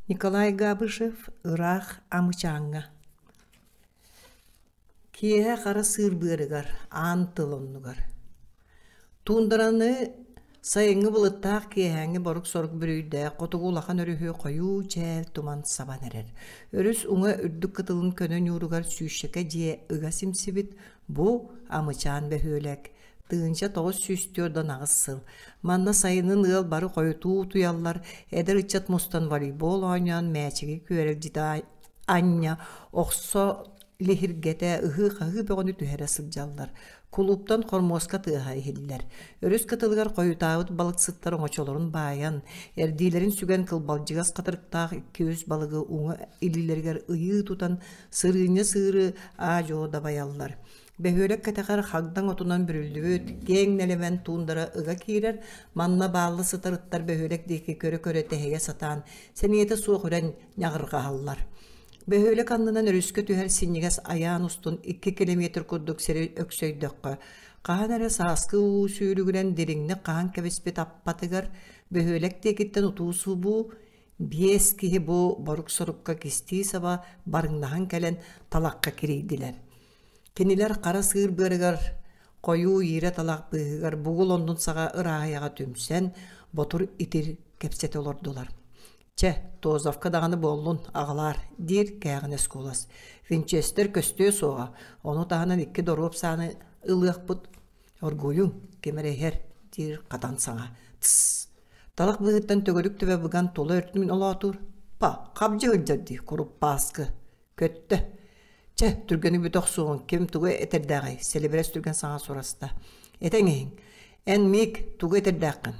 Николай Габышев ыраах Амычааҥҥа Киэһэ хара сыыр быарыгар, аан тыл оннугар Туундараны сайыҥҥы былыттаах киэһээҥҥи борук-сорук бүрүйдээх хотугу улахан өрүһү хойуу чээл туман сабан эрэр. Өрүс уҥа үрдүк кытылын көнө ньууругар сүүсчэкэ дьиэ ыга симсибит бу Амычаан бөһүөлэк 1948 сыл. Манна сайынын ыал бары хойутуу утуйаллар, эдэр ыччат мустан волейбол оонньоон мээчиги күөрэлдьитэ анньа, охсо лиһиргэтэ, ыһыы-хаһыы бөҕөнү түһэрэ сылдьаллар. Кулууптан хормуоска тыаһа иһиллэр. Өрүс кытылыгар хойутаабыт балыксыттар оҥочолорун баайан, эрдиилэрин сүгэн кылбалдьыгас хатырыктаах икки-үс балыгы уҥа илиилэригэр ыйыы тутан сырыынньа сыыры аа-дьуо дабайаллар. Бөһүөлэк кэтэҕэр хагдаҥ отунан бүрүллүбүт, киэҥ нэлэмэн туундара ыга киирэр, манна баалла сытар ыттар бөһүөлэк диэки көрө-көрө тэһийэ сатаан, сэниэтэ суох үрэн ньаҕырҕаһаллар. Бөһүөлэк аннынан өрүскэ түһэр синньигэс айаан устун 2 километр курдук сири өксөйдөххө, хаһан эрэ сааскы уу сүүрүгүнэн дириҥник хаһан кэбиспит аппатыгар бөһүөлэк диэкиттэн утуу-субуу биэс киһи бу борук-сорукка кистии-саба барыҥнаһан кэлэн талахха кирийдилэр. Кинилэр хара сыыр быарыгар, хойуу иирэ талах быыһыгар бугул оннун саҕа ырааһыйаҕа түмсэн, ботур-итир кэпсэтэ олордулар. «Чэ, Тозовка даҕаны буоллун, аҕалаар», диир кээҕинэс куолас. «Винчестер көстүө суоҕа, ону таһынан икки доруоп сааны ылыахпыт. Оргуйуҥ, ким эрэ иһэр», диир хатан саҥа. «Тсс!» Талах быыһыттан төгүрүк төбө быган тула өртүн олоотуур. «Па, хабдьы сылдьар дии, куруппааскы» Көттө. Чэ, түргэни бүтэ охсуоҕуҥ, ким тугу этэрдээҕий? Сэлибирэс түргэн саҥа сураста. Этэҥ иһиҥ. Эн, Мик, тугу этэрдээххин?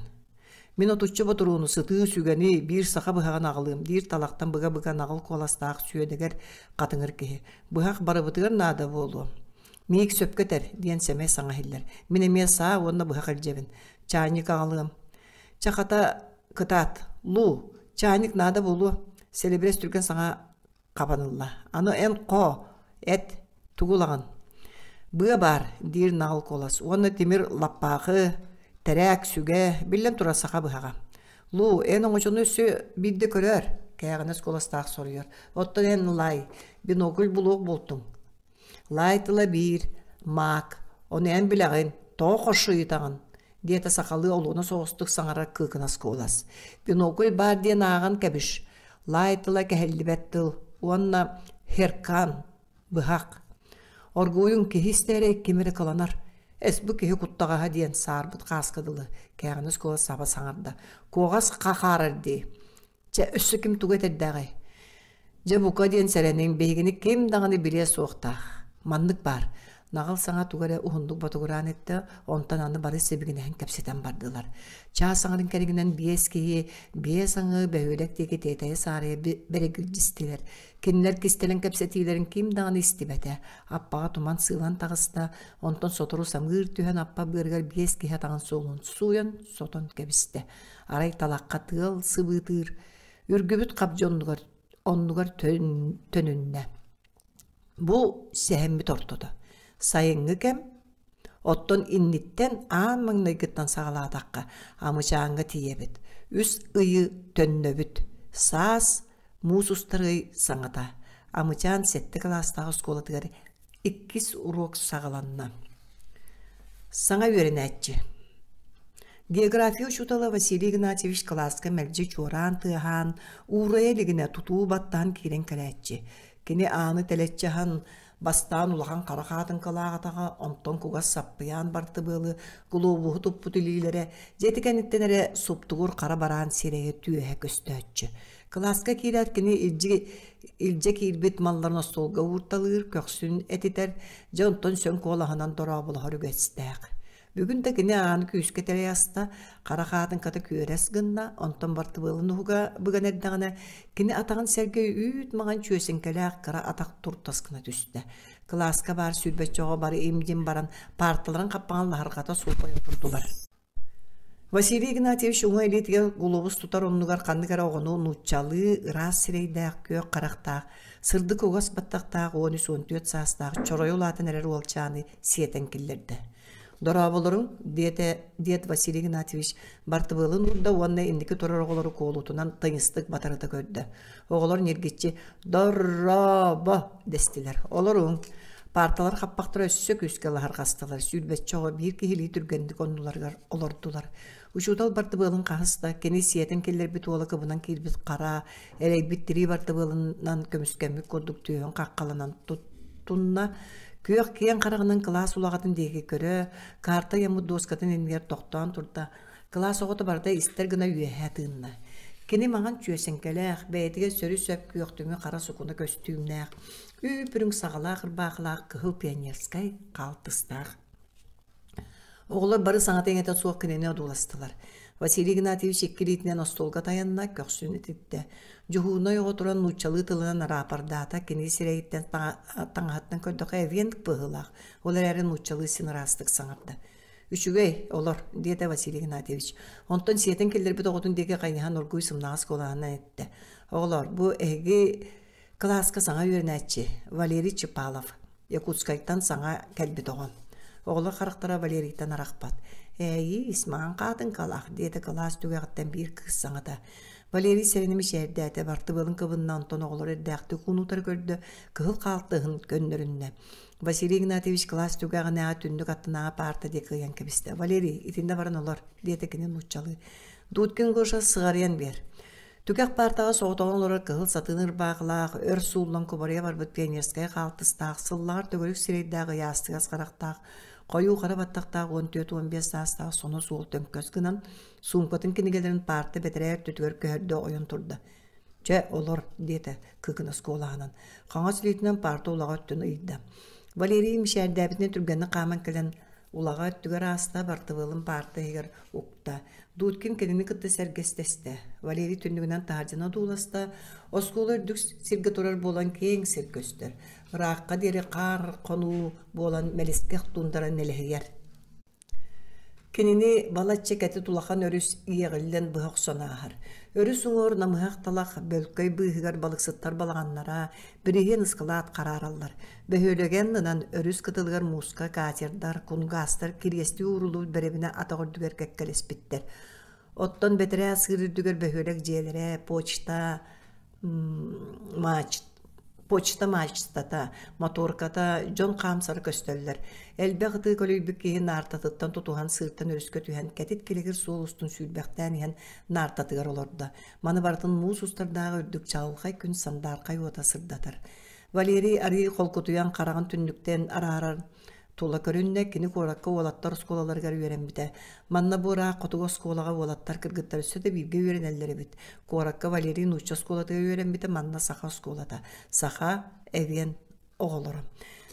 Мин отучча ботуруону, сытыы сүгэни, биир саха быһаҕын аҕалыым, диир талахтан быга-быга наҕыл куоластаах сүөдэгэр хатыҥыр киһи. Быһах барыбытыгар наада буолуо. Миик сөпкө этэр, диэн сэмэй саҥа иһиллэр. Мин эмиэ саа уонна быһах илдьэбин. Чаанньык аҕалыам. Чэ, хата, кытаат. Лу, чаанньык наада буолуо. Сэлибирэс түргэн саҥа хабан ылла. Аны эн хоо, эт, тугу ылаҕын? Быа баар, диир наҕыл куолас уонна тимир лаппаахы, тэрээк, сүгэ, биллэн турар саха быһаҕа. Лу, эн оҥочону өссө биирдэ көрөөр, кээҕинэс куоластаах соруйар. Оттон эн Лай, бинокль булуох буолтуҥ. Лай тыла биир, маак, ону эн билэҕин, тоҕо хоршу ыйытаҕын? диэтэ сахалыы олуона соҕустук саҥарар кыыкынас куолас. Бинокль баар диэн ааҕан кэбиш. Лай тыла кэһиллибэт тыл уонна херкан, быһах. Оргууйуҥ киһи истэ ким эрэ кыланар. Эс бу киһи куттаҕаһа диэн саарбыт хааска дылы кээҕинэс куолас саба саҥарда. Куоҕас хахаарар дии. Чэ, өссө ким тугу этэрдээҕий? Дьэ, бука диэн сэрэниҥ, биһигини ким даҕаны билиэ суохтаах. Маннык баар. Наҕыл саҥа тугу эрэ уһуннук ботугураан эттэ, онтон аны бары сибигинэһэн кэпсэтэн бардылар. Чаас аҥарын кэригинэн биэс киһи биэс аҥыы бөһүөлэк диэки тиэтэйэ-саарыйа бэрэгилдьистилэр. Кинилэр кистэлэҥ кэпсэтиилэрин ким даҕаны истибэтэ. Аппаҕа туман сыылан таҕыста, онтон сотору самыыр түһэн аппа быарыгар биэс киһи атаҕын суолун сууйан, сотон кэбистэ. Арай талахха тыал сыбыытыыр, үргүбүт хабдьы оннугар, оннугар төнүннэ. Бу сэһэммит ортото. Сайыҥҥы кэм, оттон инниттэн аан маҥнайгыттан саҕалаатахха, Амычааҥҥа тиийэбит. Үс ыйы төннөбүт. Саас муус устар ый саҥата. Амычаан сэттэ кылаастаах оскуолатыгар Иккис уруок саҕаланна. Саҥа үөрэнээччи. География учуутала Василий Игнатьевич кылааска мэлдьи чуораан тыаһаан, уурайа илигинэ тутуу баттаан киирэн кэлээччи. Кини ааны тэлэччи аһан, бастаан улахан хара хаатыҥкалаах атаҕа, онтон кугас саппыйаан бартыбыалы, глобуһу туппут илиилэрэ, дьиэти кэнниттэн эрэ суптугур хара бараан сирэйэ түөһэ көстөөччү. Кылааска киирээт кини илдьи, илдьэ киирбит малларын остуолга уурталыыр, көхсүн этитэр, дьэ онтон сөҥ куолаһынан дорооболоһор үгэстээх. Бүгүн да кини ааны күүскэ тэрэй аста, хара хаатыҥката күөрэс гынна, онтон бартыбыалын уһуга быган эрдэҕинэ, кини атаҕын сэргэ үүт маҥан чүөсүҥкэлээх кыра атах туртас гына түстэ. Кылааска баар сүүрбэччэ оҕо бары им-дьим баран, паарталарын хаппаҕын лаһырҕата суоппайа турдулар. Василий Игнатьевич уҥа илиитигэр глобус тутар оннугар ханнык эрэ оҕону нууччалыы ыраас сирэйдээх, күөх харахтаах, сырдык угас баттахтаах 13-14 саастаах чоройу улаатан эрэр уолчааны сиэтэн киллэрдэ. Дорооболоруҥ, диэтэ диэт Василий Игнатьевич бартыбыалын уурда уонна инники турар оҕолору куолутунан тыйыстык батарыта көрдө. Оҕолор ньиргиччи «Дорообо!» дэстилэр. Олоруҥ. Паарталар хаппахтара өссө күүскэ лаһырҕастылар, сүүрбэччэ оҕо биир киһилии түргэнник оннуларыгар олордулар. Учуутал бартыбыалын хаһыста, кини сиэтэн киллэрбит уола кыбынан киирбит хара, эрэйбит тирии бартыбыалынан көмүскэммит курдук түөһүн хаххаланан туттунна. Күөх киэҥ хараҕынан кылаас улаҕатын диэки көрө, карта ыйаммыт дуоскатын иннигэр тохтоон турда. Кылаас оҕото барыта истэр гына үөһэ тыынна. Кини маҥан чүөсэҥкэлээх, бэйэтигэр сөрү-сөп күөхтүҥү хара сукуна көстүүмнээх, үүп-үрүҥ саҕалаах ырбаахылаах кыһыл пионерскай хаалтыстаах. Оҕолор бары саҥата-иҥэтэ суох кинини одууластылар. Василий Игнатьевич икки илиитинэн остуолга тайанна, көхсүн ититтэ. Дьуһуурунай оҕо туран нууччалыы тылынан араапардаата, кини сирэйиттэн таҥаһыттан көрдөххө эвент быһыылаах, ол эрээри нууччалыы син ыраастык саҥарда. «Үчүгэй, олор», диэтэ Василий Игнатьевич. Онтон сиэтэн киллэрбит оҕотун диэки хайыһан оргууй сымнаҕас куолаһынан эттэ: «Оҕолоор, бу эһиги Кылааска саҥа үөрэнээччи Валерий Чепалов, Якутскайтан саҥа кэлбит оҕо. Оҕолор харахтара Валерийтан арахпат. «Ээйиис, маҥан хаатыҥкалаах», диэтэ кылаас түгэҕиттэн биир кыыс саҥата. Валерий сэрэнэ мичээрдээтэ, бартыбыалын кыбынна, онтон оҕолор эрдээхтик уун-утары көрдө, кыһыл хаалтыһын көннөрүннэ. Василий Игнатьевич кылаас түгэҕинээҕи түннүк аттынааҕы паарта диэки ыйан кэбистэ. «Валерий, итиннэ баран олор», диэтэ кини нууччалыы. «Дудкин Гоша сыҕарыйан биэр». Түгэх паартаҕа соҕотоҕун олорор кыһыл сатыын ырбаахылаах, өр сууллан кубарыйа барбыт пионерскай хаалтыстаах, сыллаҕар төгүрүк сирэйдээх ыйаастыгас харахтаах, хойуу хара баттахтаах 14-15 саастаах сонос уол төҥкөс гынан, суумкатын кинигэлэрин паарта бэтэрээ өттүтүгэр көһөрдө ойон турда. «Чэ, олор», диэтэ кыыкынас куолаһынан. Хаҥас илиитинэн паарта улаҕа өттүн ыйда. Валерий мичээрдээбитинэн түргэнник хааман кэлэн Улаҕа өттүгэр ааста, бартыбыалын паарта иһигэр укта. Дудкин кинини кытта сэргэстэстэ. Валерий түннүгүнэн таһырдьаны одууласта. Оскуола үрдүк сиргэ турар буолан киэҥ сир көстөр. Ыраахха диэри хаар хонуу буолан мэлискэх туундара нэлэһийэр. Кинини балачча кэтит улахан өрүс иэҕиллэн быһа охсон ааһар. Өрүс уҥуор намыһах талах бөлкөй быыһыгар балыксыттар балаҕаннара, бириһиэн ыскылаат хараараллар. Бөһүөлэги аннынан өрүс кытылыгар мууска катердар, кунгаастар кириэстии ууруллубут бэрэбинэ атах үрдүгэр кэккэлэспиттэр. Оттон бэтэрээ сыыр үрдүгэр бөһүөлэк дьиэлэрэ, почта, мач, почта мачтата, моторката, дьон хаамсара көстөллөр. Элбэх ытыы көлүйбүт киһи наартатыттан тутуһан сыыртан өрүскэ түһэн, кэтит килэгир суол устун сүүрбэхтээн иһэн наартатыгар олордо. Маны барытын муус устардааҕы үрдүк чаҕылхай күн сандаархай уота сырдатар. Валерий арыый холкутуйан хараҕын түннүктэн араарар тула көрүннэ, кини куоракка уолаттар оскуолаларыгар үөрэммитэ. Манна бу ыраах хотугу оскуолаҕа уолаттар кыргыттар өссө да бииргэ үөрэнэллэр эбит. Куоракка Валерий нуучча оскуолатыгар үөрэммитэ, манна саха оскуолата. Саха, эвен оҕолоро.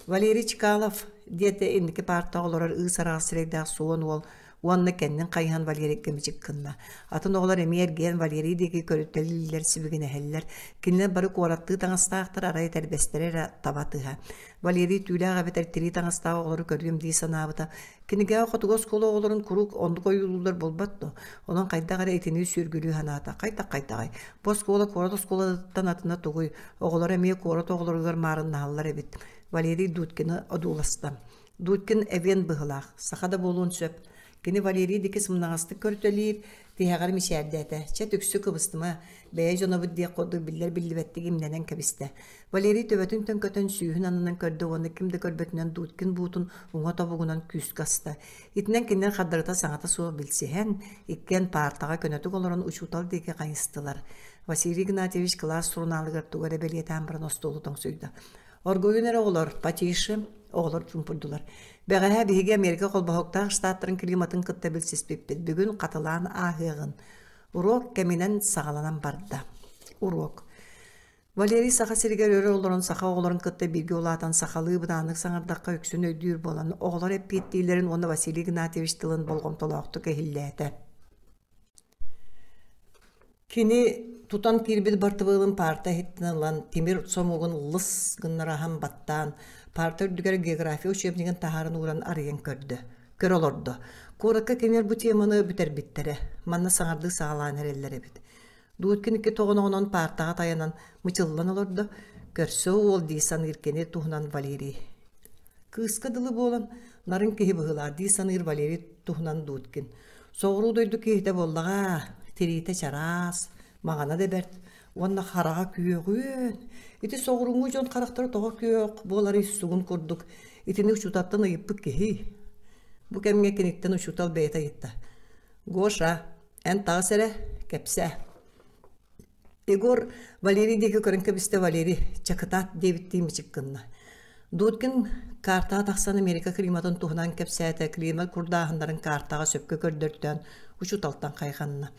Валерий Чкалов, диэтэ инники паартаҕа олорор ыыс араҕас сирэйдээх суон уол уонна кэннин хайыһан Валерийга мичик гынна. Атын оҕолор эмиэ эргийэн Валерий диэки көрүтэлииллэр, сибигинэһэллэр. Кинилэр бары куораттыы таҥастаахтар, арай этэрбэстэрэ эрэ таба тыһа. Валерий түүлээх эбэтэр тирии таҥастаах оҕолору көрүөм дии санаабыта. Кинигэҕэ хотугу оскуола оҕолорун куруук оннук ойуулууллар буолбат дуо? Онон хайдах эрэ итини сүөргүлүү санаата. Хайдах-хайдаҕай? Бу оскуола куорат оскуолатыттан атына тугуй? Оҕолор эмиэ куорат оҕолоругар маарыннаһаллар эбит. Валерий Дудкины одууласта. Дудкин эвен быһылаах, саха да буолуон сөп. Кини Валерий диэки сымнаҕастык көрүтэлиир, тиһэҕэр мичээрдээтэ. Чэ, түксү кыбыстыма, бэйэ дьонобут диэх курдук биллэр-биллибэттик имнэнэн кэбистэ. Валерий төбөтүн төҥкөтөн сүүһүн аннынан көрдө уонна ким да көрбөтүнэн Дудкин буутун уҥа тобугунан күүскэ аста. Итинэн кинилэр хардарыта саҥата суох билсиһэн, иккиэн паартаҕа көнөтүк олорон учуутал диэки хайыстылар. Василий Игнатьевич кылаас сурунаалыгар тугу эрэ бэлиэтээн баран остуолу тоҥсуйда. Оргуйун эрэ оҕолор, потише, оҕолор чуумпурдулар. Бэҕэһээ биһиги Америка холбоһуктаах штаттарын климатын кытта билсиспиппит. Бүгүн хатылаан ааһыаҕын. Уруок кэминэн саҕаланан барда. Уруок. Валерий Саха сиригэр өр олорон саха оҕолорун кытта бииргэ улаатан сахалыы бытааннык саҥардахха үксүн өйдүүр буолан, оҕолор эппиэттииллэрин уонна Василий Игнатьевич тылын болҕомтолоохтук иһиллээтэ. Кини тутан киирбит бартыбыалын паарта иһиттэн ылан, тимир сомугун лыс гыннара аһан баттаан, паарта үрдүгэр география учебнигын таһааран ууран арыйан көрдө. Көрө олордо. Куоракка кинилэр бу теманы бүтэрбиттэрэ. Манна саҥардыы саҕалаан эрэллэр эбит. Дудкин икки тоҕоноҕунан паартаҕа тайанан мычыллан олордо. Көрсө уол дии саныыр кини туһунан Валерий. Кыыска дылы буолан, Нарын киһи быһыылаах дии саныыр Валерий туһунан Дудкин. Соҕуруу дойду киһитэ буоллаҕа, тириитэ чараас, маҥана да бэрт уонна хараҕа күөҕүөн. Ити соҕурууҥҥу дьон харахтара тоҕо күөх буоларый сугун курдук итини учууталтан ыйыппыт киһи. Бу кэмҥэ киниттэн учуутал бэйэтэ ыйытта. «Гоша, эн таҕыс эрэ, кэпсээ». Егор Валерий диэки көрөн кэбистэ Валерий чакытаат диэбиттии мичик гынна. Дудкин картаҕа тахсан Америка климатын туһунан кэпсээтэ, климат курдааһыннарын картаҕа сөпкө көрдөртөөн учууталтан хайҕанна.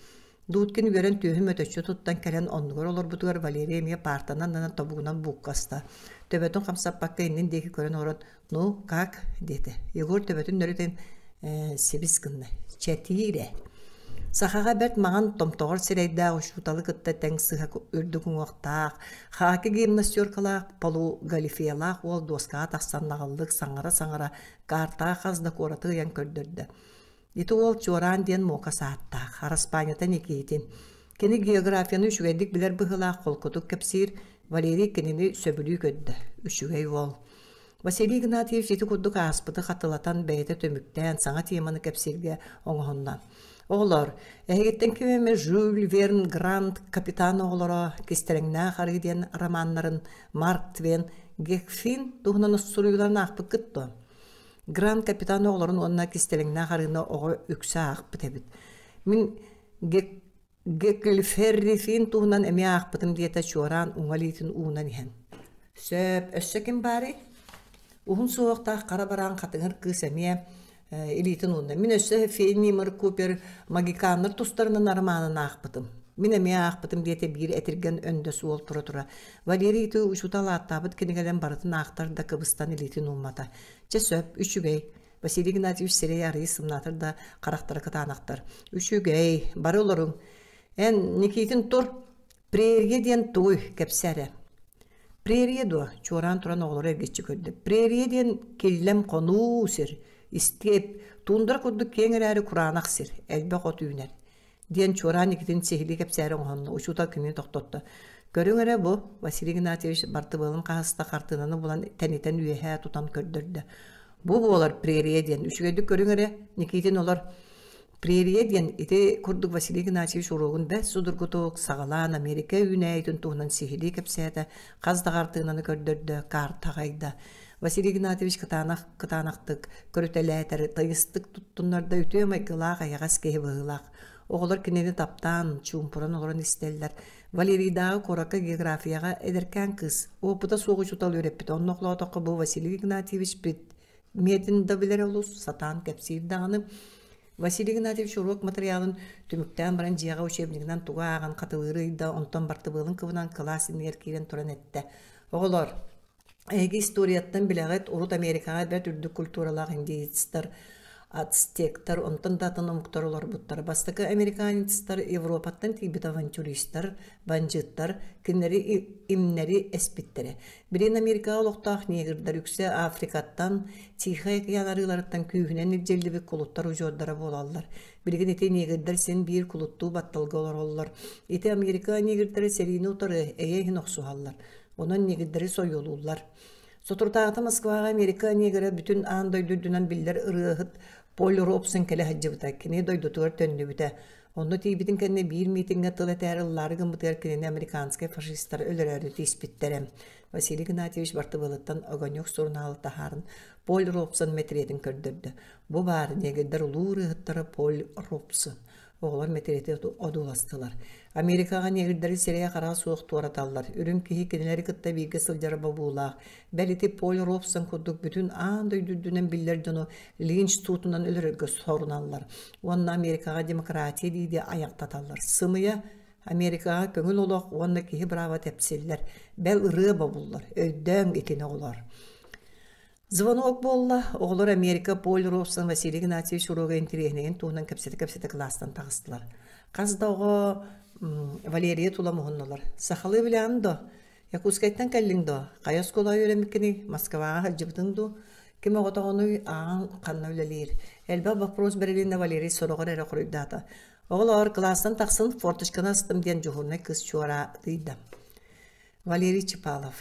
Дудкин үөрэн түөһүн мөтөччү туттан кэлэн оннугар олорбутугар Валерий эмиэ паартанан нанан тобугунан бууккаста. Төбөтүн хамсаппакка иннин диэки көрөн олорон «Ну, как?» диэтэ. Егор төбөтүн нөрүтэн э, сибис гынна. Чэтиирэ. Сахаҕа бэрт маҥан томтоҕор сирэйдээх учууталы кытта тэҥ сыһа үрдүк уҥуохтаах, хаакы гимнастеркалаах, полугалифелаах уол дуоскаҕа тахсан наҕыллык саҥара-саҥара картаҕа хас да куораты ыйан көрдөрдө. Ити уол Чуораан диэн муокас ааттаах, араспаанньата Никитин. Кини географияны үчүгэйдик билэр быһыылаах холкутук кэпсиир, Валерий кинини сөбүлүү көрдө. Үчүгэй уол. Василий Игнатьевич ити курдук ааспыты хатылатан бэйэтэ түмүктээн саҥа теманы кэпсииргэ оҥоһунна. Оҕолор, эһигиттэн ким эмэ Жюль Верн Грант капитан оҕолоро Кистэлэҥнээх арыы диэн романнарын Марк Твен Гекфин туһунан суруйууларын аахпыккыт дуо? Грант капитан оҕолорун уонна Кистэлэҥнээх арыыны оҕо үксэ аахпыт эбит. Мин Гек Гекльферрифин туһунан эмиэ аахпытым диэтэ чуораан уҥа илиитин уунан иһэн. Сөп, өссө ким баарый? Уһун суһуохтаах хара бараан хатыҥыр кыыс эмиэ илиитин уунна. Мин өссө Фенимер Купер магиканнар тустарынан арамаанын аахпытым. Мин эмиэ аахпытым диэтэ биир этиргэн өндөс уол тура-тура. Валерий ити учуутал ааттаабыт кинигэлэрин барытын аахтар да кыбыстан илиитин ууммата. Чэ сөп, үчүгэй. Василий Игнатьевич сирэйэ арыый сымнаатар да, харахтара кытаанахтар. Үчүгэй, бары олоруҥ. Эн, Никитин тур, прерия диэн тугуй, кэпсээ эрэ. Прерия дуо? Чуораан туран оҕолору эргиччи көрдө. Прерия диэн киллэм хонуу сир, истиэп, туундара курдук киэҥ эрээри кураанах сир, элбэх от үүнэр. диэн чуораан икитин сиһилии кэпсээри оҥоһунна, учуутал кинини тохтотто. Көрүҥ эрэ бу, Василий Игнатьевич бартыбыалын хаһыста хартыынаны булан тэнитэн үөһээ тутан көрдөрдө. Бу буолар прерия диэн. Үчүгэйдик көрүҥ эрэ, Никитин олор. Прерия диэн ити курдук Василий Игнатьевич уруогун бэрт судургутук саҕалаан Америка үүнээйитин туһунан сиһилии кэпсээтэ, хас да хартыынаны көрдөрдө, карта аҕайда. Василий Игнатьевич кытаанах кытаанахтык көрүтэлээтэр, тыйыстык туттуннарда үтүө майгылаах эйэҕэс киһи быһыылаах. Оҕолор кинини таптаан, чуумпуран олорон истэллэр. Валерийдааҕы куоракка географияҕа эдэркээн кыыс, уопута суох учуутал үөрэппит. Онно холоотоххо бу Василий Игнатьевич предметин да билэр олус, сатаан кэпсиир даҕаны. Василий Игнатьевич уруок матырыйаалын түмүктээн баран дьиэҕэ учебнигынан тугу ааҕан хатылыыры ыйда, онтон бартыбыалын кыбынан кылаас иннигэр киирэн туран эттэ: «Оҕолор, Эһиги историяттан билэҕит, урут Америкаҕа бэрт үрдүк культуралаах индеецтэр, ацтектар, онтон да атын омуктар олорбуттар. Бастакы американецтар Европаттан тиийбит авантюристар, бандьыыттар кинилэри имнэри эспиттэрэ. Билигин Америкаҕа олохтоох негрдар үксэ Африкаттан, Тихай океан арыыларыттан күүһүнэн илдьиллибит кулуттар удьуордара буолаллар. Билигин ити негрдар син биир кулуттуу батталга олороллор. Ити Америка негрдара сэриини утары эйэ иһин охсуһаллар. Онон негрдэри сойуолууллар. Соторутааҕыта Москваҕа Америка негрэ бүтүн аан дойду үрдүнэн биллэр ырыаһыт Поль Робсон кэлэ сылдьыбыта. Кини дойдутугар төннүбүтэ. Онно тиийбитин кэннэ биир миитиҥҥэ тыл этээри ыллаары гыммытыгар кинини американскай фашистар өлөрөөрү тииспиттэрэ. Василий Игнатьевич бартыбыалыттан «Огонек» сурунаалы таһааран Поль Робсон мэтириэтин көрдөрдө. Бу баар негрдэр улуу ырыаһыттара Поль Робсон. Оҕолор мэтириэти одууластылар. Америкаҕа негрдэри сирэйэ-хараҕа суох туораталлар. Үрүҥ киһи кинилэри кытта бииргэ сылдьара бобуулаах. Бэл ити Поль Робсон курдук бүтүн аан дойду үрдүнэн биллэр дьону линч туутунан өлөрөргө соруналлар. Уонна Америкаҕа демократия дии-дии айахтаталлар. Сымыйа Америкаҕа көҥүл олох уонна киһи бырааба тэпсиллэр. Бэл ырыа бобуллар. Өйдөөҥ итини оҕолор. Звонок буолла, оҕолор Америка Поль Робсон Василий Игнатьевич уруога интэриэһинэйин туһунан кэпсэтэ-кэпсэтэ кылаастан таҕыстылар. Хас да оҕо Валерия тула муһуннулар. «Сахалыы билэҕин дуо? Якутскайтан кэллиҥ дуо? Хайа оскуолаҕа үөрэммиккиний? Москваҕа сылдьыбытыҥ дуу? Ким оҕотоҕунуй? Ааҕыҥ ханна үлэлиир?» Элбэх боппуруос бэрилиннэ Валерий сороҕор эрэ хоруйдаата. «Оҕолоор, кылаастан тахсан форточканы астым» диэн дьуһуурунай кыыс чуораатыйда. Валерий Чепалов.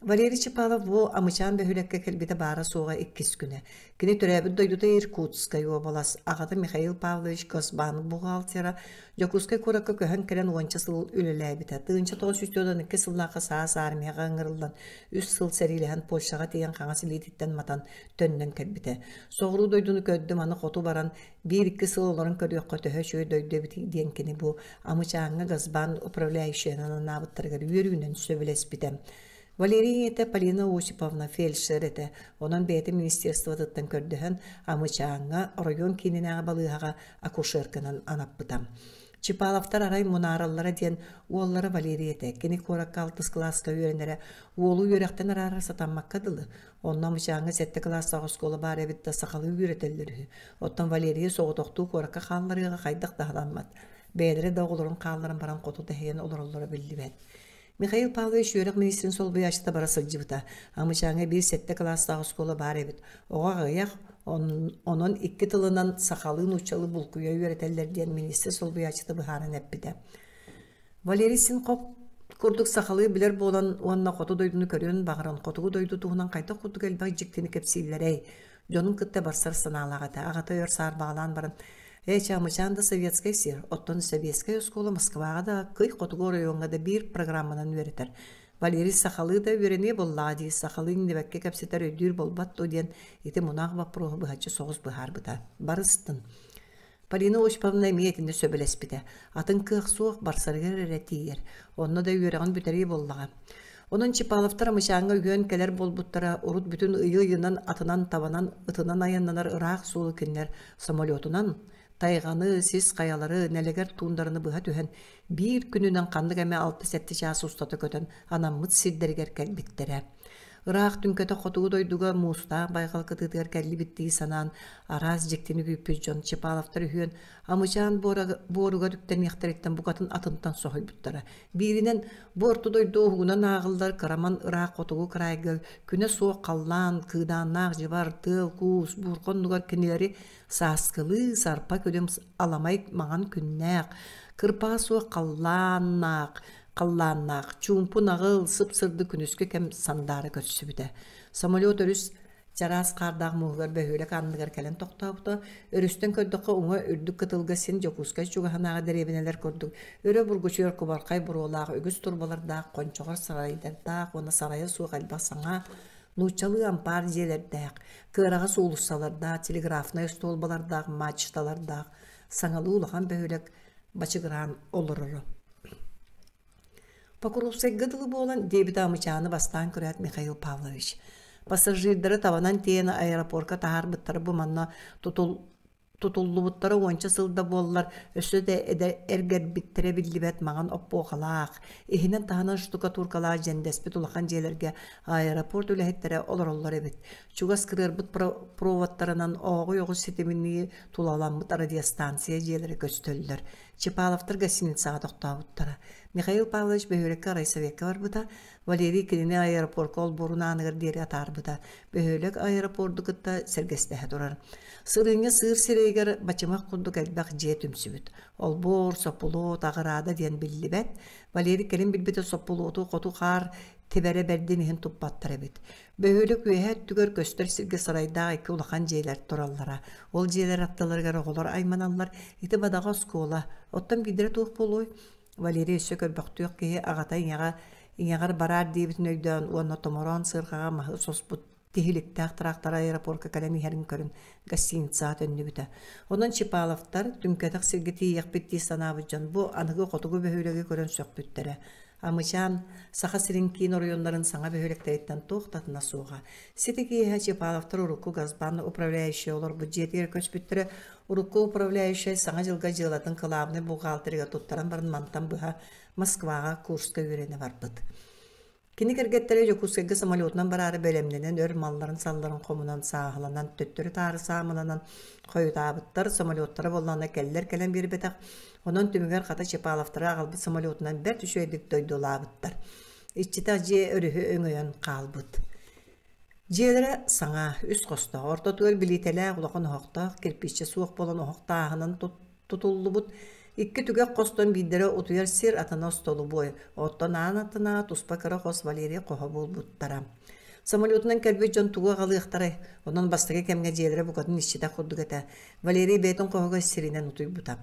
Валерий Чапалов бу Амычаан бөһүөлэккэ кэлбитэ баара-суоҕа иккис күнэ. Кини төрөөбүт дойдута Иркутскай уобалас, аҕата Михаил Павлович Госбанк бухгалтера, Дьокуускай куоракка көһөн кэлэн уонча сыл үлэлээбитэ. 1942 сыллаахха саас армияҕа ыҥырыллан, үс сыл сэриилэһэн Польшаҕа тиийэн хаҥас илиититтэн матан, төннөн кэлбитэ. Соҕуруу дойдуну көрдүм, аны хоту баран, биир-икки сыл олорон көрүөххэ төһө үчүгэй дойду эбитий диэн кини бу Амычааҥҥа Газбан управляющайынан анаабыттарыгар үөрүүнэн сөбүлэспитэ. Валерий ийэтэ Полина Осиповна фельдшер этэ, онон бэйэтэ министерствотыттан көрдөһөн Амычааҥҥа оройуон киининээҕи балыыһаҕа акушерканан анаппыта. Чипаловтар арай мунаараллара диэн уоллара Валерий этэ. Кини куоракка алтыс кылааска үөрэнэрэ, уолу үөрэхтэн араара сатаммакка дылы. Онно Амычааҥҥа сэттэ кылаастаах оскуола баар эбит да сахалыы үөрэтэллэр үһү. Оттон Валерийы соҕотохтуу куоракка хаалларыаҕа хайдах да сатаммат. Бэйэлэрэ да оҕолорун хаалларан баран хоту тэһийэн олороллоро биллибэт. Михаил Павлович үөрэх министрин солбуйааччыта бара сылдьыбыта. Амычааҥҥа биир сэттэ кылаастаах оскуола баар эбит. Оҕо аҕыйах, онон икки тылынан сахалыы-нууччалыы булкуйа үөрэтэллэр диэн министр солбуйааччыта быһааран эппитэ. Валерий Синков курдук сахалыы билэр буолан уонна хоту дойдуну көрүөн баҕаран хотугу дойду туһунан хайдах курдук элбэх дьиктини кэпсииллэрэй? Дьонун кытта барсар санаалаах этэ. Аҕата өр саарбаҕалаан баран «Ээ, Чаамычаан да советскай сир, оттон сэбиэскэй оскуола Москваҕа да, кый хотугу оройуоҥҥа да биир программанан үөрэтэр. Валерий сахалыы да үөрэниэ буоллаҕа дии, сахалыы иҥнибэккэ кэпсэтэр өйдүүр буолбат дуо диэн ити мунаах боппуруоһу быһаччы соҕус быһаарбыта. Барыстын. Полина Осиповна эмиэ итиннэ сөбүлэспитэ. Атын кыах суох, барсарыгар эрэ тиийэр. Онно да үөрэҕин бүтэрии буоллаҕа. Онон Чипаловтар Амычааҥҥа үһүөн кэлэр буолбуттара, урут бүтүн ыйы-ыйынан атынан, табанан, ытынан айаннанар ыраах суолу кинилэр самолетунан, тайҕаны, сис хайалары, нэлэгэр туундараны быһа түһэн, биир күнүнэн ханнык эмэ алта-сэттэ чаас устата көтөн анаммыт сирдэригэр кэлбиттэрэ. Ыраах түҥкэтэх хотугу дойдуга муустаах байҕал кытыытыгар кэллибит дии санаан, араас дьиктини күүппүт дьон Чапаловтар үһүөн Амычаан буоругар үктэниэхтэриттэн букатын атынтан соһуйбуттара. Бииринэн, бу орто дойду уһугунан ааҕыллар кыраман ыраах хотугу кыраайга күнэ суох халлаан, кыыдааннаах дьыбар, тыал-куус, буурҕа оннугар кинилэри сааскылыы сарпа күлүм аламай маҥан күннээх, кырпаҕа суох халлааннаах, халлааннаах, чуумпу наҕыл, сып-сырдык күнүскү кэм сандаара көрсүбүтэ. Самолет өрүс чараас хаардаах мууһугар бөһүөлэк анныгар кэлэн тохтообута. Өрүстэн көрдөххө уҥа үрдүк кытылга син Дьокуускай чугаһынааҕы дэриэбинэлэр курдук өрө бургучуйар кубархай буруолаах үгүс турбалардаах, хончоҕор сарайдардаах уонна сарайа суох элбэх саҥа нууччалыы ампаар дьиэлэрдээх, кыараҕас уулуссалардаах, телеграфнай остуолбалардаах, мачталардаах саҥалыы улахан бөһүөлэк бачыгыраан олороро. Покровскайга дылы буолан, диэбитэ Амычааны бастаан көрөөт Михаил Павлович. Пассажирдары табанан тиэйэн аэропорка таһаарбыттара бу манна тутул тутуллубуттара уонча сыл да буоллар, өссө да эргэрбиттэрэ биллибэт маҥан оппуохалаах, иһинэн-таһынан штукатуркалаах дьэндэспит улахан дьиэлэргэ аэропорт үлэһиттэрэ олороллор эбит. Чугас кырыарбыт проводтарынан ооҕуй оҕус ситиминии тулаламмыт радиостанция дьиэлэрэ көстөллөр. Чапаловтар гостиницаҕа тохтообуттара. Михаил Павлович бөһүөлэккэ райсоветка барбыта, Валерий кинини аэропорка олбуорун ааныгар диэри атаарбыта. Бөһүөлэк аэропорду кытта сэргэстэһэ турар. Сырыынньа сыыр сирэйигэр бачымах курдук элбэх дьиэ түмсүбүт. Олбуор, соппулуот, аҕыраада диэн биллибэт. Валерий кэлин билбитэ соппулуоту хоту хаар тибэрэ бэрдин иһин туппаттар эбит. Бөһүөлэк үөһээ өттүгэр көстөр сиргэ сарайдаах икки улахан дьиэлэр тураллара. Ол дьиэлэр аттыларыгар оҕолор айманаллар. Ити бадаҕа оскуола. Оттон биирдэрэ туох буолуой? Валерий өссө көрбөхтүөх киһи аҕата ийэҕэ ийэҕэр бараар диэбитин өйдөөн уонна томороон сыарҕаҕа маһы соспут тиһиликтээх трактор аэропорка кэлэн иһэрин көрөн гостиницаҕа төннүбүтэ. Онон Чипаловтар түҥкэтэх сиргэ тиийиэхпит дии санаабыт дьон бу аныгы хотугу бөһүөлэги көрөн сөхпүттэрэ. Амычаан Саха сирин киин оройуоннарын саҥа бөһүөлэктэриттэн туох да атына суоҕа. Сити киэһэ Чипаловтар урукку Газбан управляющай олорбут дьиэтигэр көспүттэрэ. Урукку управляющай Саҥа дьылга дьыалатын кылаабынай бухгалтерыгар туттаран баран мантан быһа Москваҕа курска үөрэнэ барбыт. Кини кэргэттэрэ Дьокуускайга самолетунан бараары бэлэмнэнэн өр малларын-салларын хомунан, сааһыланан, төттөрү-таары саамыланан хойутаабыттар, самолеттара буоллаҕына кэллэр кэлэн биэрбэтэх. Онон түмүгэр хата Чапаловтары аҕалбыт самолетунан бэрт үчүгэйдик дойдулаабыттар. Иччитэх дьиэ өрүһү өҥөйөн хаалбыт. Дьиэлэрэ саҥа, үс хостоох, ортотугар билиитэлээх улахан оһохтоох, кирпииччэ суох буолан оһох тааһынан тутуллубут. Икки түгэх хостон биирдэрэ утуйар сир атына остолобуой, оттон аан аттынааҕы туспа кыра хос Валерий хоһо буолбуттара. Самолетунан кэлбит дьон тугу аҕалыахтарай? Онон бастакы кэмҥэ дьиэлэрэ букатын иччитэх курдук этэ. Валерий бэйэтин хоһугар сиринэн утуйбута.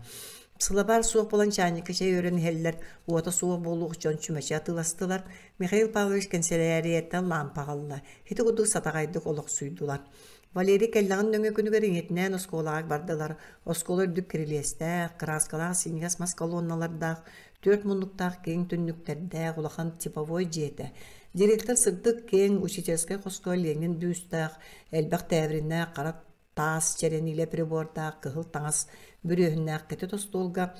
Сылабаар суох буолан чаанньыкка чэй өрөн иһэллэр, уота суох буолуох дьон чүмэчи атыыластылар. Михаил Павлович кэнсэлээрийэттэн лаампа аҕалла. Ити курдук сатаҕайдык олохсуйдулар. Валерий кэллэҕин нөҥүө күнүгэр ийэтинээн оскуолаҕа бардылар. Оскуола үрдүк кирилиэстээх, кырааскалаах синньигэс мас колонналардаах, түөрт муннуктаах киэҥ түннүктэрдээх улахан типовой дьиэтэ. Директор сырдык киэҥ учительскай хоско Ленин бюстаах, элбэх тээбириннээх хара таас чэрэниилэ прибордаах кыһыл таҥас бүрүөһүннээх кэтит остуолга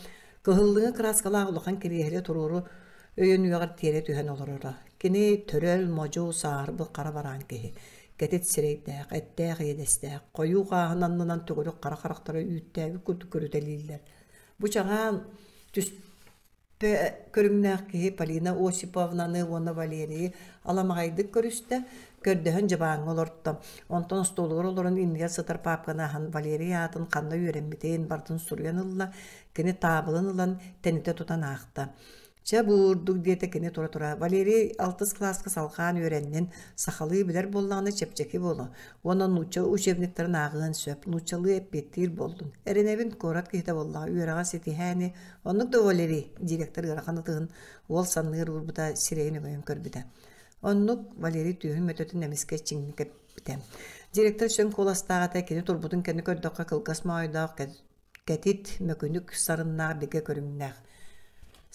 кыһыллыҥы кырааскалаах улахан кириэһилэ туруору өйөн үөҕэр тиэрэ түһэн олороро. Кини төрөл, модьу, саарбы хара бараан киһи. Кэтит сирэйдээх, эттээх иэдэстээх, хойуу хааһын аннынан төгүрүк хара харахтара үүттээбит курдук көрүтэлииллэр. Бу чаҕаан түс көрүҥнээх киһи Полина Осиповнаны уонна Валерийы аламаҕайдык көрүстэ, көрдөһөн дьыбааҥҥа олорто. Онтон остуолугар олорон иннигэр сытар паапканы аһан Валерий аатын ханна үөрэммитин барытын суруйан ылла, кини таабылын ылан тэнитэ тутан аахта. Чэ буурдук диэтэ кини тура-тура. Валерий алтыс кылааска салҕаан үөрэннин, сахалыы билэр буоллаҕына чэпчэки буолуо уонна нуучча учебниктарын ааҕыан сөп, нууччалыы эппиэттиир буоллун. Эрэнэбин, куорат киһитэ буоллаҕа, үөрэҕэ ситиһээни Оннук да Валерий, директор ыарахан ытыһын уол санныыр уурбута сирэйин өҥөйөн көрбүтэ. Оннук Валерий түөһүн мөтөтүн эмискэ чиҥник эппитэ. Директор сөҥ куоластаах этэ, кини турбутун кэннэ көрдөххө кылгас моойдоох, кэтит, мөкүнүк сарыннаах бигэ көрүҥнээх.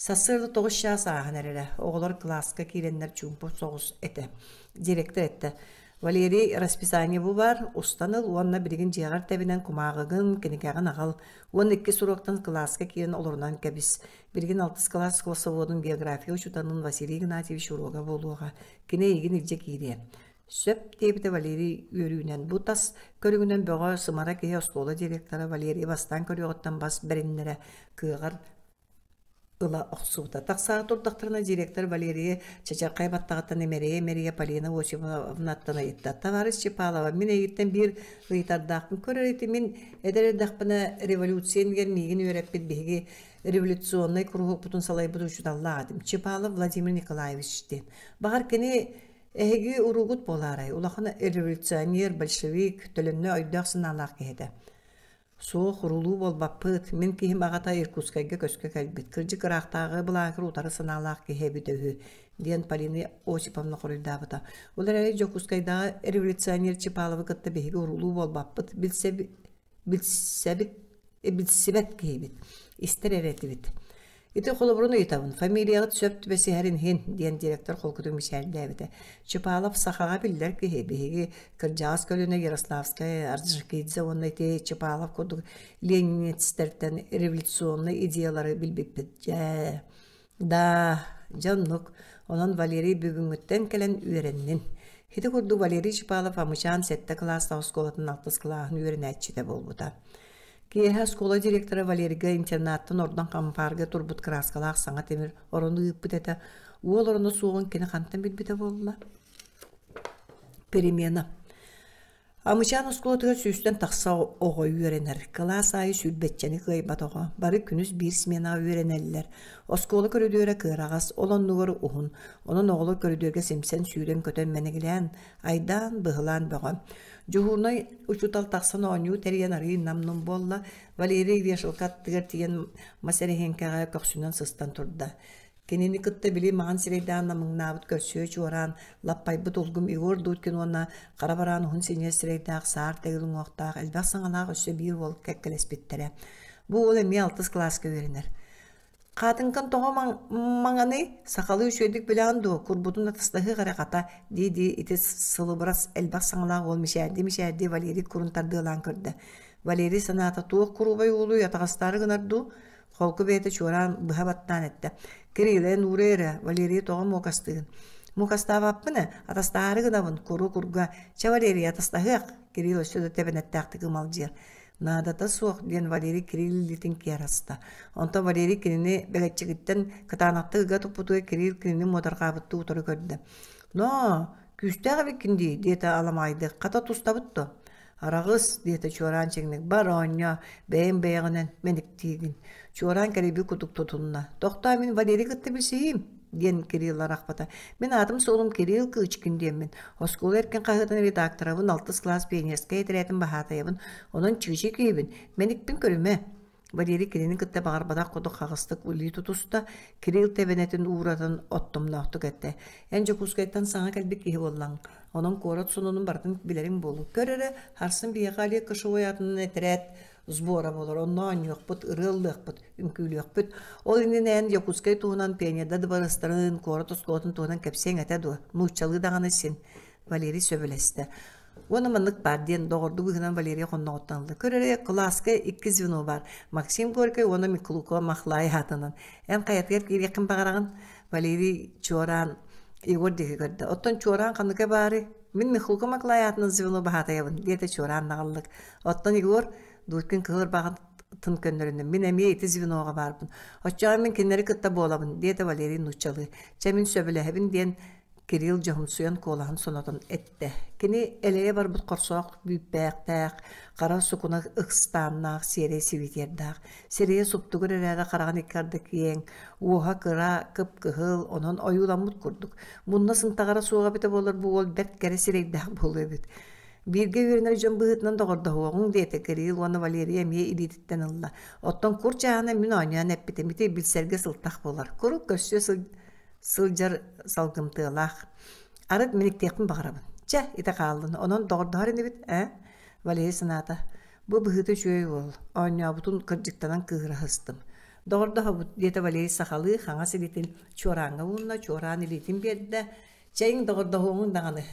Сарсыарда тоҕус чаас ааһан эрэрэ. Оҕолор кылааска киирэннэр чуумпу соҕус этэ. Директор эттэ: «Валерий, расписание бу баар, устан ыл уонна билигин дьиэҕэр тэбинэн кумааҕыгын, кинигэҕин аҕал. 12 уруоктан кылааска киирэн олорунан кэбис. Билигин алтыс кылаас классоводун география учууталын Василий Игнатьевич уруога буолуоҕа. Кини эйигин илдьэ киириэ. Сөп, диэбитэ Валерий үөрүүнэн. Бу тас көрүҥүнэн бөҕө сымара киһи оскуола директора Валерий бастаан көрүөҕүттэн бас бэриннэрэ кыаҕар ыла охсубута. Тахсаары турдахтарына директор Валерия чачархай баттаҕыттан имэрийэ-имэрийэ Полина Осиповнаттан ыйытта. «Товарищ Чепалова, мин эйигиттэн биир ыйытардаахпын. Көр эрэ мин эдэр эрдэхпинэ революция иннигэр миигин үөрэппит биһиги революционнай куруһуокпутун салайбыт учууталлаах этим. Чепалов Владимир Николаевич диэн. Баҕар кини эһиги уруугут буолаарай, улахан революционер, большевик, төлөннө өйдөөх санаалаах киһи этэ. Суох, урулуу буолбаппыт, мин киһим аҕата Иркутскайга көскө кэлбит, кырдьык ыраахтааҕы былаагыр утары санаалаах киһи эбитэ үһү, диэн Полина Осиповна хоруйдаабыта. Ол эрээри Дьокуускайдааҕы революционер Чепаловы кытта биһиги урулуу буолбаппыт, билсэбит, билсибэт киһибит, истэр эрэ этибит. Ити холобурун ыйытабын, фамилияҕыт сөп түбэсиһэрин иһин, диэн директор холкутук мичээрдээбитэ. Чапалов сахаҕа биллэр киһи, биһиги кырдьаҕас көлүөнэ Ярославскай, Орджоникидзе уонна ити Чапалов курдук ленинецтэртэн революционнай идеялары билбиппит. Дьэ, да, дьэ оннук. Онон Валерий бүгүҥҥүттэн кэлэн үөрэннин. Ити курдук Валерий Чапалов Амычаан сэттэ кылаастаах оскуолатын алтыс кылааһын үөрэнээччитэ буолбута. Киэһэ оскуола директора Валерийга интернаттан ордон хампаарга турбут кырааскалаах саҥа тимир орону ыыппыт этэ. Уол ороно суоҕун кини хантан билбитэ буолла? Перемена. Амычаан оскуолатыгар сүүстэн тахса оҕо үөрэнэр. Кылаас аайы сүүрбэччэни кыайбат оҕо. Бары күнүс биир сменаҕа үөрэнэллэр. Оскуола көрүдүөрэ кыараҕас, ол оннугар уһун. Онон оҕолор көрүдүөргэ симсэн сүүрэн-көтөн мэнигилээн, айдаан, быһылаан бөҕө. Дьуһуурунай учуутал тахсан оонньуу тэрийэн арыый нам-нум буолла. Валерий вешалка аттыгар тиийэн мас эрэһиэҥкэҕэ көхсүнэн сыстан турда. Кинини кытта били маҥан сирэйдээх намыҥнаабыт көрсүө чуораан, лаппайбыт улгум Егор Дудкин уонна хара бараан уһун синньигэс сирэйдээх саар тэгил уҥуохтаах элбэх саҥалаах өссө биир уол кэккэлэспиттэрэ. Бу уол эмиэ алтыс кылааска үөрэнэр. Хаатыҥкан тоҕо маҥаный, сахалыы үчүгэйдик билэҕин дуо, курбутун атастаһыах эрэ хата, дии-дии ити сылыбырас элбэх саҥалаах уол мичээрдии-мичээрдии Валерий курун тардыалаан көрдө. Валерий санаата туох куруубай уолуй атаҕастаары гынар дуу? Холку бэйэтэ чуораан быһа баттаан эттэ. Кирилл, эн уурай эрэ, Валерийы тоҕо муокастыыгын? Муокастаабаппын ээ, атастаһаары гынабын, куру курга. Чэ, Валерий, атастаһыах, Кирилл өссө да тэбэнэттээхтик ымалдьыйар. Наадата суох, диэн Валерий Кирилл илиитин киэр аста. Онтон Валерий кинини бэгэччигиттэн кытаанахтык ыга туппутугар Кирилл кинини муодарҕаабыттыы утары көрдө. «Ноо, күүстээх эбиккин дии», диэтэ аламаайдык. «Хата тустабыт дуо?» Араҕыс, диэтэ Чуораан чиҥник, бар оонньоо, бэйэҥ бэйэҕинэн мэниктиигин. Чуораан кэлэйбит курдук тутунна. Тохтоо, мин Валерий кытта билсиһиим, диэн Кирилл арахпата. Мин аатым-суолум Кирилл Кычкин диэммин. Оскуола эркин хаһыатын редакторабын, алтыс кылаас пионерскай этэрээтин баһаатайабын. Онон чыычый киһибин. Мэникпин көрүмэ. Валерий кинини кытта баҕарбатах курдук хаҕыстык илии тутуста, Кирилл тэбэнэтин ууратын оттомноохтук эттэ: «Эн Дьокуускайтан саҥа кэлбит киһи буоллаҥ, онон куорат сонунун барытын билэриҥ буолуо. Көр эрэ, сарсын биһиэхэ Олег Кошевой аатынан этэрээт сбора буолар, онно оонньуохпут, ырыа ыллыахпыт, үҥкүүлүөхпүт. Ол иннинэ эн Якутскай туһунан, пионердар дыбарыастарын, куорат оскуолатын туһунан кэпсиэҥ этэ дуо? Нууччалыы даҕаны син». Валерий сөбүлэстэ. Уонна маннык баар диэн доҕордуу быһыынан Валерия хонноҕуттан ылла. Көр эрэ, кылааска икки звено баар. Максим Горькай уонна Миклуко Махлай аатынан. Эн хайатыгар киириэххин баҕараҕын? Валерий Чуораан Егор диэки көрдө. Оттон Чуораан ханныка баарый? Мин Михлуко Маклай аатынан звено баһаатайабын, диэтэ Чуораан наҕыллык. Оттон Егор Дудкин кыһыл ырбаҕын көннөрүннэ. Мин эмиэ ити звеноҕа баарбын. Оччоҕо мин кинилэри кытта буолабын, диэтэ Валерий нууччалыы. Чэ, мин сөбүлэһэбин диэн Кирилл дьоһумсуйан куолаһын сонотон эттэ. Кини элэйэ барбыт хорсоох бүүппээхтээх, хара сукуна ыкстааннаах сиэрэй сибитиэрдээх, сирэйэ суптугур эрээри хараҕын икки арда киэҥ, уоһа кыра, кып-кыһыл, онон ойууламмыт курдук. Мунна сынтаҕара суоҕа эбитэ буоллар бу уол бэрт кэрэ сирэйдээх буолуо эбит. Бииргэ үөрэнэр дьон быһыытынан доҕордоһуоҕуҥ диэтэ Кирилл уонна Валерия эмиэ илиититтэн ылла. Оттон кур чааһына мин оонньоон эппитим, ити билсэргэ сылтах буолар. Куруук көрсүө сыл сылдьар салгымтыалаах. Арыт мэниктиэхпин баҕарабын. Чэ, ити хааллын. Онон доҕордоһор инибит, ээ? Валерий санаата. Бу быһыыта үчүгэй уол. Оонньообутун кырдьыктанан кыыһыра сыстым. Доҕордоһобут, диэтэ Валерий сахалыы хаҥас илиитин чуорааҥҥа уунна, чуораан илиитин биэрдэ. Чэйиҥ доҕордоһуоҥуҥ даҕаны.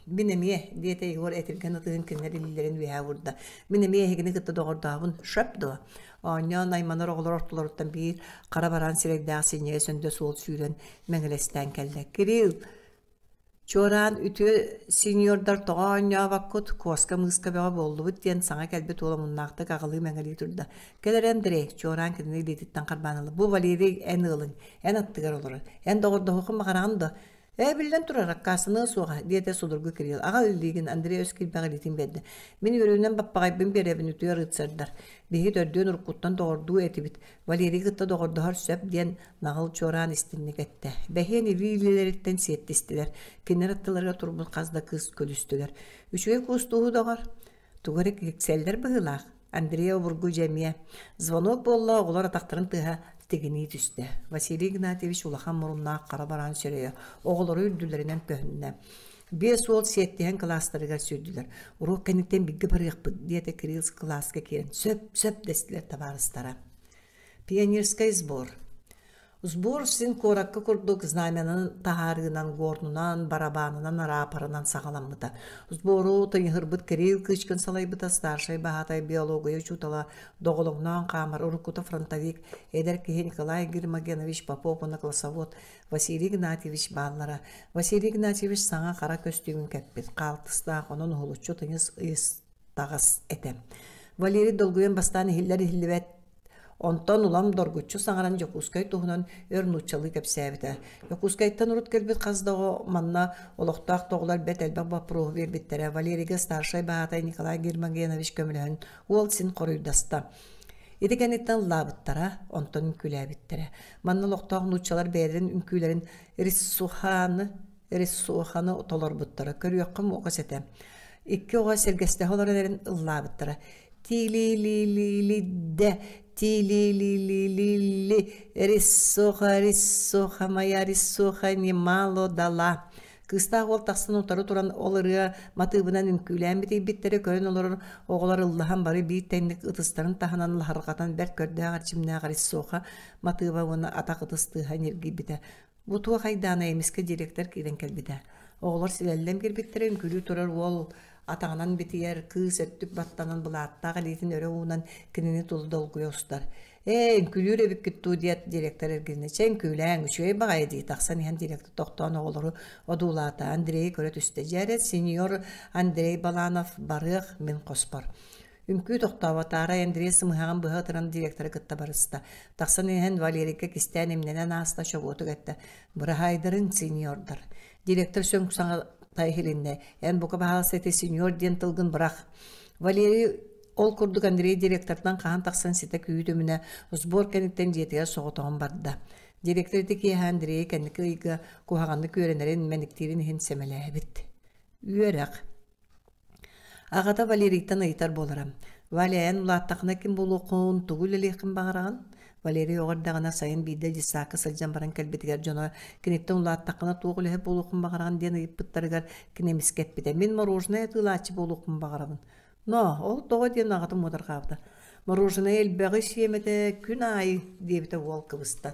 Мин эмиэ, диэтэ Егор этиргэн ытыһын кинилэр илиилэрин үөһэ уурда. Мин эмиэ эһигини кытта доҕордообун, шөп дуо? Оонньоон айманар оҕолор ортолоруттан биир хара бараан сирэйдээх синньигэс өндө суол сүүрэн мэҥилэстээн кэллэ. Кирилл, чуораан үтүө сеньордар тоҕо оонньообоккут, куоска-мыыска бөҕө буоллубут диэн саҥа кэлбит уола муннаахтык аҕалыы мэҥэлии турда. Кэл эрэ, Андрей, чуораан кинини илиититтэн харбаан ылла. Бу Валерий эн ыалыҥ, эн аттыгар олорор. Эн доҕордоһуоххун баҕараҕын дуо? Ээ, биллэн турар, аккаастаныа суоҕа, диэтэ судургу Кирилл. Аҕал илиигин, Андрей өс киирбэх илиитин биэрдэ. Мин үөрүүнэн баппаҕайбын биэрэбин, үтүө рыцардар. Биһиги төрдүөн уруккуттан доҕордуу этибит. Валерий кытта доҕордоһор сөп, диэн наҕыл чуораан истинник эттэ. Бэһиэн илии илиилэриттэн сиэттистилэр. Кинилэр аттыларыгар турбут хас да кыыс күлүстүлэр. Үчүгэй куустууһу доҕор. Тугу эрэ киксэллэр быһыылаах. Андрей обургу дьэ эмиэ. Звонок буолла, оҕолор атахтарын тыаһа тигинии түстэ. Василий Игнатьевич улахан муруннаах хара бараан сөрөйө оҕолору үрдүлэринэн көһүннэ. Биэс уол сиэттиһэн кылаастарыгар сүүрдүлэр. Уруок кэнниттэн бииргэ барыахпыт, диэтэ Кирилл кылааска киирэн. Сөп, сөп дэстилэр табаарыстара. Пионерскай сбор. Сбор син куоракка курдук знамянан таһаарыынан, горнунан, барабаанынан, араапарынан саҕаламмыта. Сбору тыйыһырбыт Кирилл Кычкин салайбыта старшай баһаатай биология учуутала доҕолоҥноон хаамар уруккута фронтовик эдэр киһи Николай Гермогенович Попов уонна классовод Василий Игнатьевич бааллара. Василий Игнатьевич саҥа хара көстүүмүн кэппит, хаалтыстаах, онон уһулуччу тыйыс ыйыстаҕас этэ. Валерий долгуйан бастаан иһиллэр-иһиллибэт Онтон улам доргуччу саҥаран Дьокуускай туһунан өр нууччалыы кэпсээбитэ. Дьокуускайтан урут кэлбит хас да оҕо манна олохтоох да оҕолор бэрт элбэх боппуруоһу биэрбиттэрэ. Валерийга старшай баһаатай Николай Гермогенович көмөлөһөн уол син хоруйдаста. Ити кэнниттэн ыллаабыттара, онтон үҥкүүлээбиттэрэ. Манна олохтоох нууччалар бэйэлэрин үҥкүүлэрин Рессуханы, Рессуханы толорбуттара. Көрүөххэ муокас этэ. Икки оҕо сэргэстэһэ олорон эрэн ыллаабыттара. Ти-ли-ли-ли-ли-дэ, ти-ли-ли-ли-ли-ли, Рессуха, рессуха, моя рессуха немало дала. Кыыстаах уол тахсан утары туран ол ырыа матыыбынан үҥкүүлээн битийбиттэрэ көрөн олорор оҕолор ыллаһан бары биир тэҥник ытыстарын таһынан лаһырҕатан бэрт көрдөөх эрчимнээх рессуха матыыба уонна атах ытыс тыаһа ньиргийбитэ. Бу туох айдаана эмискэ директор киирэн кэлбитэ. Оҕолор силэллэн киирбиттэрэ үҥкүүлүү турар уол атаҕынан битийэр, кыыс өттүк баттанан былааттаах илиитин өрө уунан кинини тулу долгуйа устар. «Ээ, үҥкүүлүүр эбиккит дуу» диэт директор эргилиннэ. «Чэ, үҥкүүлээҥ, үчүгэй баҕайы» дии тахсан иһэн директор тохтоон оҕолору одуулаата. Андрейы көрө түстэ. «Дьэ эрэ, сеньор Андрей Баланов, барыах мин хоспор». Үҥкүү тохтообото, арай Андрей сымыһаҕын быһа ытыран директоры кытта барыста. Тахсан иһэн Валерийга кистээн имнэнэн ааста, чобуотук эттэ: «Быраһаайдарыҥ, сеньордар!» Директор сөҥ саҥа иһилиннэ. Эн бука баһаалыста ити сеньор диэн тылгын бырах. Валерий ол курдук Андрей директортан хаһан тахсан ситэ күүтүмүнэ сбор кэнниттэн дьиэтигэр соҕотоҕун барда. Директор ити киэһэ Андрейы кэнники ыйга куһаҕаннык үөрэнэрин, мэниктиирин иһин сэмэлээбит. Үөрэх. Аҕата Валерийтан ыйытар буолара: «Валя, эн улааттаххына ким буолуоххун, тугу үлэлиэххин баҕараҕын?» Валерий оҕо эрдэҕинэ сайын биирдэ детсадка сылдьан баран кэлбитигэр дьоно киниттэн улааттаххына туох үлэһит буолуоххун баҕараҕын диэн ыйыппыттарыгар кини эмискэ эппитэ: «Мин мороженай атыылааччы буолуохпун баҕарабын». «Но, ол тоҕо?» диэн аҕатын муодарҕаабыта. «Мороженай элбэҕи сиэм этэ, күн аайы» диэбитэ уол кыбыстан.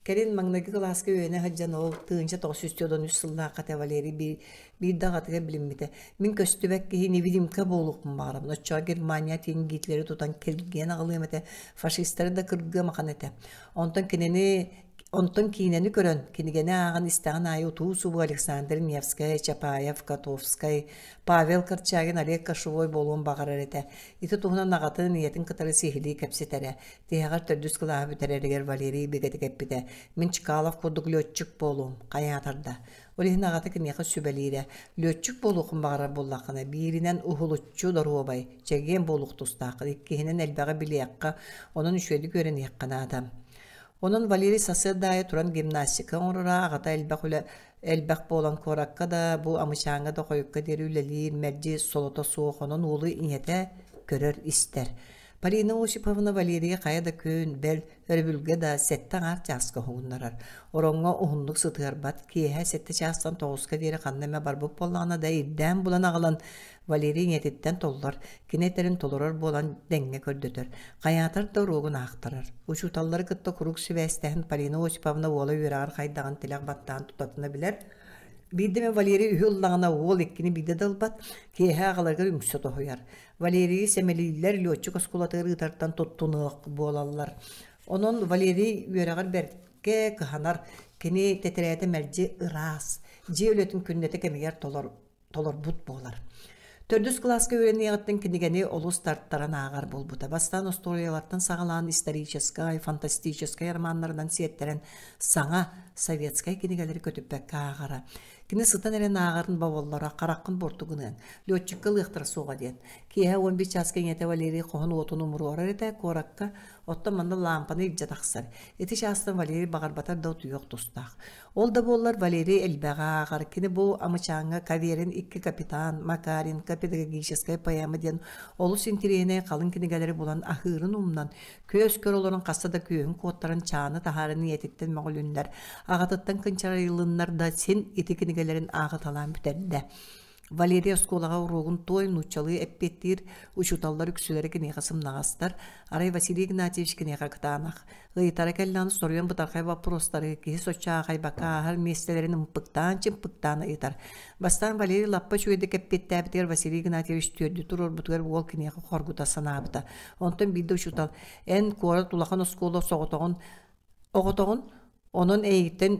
Кэлин маҥнайгы кылааска үөрэнэ сылдьан ол 1993 сыллаахха этэ Валерий биирдэ аҕатыгар билиммитэ. Мин көстүбэт киһи невидимка буолуохпун баҕарабын. Оччоҕо Германия тиин Гитлери тутан киргиэн аҕалыам этэ, фашистары да кыргыам ахан этэ. Онтон кинини Онтон киинэни көрөн, кинигэни ааҕан истэҕин аайы утуу-субуу Александр Невскэй, Чапаев, Котовскай, Павел Корчагин, Олег Кошевой буолуон баҕарар этэ. Ити туһунан аҕатын, ийэтин кытары сиһилии кэпсэтэрэ. Тиһэҕэр төрдүс кылааһы бүтэрэригэр Валерий бигэтик эппитэ: «Мин Чкалов курдук лүөччүк буолуом, хайаатар да». Ол иһин аҕата киниэхэ сүбэлиирэ: «Лүөччүк буолуоххун баҕарар буоллаххына, бииринэн уһулуччу доруобай, чэгиэн буолуох тустааххын, иккиһинэн элбэҕи билиэххэ, онон үчүгэйдик үөрэниэххэ наада». Онон Валерий сарсыарда аайы туран гимнастика оҥороро, аҕата элбэх үлэ элбэх буолан куоракка да, бу Амычааҥҥа да хойукка диэри үлэлиир, мэлдьи солото суох, онон уолу ийэтэ көрөр-истэр. Полина Осиповна Валерийы хайа да күн, бэл, өрөбүлгэ да 7 аҥаар чааска уһугуннарар. Ороҥҥо уһуннук сытыарбат, киэһэ 7 чаастан 9-ка диэри ханна эмэ барбыт буоллаҕына да ирдээн булан аҕалан Валерий ийэтиттэн толлор, кини этэрин толорор буолан дэҥҥэ көрдөтөр. Хайаатар да уруогун аахтарар. Учууталлары кытта куруук сибээстэһэн Полина Осиповна уола үөрэҕэр хайдаҕын тилэх баттаан тутатына билэр. Биирдэ эмэ Валерий үһү ыллаҕына уол иккини биирдэ да ылбат, киэһэ аҕаларыгар үҥсэ тоһуйар. Валерийы сэмэлииллэр, лүөччүк оскуолатыгар ыытартан туттунуох буолаллар. Онон Валерий үөрэҕэр бэркэ кыһанар, кини тэтэрээтэ мэлдьи ыраас, дьиэ үлэтин күннэтэ кэмигэр толор, толорбут буолар. Төрдүс кылааска үөрэниэҕиттэн кинигэни олус тартаран ааҕар буолбута. Бастаан остуоруйалартан саҕалаан историческай, фантастическай романнарынан сиэттэрэн саҥа советскай кинигэлэри көтүппэккэ ааҕара. Кини сытан эрэн ааҕарын боболлоро, хараххын буорту гыныаҥ, летчикка ылыахтара суоҕа диэн. Киэһэ 11 чааска ийэтэ Валерий хоһун уотун умуруорар этэ, куоракка, оттон манна лаампаны илдьэ тахсар. Ити чаастан Валерий баҕарбатар да утуйуох тустаах. Ол да буоллар Валерий элбэҕи ааҕар. Кини бу Амычааҥҥа Каверин икки капитан, Макаренко педагогическая поэма диэн олус интириэһинэй халыҥ кинигэлэри булан аһыырын умнан, күөс көр олорон хаста да күөһүн куоттаран чааны таһааран ийэтиттэн мөҕүлүннэр, аҕатыттан кынчарыйылыннар да син ити кинигэлэрин ааҕыталаан бүтэрдэ. Валерий оскуолаҕа уруогун туой нууччалыы эппиэттиир, учууталлар үксүлэрэ киниэхэ сымнаҕастар, арай Василий Игнатьевич киниэхэ кытаанах. Ыйытара кэллэҕинэ соруйан бытархай боппуруостары киһи соччо аахайбакка ааһар миэстэлэрин ымпыктаан-чымпыктаан ыйытар. Бастаан Валерий лаппа үчүгэйдик эппиэттээбитигэр Василий Игнатьевич түөрдү туруорбутугар уол киниэхэ хоргута санаабыта. Онтон биирдэ учуутал «Эн куорат улахан оскуола соҕотоҕун оҕотоҕун, онон эйигиттэн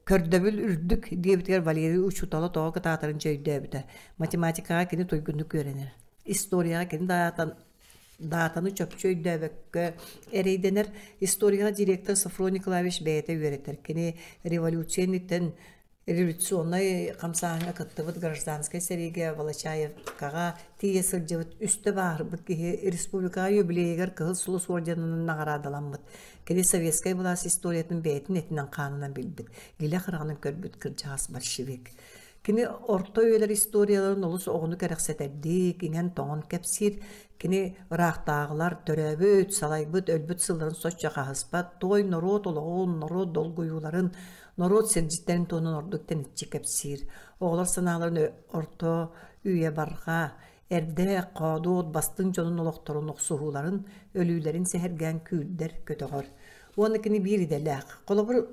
көрдөбүл үрдүк» диэбитигэр Валерий учуутала тоҕо кытаатарын дьэ өйдөөбүтэ. Математикаҕа кини туйгуннук үөрэнэр. Историяҕа кини даатан даатаны чопчу өйдөөбөккө эрэйдэнэр. Историяҕа директор Софрон Николаевич бэйэтэ үөрэтэр. Кини революция инниттэн революционнай хамсааһыҥҥа кыттыбыт гражданскай сэриигэ Волочаевкаҕа тиийэ сылдьыбыт үстэ бааһырбыт киһи республикаҕа юбилейыгар Кыһыл Сулус орденынан наҕараадаламмыт. Кини советскай былаас историятын бэйэтин этинэн-хаанынан билбит, илэ хараҕынан көрбүт кырдьаҕас большевик. Кини орто үйэлэр историяларын олус оҕону кэрэхсэтэрдии, иҥэн-тоҥон кэпсиир. Кини ыраахтааҕылар төрөөбүт, салайбыт, өлбүт сылларын соччо хаһыспат, туой норуот олоҕун, норуот долгуйууларын, норуот сирдьиттэрин туһунан ордук тэниччи кэпсиир. Оҕолор санааларын орто үйэ барҕа, эрдэ хоодуот бастыҥ дьонун олохторун охсуһууларын, өлүүлэрин сэһэргээн күүрдэр, көтөҕөр. Уонна кини биир идэлээх. Холобур,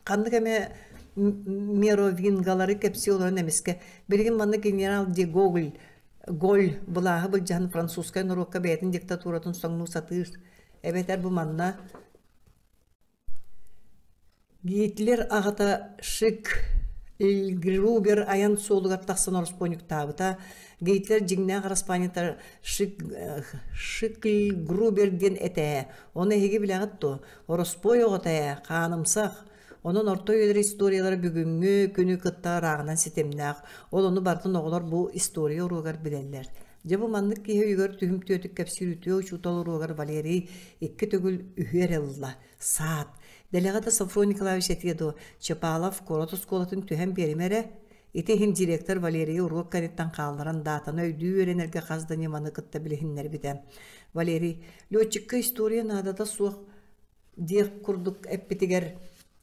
ханнык эмэ меровингалары кэпсии олорон эмискэ билигин манна генерал де Гоголь Голь былааһы былдьаһан французскай норуокка бэйэтин диктатуратын соҥнуу сатыыр эбэтэр бу манна Гитлер аҕата Шик Грубер айан суолугар тахсан ороспуонньуктаабыта. Гитлер дьиҥнээх араспаанньата Шикльгрубер диэн этэ ээ. Ону эһиги билэҕит дуо? Ороспуой оҕото ээ, хаанымсах. Онон орто үйэлэр историялара бүгүҥҥү күнү кытта ырааҕынан ситимнээх. Ол ону барытын оҕолор бу история уруогар билэллэр. Дьэ бу маннык киһи өйүгэр түһүмтүөтүк кэпсиир үтүө учуутал уруогар Валерий икки төгүл үһү эрэ ылла. Саат. Дэлэҕэ да Софрон Николаевич этиэ дуо, Чапалов куорат оскуолатын түһэн биэримэ эрэ. Ити иһин директор Валерийы уруок кэнниттэн хаалларан даатаны өйдүү үөрэнэргэ хас да ньыманы кытта билиһиннэрбитэ. Валерий, летчикка история наадата суох диэх курдук эппитигэр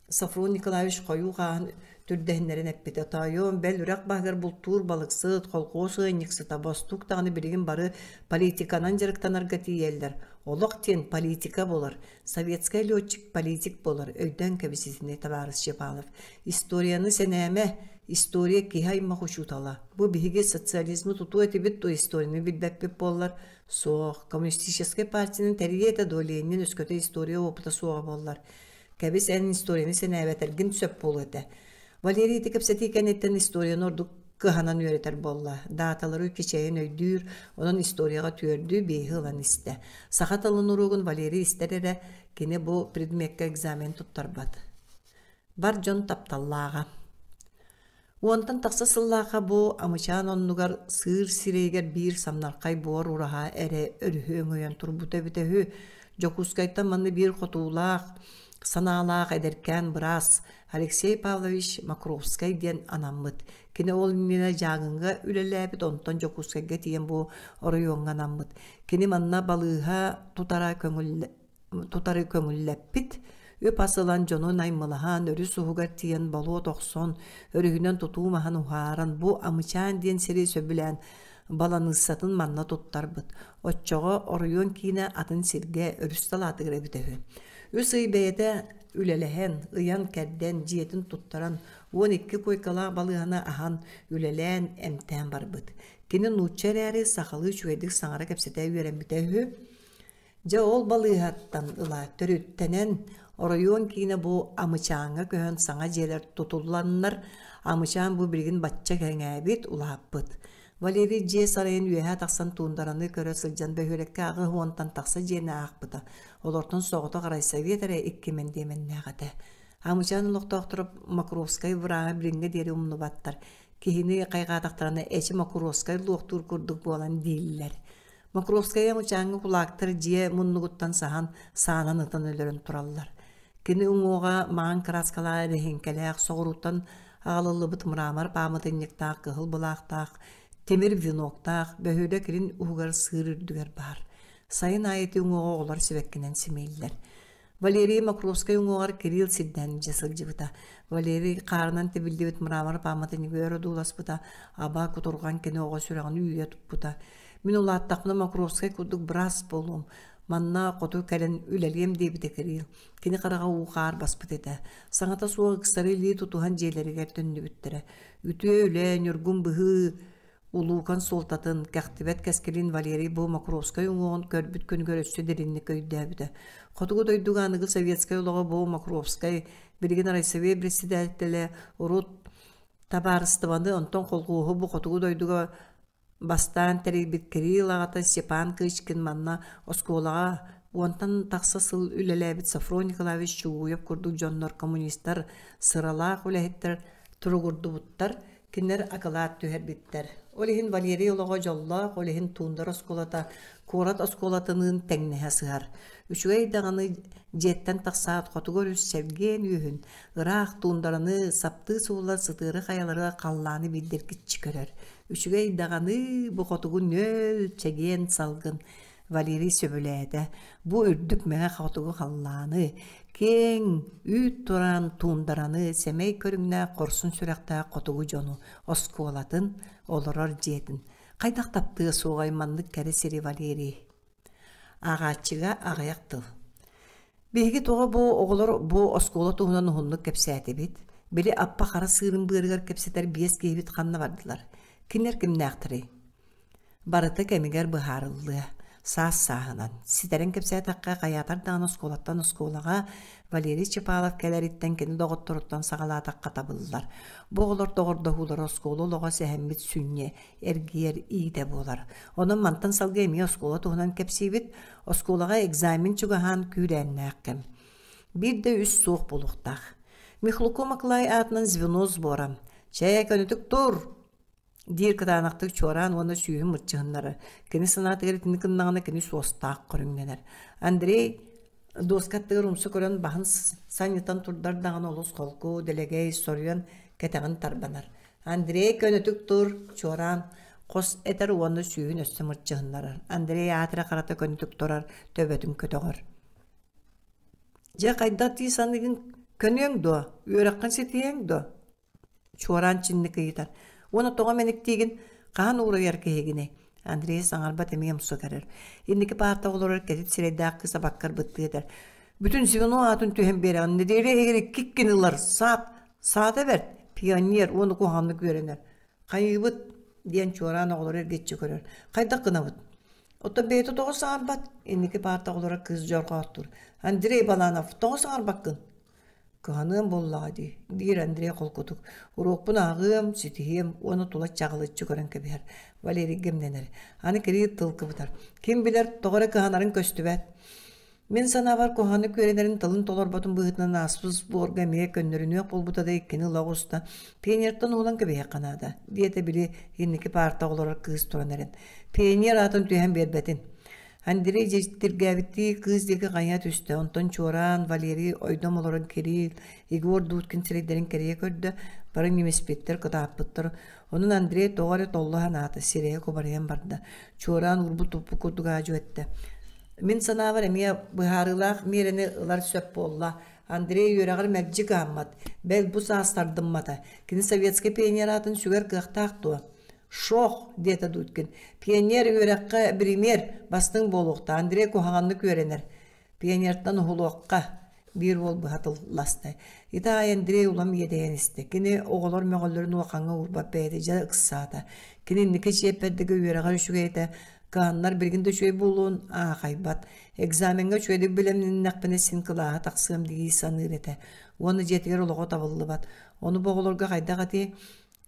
Софрон Николаевич хойуу хааһын түрдэһиннэрэн эппитэ: «Тоойуом, бэл үрэх баһыгар бултуур балыксыт, холкуос ыанньыксыта, бостуук даҕаны билигин бары политиканан дьарыктанарга тиийэллэр. Олох диэн политика буолар. Советскай летчик политик буолар, өйдөөн кэбис итини, табаарыс Чепалов. Историяны сэнээмэ, история киһи аймах учуутала. Бу биһиги социализмы тутуо этибит дуо историяны билбэппит буоллар? Суох, коммунистическай партияны тэрийиэ этэ дуо Ленин өскөтө история опыта суоҕа буоллар. Кэбис эн историяны сэнээбэтэргин сөп буолуо этэ. Валерий ити кэпсэтии кэнниттэн историяны ордук кыһанан үөрэтэр буолла. Дааталары кичэйэн өйдүүр, онон историяҕа түөрдүү биэһи ылан истэ. Саха тылын уруогун Валерий истэр эрэ, кини бу предмеккэ экзамен туттарбат. Бар дьон тапталлааҕа. Уонтан тахса сыллаахха бу Амычаан оннугар сыыр сирэйигэр биир самнархай буор ураһа эрэ өрүһү өҥөйөн турбута эбитэ үһү. Дьокуускайтан манна биир хотуулаах, санаалаах эдэркээн быраас Алексей Павлович Покровскай диэн анаммыт. Кини ол иннинэ Дьааҥыга үлэлээбит, онтон Дьокуускайга тиийэн бу оройуоҥҥа анаммыт. Кини манна балыыһа тутара көҥүл тутары көҥүллэппит, үп-ас ылан дьону наймылаһан, өрүс уһугар тиийэн болуот охсон, өрүһүнэн тутуу маһын уһааран, бу Амычаан диэн сири сөбүлээн баланыыссатын манна туттарбыт. Оччоҕо оройуон киинэ атын сиргэ өрүс салаатыгар эбитэ үһү. Үс ый бэйэтэ үлэлэһэн, ыйан-кэрдэн, дьиэтин туттаран, 12 куойкалаах балыыһаны аһан, үлэлээн, эмтээн барбыт. Кини нуучча эрээри сахалыы үчүгэйдик саҥара кэпсэтэ үөрэммитэ үһү. Дьэ ол балыыһаттан ыла төрүттэнэн оройуон киинэ бу Амычааҥҥа көһөн саҥа дьиэлэр тутулланнар, Амычаан бу билигин бачча кэҥээбит, улааппыт. Валерий дьиэ сарайын үөһэ тахсан туундараны көрө сылдьан бөһүөлэккэ 80-тан тахса дьиэни аахпыта. Олортон соҕотох райсовет эрэ икки мэндиэмэннээх этэ. Амычаан олохтоохторо Мокровскай бырааһы билиҥҥэ диэри умнубаттар. Киһини хайҕаатахтарына эчи Мокровскай луохтуур курдук буолан дииллэр. Мокровскайга мучааҥҥы кулаактар дьиэ муннугуттан саһан, саанан ытан өлөрөн тураллар. Кини уҥуоҕа маҥан кырааскалаах эрэһиҥкэлээх, соҕурууттан аҕалыллыбыт мрамор пааматынньыктаах кыһыл былаахтаах, тимир веноктаах, бөһүөлэк илин уһугар сыыр үрдүгэр баар. Сайын аайы ити уҥуоҕу оҕолор сибэккинэн симииллэр. Валерий Мокровскай уҥуоҕар Кирилл сирдээн илдьэ сылдьыбыта. Валерий хаарынан тибиллибит мрамор пааматынньыгы өр одууласпыта, аба кутурҕан кини оҕо сүрэҕин үүйэ туппута. Мин улааттахпына Мокровскай курдук быраас буолуом, манна хоту кэлэн үлэлиэм диэбитэ Кирилл. Кини хараҕа уу-хаар баспыт этэ. Саҥата суох ыксары илии тутуһан дьиэлэригэр төннүбүттэрэ. Үтүө үлэ, ньургун быһыы Улуукан суолтатын, кэхтибэт кэскилин Валерий бу Мокровскай уҥуоҕун көрбүт күнүгэр өссө дириҥник өйдөөбүтэ. Хотугу дойдуга аныгы советскай олоҕо бу Мокровскай, билигин райсовет председателэ, урут табаарыстыбаны, онтон колхуоһу бу хотугу дойдуга бастаан тэрийбит Кирилл аҕата Степан Кычкин манна оскуолаҕа уонтан тахса сыл үлэлээбит Софрон Николаевич Чугуев курдук дьоннор коммунистар, сыралаах үлэһиттэр туругурдубуттар, Кинилэр акылаат түһэрбиттэр. Ол иһин Валерий олоҕо дьоллоох, ол иһин Туундара оскуолата куорат оскуолатыныын тэҥнэһэ сыһар. Үчүгэй даҕаны дьиэттэн тахсаат хотугу өрүс чэлгиэн үөһүн, ыраах туундараны саптыы сууллар сытыары хайалары халлааны биирдэргиччи көрөр. Үчүгэй даҕаны бу хотугу нүөл чэгиэн салгын Валерий сөбүлээтэ. Бу үрдүк мэҥэ хотугу халлааны, киэҥ, үүт тураан туундараны, сэмэй көрүҥнээх хорсун сүрэхтээх хотугу дьону, оскуолатын, олорор дьиэтин. Хайдах таптыа суоҕай маннык кэрэ сири Валерий? Ааҕааччыга аҕыйах тыл. Биһиги тоҕо бу оҕолор бу оскуола туһунан уһуннук кэпсээтибит? Били аппа хара сыырын быарыгар кэпсэтэр биэс киһибит ханна бардылар? Кинилэр кимнээхтэрий? Барыта кэмигэр быһаарыллыа, саас-сааһынан. Ситэрэн кэпсээтэххэ, хайаатар даҕаны оскуолаттан оскуолаҕа Валерий Чепалов кэлэриттэн кини доҕотторуттан саҕалаатахха табыллар. Бу оҕолор доҕордоһуулара оскуола олоҕо сэһэммит сүнньэ, эргийэр иитэ буолар. Онон мантан салгыы эмиэ оскуола туһунан кэпсиибит. Оскуолаҕа экзамен чугаһаан күүрээннээх кэм. Биир да үс суох буолуохтаах. Михлуко Маклай аатынан звено сбора. Чэ, көнөтүк тур! диир кытаанахтык чуораан уонна сүүһүн мырчыһыннарар. Кини санаатыгар итини гыннаҕына кини суостаах көрүҥнэнэр. Андрей дуоска аттыгар умса көрөн баһын санньытан турдар даҕаны олус холку, дэлэгэй, соруйан кэтэҕин тарбанар. Андрей көнөтүк тур, чуораан хос этэр уонна сүүһүн өссө мырчыһыннарар. Андрей аатыра харата көнөтүк турар, төбөтүн көтөҕөр. Дьэ хайдах дии саныыгын көнүөҥ дуо? Үөрэххин ситиһиэҥ дуо? Чуораан чинник ыйытар. Уонна тоҕо мэниктиигин, хаһан уурайар киһигиний? Андрей саҥарбат эмиэ умса көрөр. Инники паартаҕа олорор кэтит сирэйдээх кыыс абаккарбыттыы этэр. Бүтүн звено аатын түһэн биэрэҕин, нэдиэлэ иһигэр иккиккин ылар, саат, саата бэрт, пионер уонна куһаҕаннык үөрэнэр. Хайыыбыт? диэн чуораан оҕолору эргиччи көрөр. Хайдах гынабыт? Оттон бэйэтэ тоҕо саҥарбат? Инники паартаҕа олорор кыыс дьорҕооттуур. Андрей Баланов, тоҕо саҥарбаккын? Кыһаныам буоллаҕа дии, диир Андрей холкутук. Уруокпун ааҕыам, ситиһиэм уонна тула чаҕылыччы көрөн кэбиһэр. Валерий гэмнэнэр. Аны Кирилл тыл кыбытар. Ким билэр, тоҕо эрэ кыһанарын көстүбэт. Мин санаабар куһаҕаны күөрэнэрин тылын толорботун быһыытынан ааспыт сборга эмиэ көннөрүнүөх буолбута да иккини ыла оҕуста. Пионертан уһулан кэбиһиэххэ наада, диэтэ били инники паартаҕа олорор кыыс туран эрэн. Пионер аатын түһэн биэрбэтин. Андрей дьиктиргээбиттии кыыс диэки хайа түстэ, онтон чуораан Валерий ойдом олорон Кирилл, Егор Дудкин сирэйдэрин кэрийэ көрдө, бары ньимиспиттэр, кытааппыттар. Онон Андрей тоҕо эрэ толло санаата, сирэйэ кубарыйан барда. Чуораан уурбут-туппут курдук аадьу эттэ. Мин санаабар эмиэ быһаарыылаах миэрэни ылар сөп буолла. Андрей үөрэҕэр мэлдьи кыһаммат, бэл бу саас тардыммата. Кини советскай пионер аатын сүгэр кыахтаах дуо? Шох, диэтэ Дудкин. Пионер үөрэххэ биримиэр бастыҥ буолуохтаах. Андрей куһаҕаннык үөрэнэр. Пионертан уһулуохха, биир уол быһа тылласта. Ити аайы Андрей улам иэдэйэн истэ. Кини оҕолор мөҕөллөрүн улахаҥҥа уурбат бэйэтэ дьэ ыксаата. Кини инники чиэппэрдэгэ үөрэҕэр үчүгэй этэ. Кыһаннар билигин да үчүгэй буолуон аахайбат. Экзамеҥҥа үчүгэйдик бэлэмнэннэхпинэ син кылааһа тахсыам дии саныыр этэ. Уонна дьиэтигэр олоҕо табыллыбат. Ону бу оҕолорго хайдах этиэй?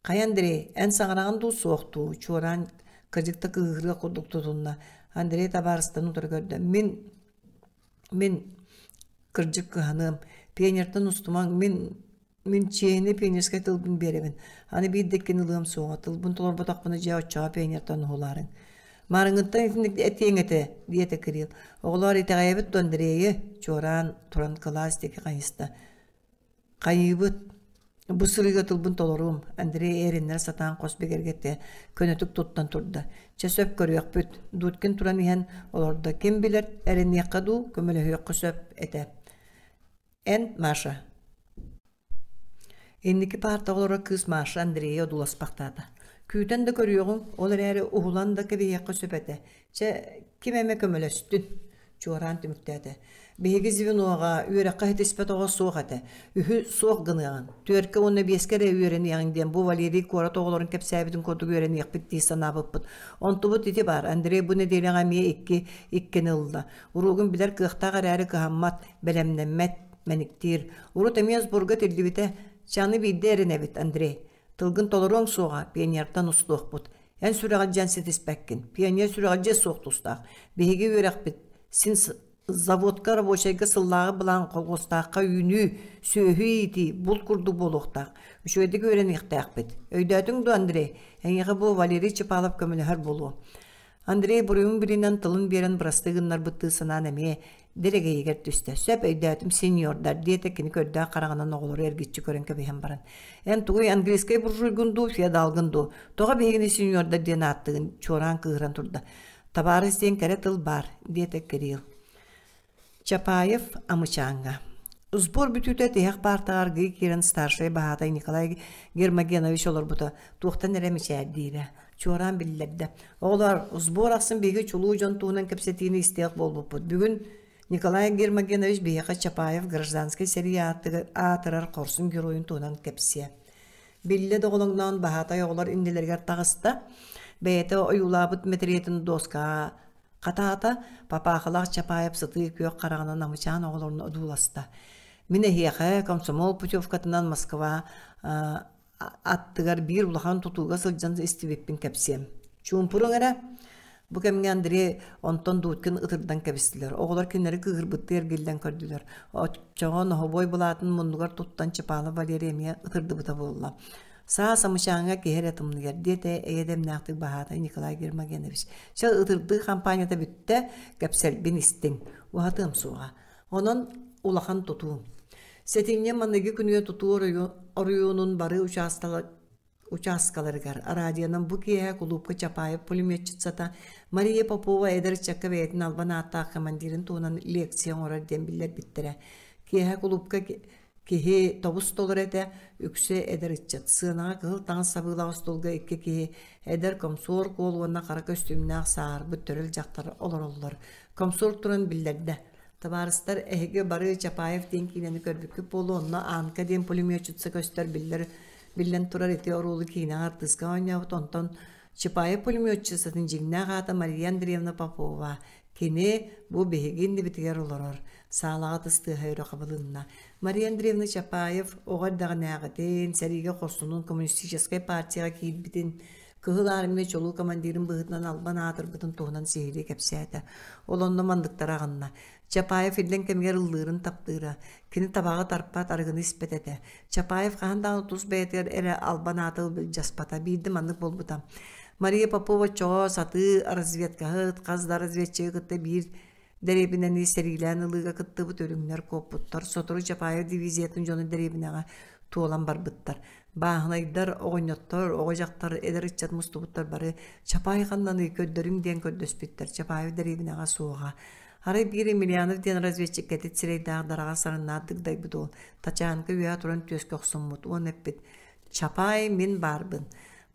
Хайа Андрей, эн саҥараҕын дуу суох дуу? Чуораан кырдьык да кыыһырыах курдук тутунна. Андрей табаарыстарын утары көрдө. Мин, мин кырдьык кыһаныам. Пионертан устумаҥ, мин, мин чиэһинэй пионерскай тылбын биэрэбин. Аны биир да иккини ылыам суоҕа. Тылбын толорботохпуна дьэ оччоҕо пионертан уһулаарыҥ. Маарыҥҥыттан итинник этиэҥ этэ, диэтэ Кирилл. Оҕолоор итэҕэйэбит дуо Андрейы? Чуораан туран кылаас диэки хайыста. Хайыыбыт? Бу сырыыга тылбын толоруом, Андрей эриннэрэ сатаан хос бигэргэттэ, көнөтүк туттан турда. Чэ сөп көрүөхпүт, Дудкин туран иһэн олордо. Ким билэр, эрэниэххэ дуу, көмөлөһүөххэ сөп этэ. Эн, Маша. Инники паартаҕа олорор кыыс Маша Андрейы одууласпахтаата. Күүтэн да көрүөҕүҥ, ол эрээри уһулан да кэбиһиэххэ сөп этэ. Чэ, ким эмэ көмөлөстүн. Чуораан түмүктээтэ. Биһиги звеноҕа үөрэххэ ситиспэт оҕо суох этэ. Үһү суох гыныаҕыҥ. Түөркэ уонна биэскэ эрэ үөрэниэҕиҥ диэн бу Валерий куорат оҕолорун кэпсээбитин курдук үөрэниэхпит дии санаабыппыт. Онтубут ити баар. Андрей бу нэдиэлэҕэ эмиэ икки иккини ылла. Уруогун билэр кыахтаах эрээри кыһаммат, бэлэмнэммэт, мэниктиир. Урут эмиэ сборга тиллибитэ. Чэ, аны биирдэ эрэнэбит, Андрей. Тылгын толоруоҥ суоҕа, пионертан устуохпут. Эн сүрэҕэлдьээн ситиспэккин. Пионер сүрэҕэлдьиэ суох тустаах. Биһиги үөрэхпит син заводка рабочайга сыллааҕы былаан колхуостаахха үүнүү, сүөһү иитии, булт курдук буолуохтаах. Үчүгэйдик үөрэниэхтээхпит. Өйдөөтүҥ дуо, Андрей? Эйиэхэ бу Валерий Чапалов көмөлөһөр буолуо. Андрей буруйун билинэн тылын биэрэн бырастыы гыннарбыттыы санаан эмиэ Дэлэгэйигэр түстэ. Сөп өйдөөтүм сеньордар, диэтэ кини көрдөөх хараҕынан оҕолору эргиччи көрөн кэбиһэн баран. Эн тугуй английскай буржуйгун дуу, феодалгын дуу? Тоҕо биһигини сеньордар диэн ааттыгын? Чуораан кыыһыран турда. Табаарыс диэн кэрэ тыл баар, диэтэ Кирилл. Чапаев Амычааҥҥа. Сбор бүтүүтэ тиһэх паартаҕа аргыый киирэн старшай баһаатай Николай Гермогенович олорбута туохтан эрэ мичээрдиирэ. Чуораан биллэрдэ. Оҕолоор, сбор ахсын биһиги чулуу дьон туһунан кэпсэтиини истиэх буолбуппут. Бүгүн Николай Гермогенович биһиэхэ Чапаев гражданскай сэрии аатырар хорсун геройун туһунан кэпсиэ. Биллэ доҕолоҥноон баһаатай оҕолор иннилэригэр таҕыста. Бэйэтэ ойуулаабыт мэтириэтин дуоскаҕа хатаата, папаахалаах Чапаев сытыы күөх хараҕынан Амычаан оҕолорун одууласта. Мин эһиэхэ комсомол путевкатынан Москва аттыгар биир улахан тутууга сылдьан истибиппин кэпсиэм. Чуумпуруҥ эрэ. Бу кэмҥэ Андрей онтон Дудкин ытырдан кэбистилэр. Оҕолор кинилэри кыыһырбыттыы эргиллэн көрдүлэр. Оччоҕо ноһобуой былаатын муннугар туттан Чапалов Валерий эмиэ ытырдыбыта буолла. Саа самычааҥҥа киһи эрэ тымныйар, диэтэ эйэ-дэмнээхтик баһаатай Николай Гермогенович. Чэ, ытырдыы хампаанньата бүттэ, кэпсэлбин истиҥ. Уһатыам суоҕа. Онон улахан тутуу. Сэтинньи маныгы күнүгэр тутуу оройуонун бары учааскаларыгар радионан бу киэһэ кулуупка Чапаев пулеметчицата Мария Попова эдэр ыччакка бэйэтин албан ааттаах командирын туһунан лекция оҥорор диэн биллэрбиттэрэ. Киэһэ кулуупка киһи тобус толору этэ, үксэ эдэр ыччат. Сыанаҕа кыһыл таҥас сабыылаах остуолга икки киһи, эдэр комсуор куол уонна хара көстүүмнээх сааһырбыт төрөл дьахтар олороллор. Комсуор туран биллэрдэ: Табаарыстар, эһиги бары Чапаев диэн киинэни көрбүккүт буолуо, онно Анка диэн пулеметчица көстөр биллэр, биллэн турар ити оруолу киинэҕэ артыыска оонньообут, онтон Чапаев пулеметчицатын дьиҥнээх аата Мария Андреевна Попова. Кини бу биһиги иннибитигэр олорор. Саалаҕа тыс тыаһа өрө хабылынна. Мария Андреевна Чапаев оҕо эрдэҕинээҕитин, сэриигэ хорсунун коммунистическай партияҕа киирбитин, Кыһыл Армия чулуу командирын быһыытынан албан аатырбытын туһунан сиһилии кэпсээтэ. Ол онно манныктары аҕынна. Чапаев иллэҥ кэмигэр ыллыырын таптыыра. Кини табаҕы тарпат, арыгыны испэт этэ. Чапаев хаһан даҕаны тус бэйэтигэр эрэ албан ааты былдьаспата. Биирдэ маннык буолбута. Мария Попова оччоҕо сатыы разведкаһыт, хас да разведчигы кытта биир дэриэбинэни сэриилээн ылыыга кыттыбыт үрүҥнэр куоппуттар. Сотору Чапаев дивизиятын дьоно дэриэбинэҕэ туолан барбыттар. Бааһынайдар, оҕонньоттор, оҕо-дьахтар, эдэр ыччат мустубуттар бары «Чапаай ханнаный, көрдөрүҥ» диэн көрдөспүттэр. Чапаев дэриэбинэҕэ суоҕа. Арай биир Емельянов диэн разведчик кэтит сирэйдээх дараҕа сарыннаах дыгдайбыт уол тачаанка үөһэ туран түөскэ охсуммут уонна эппит «Чапаай, мин баарбын».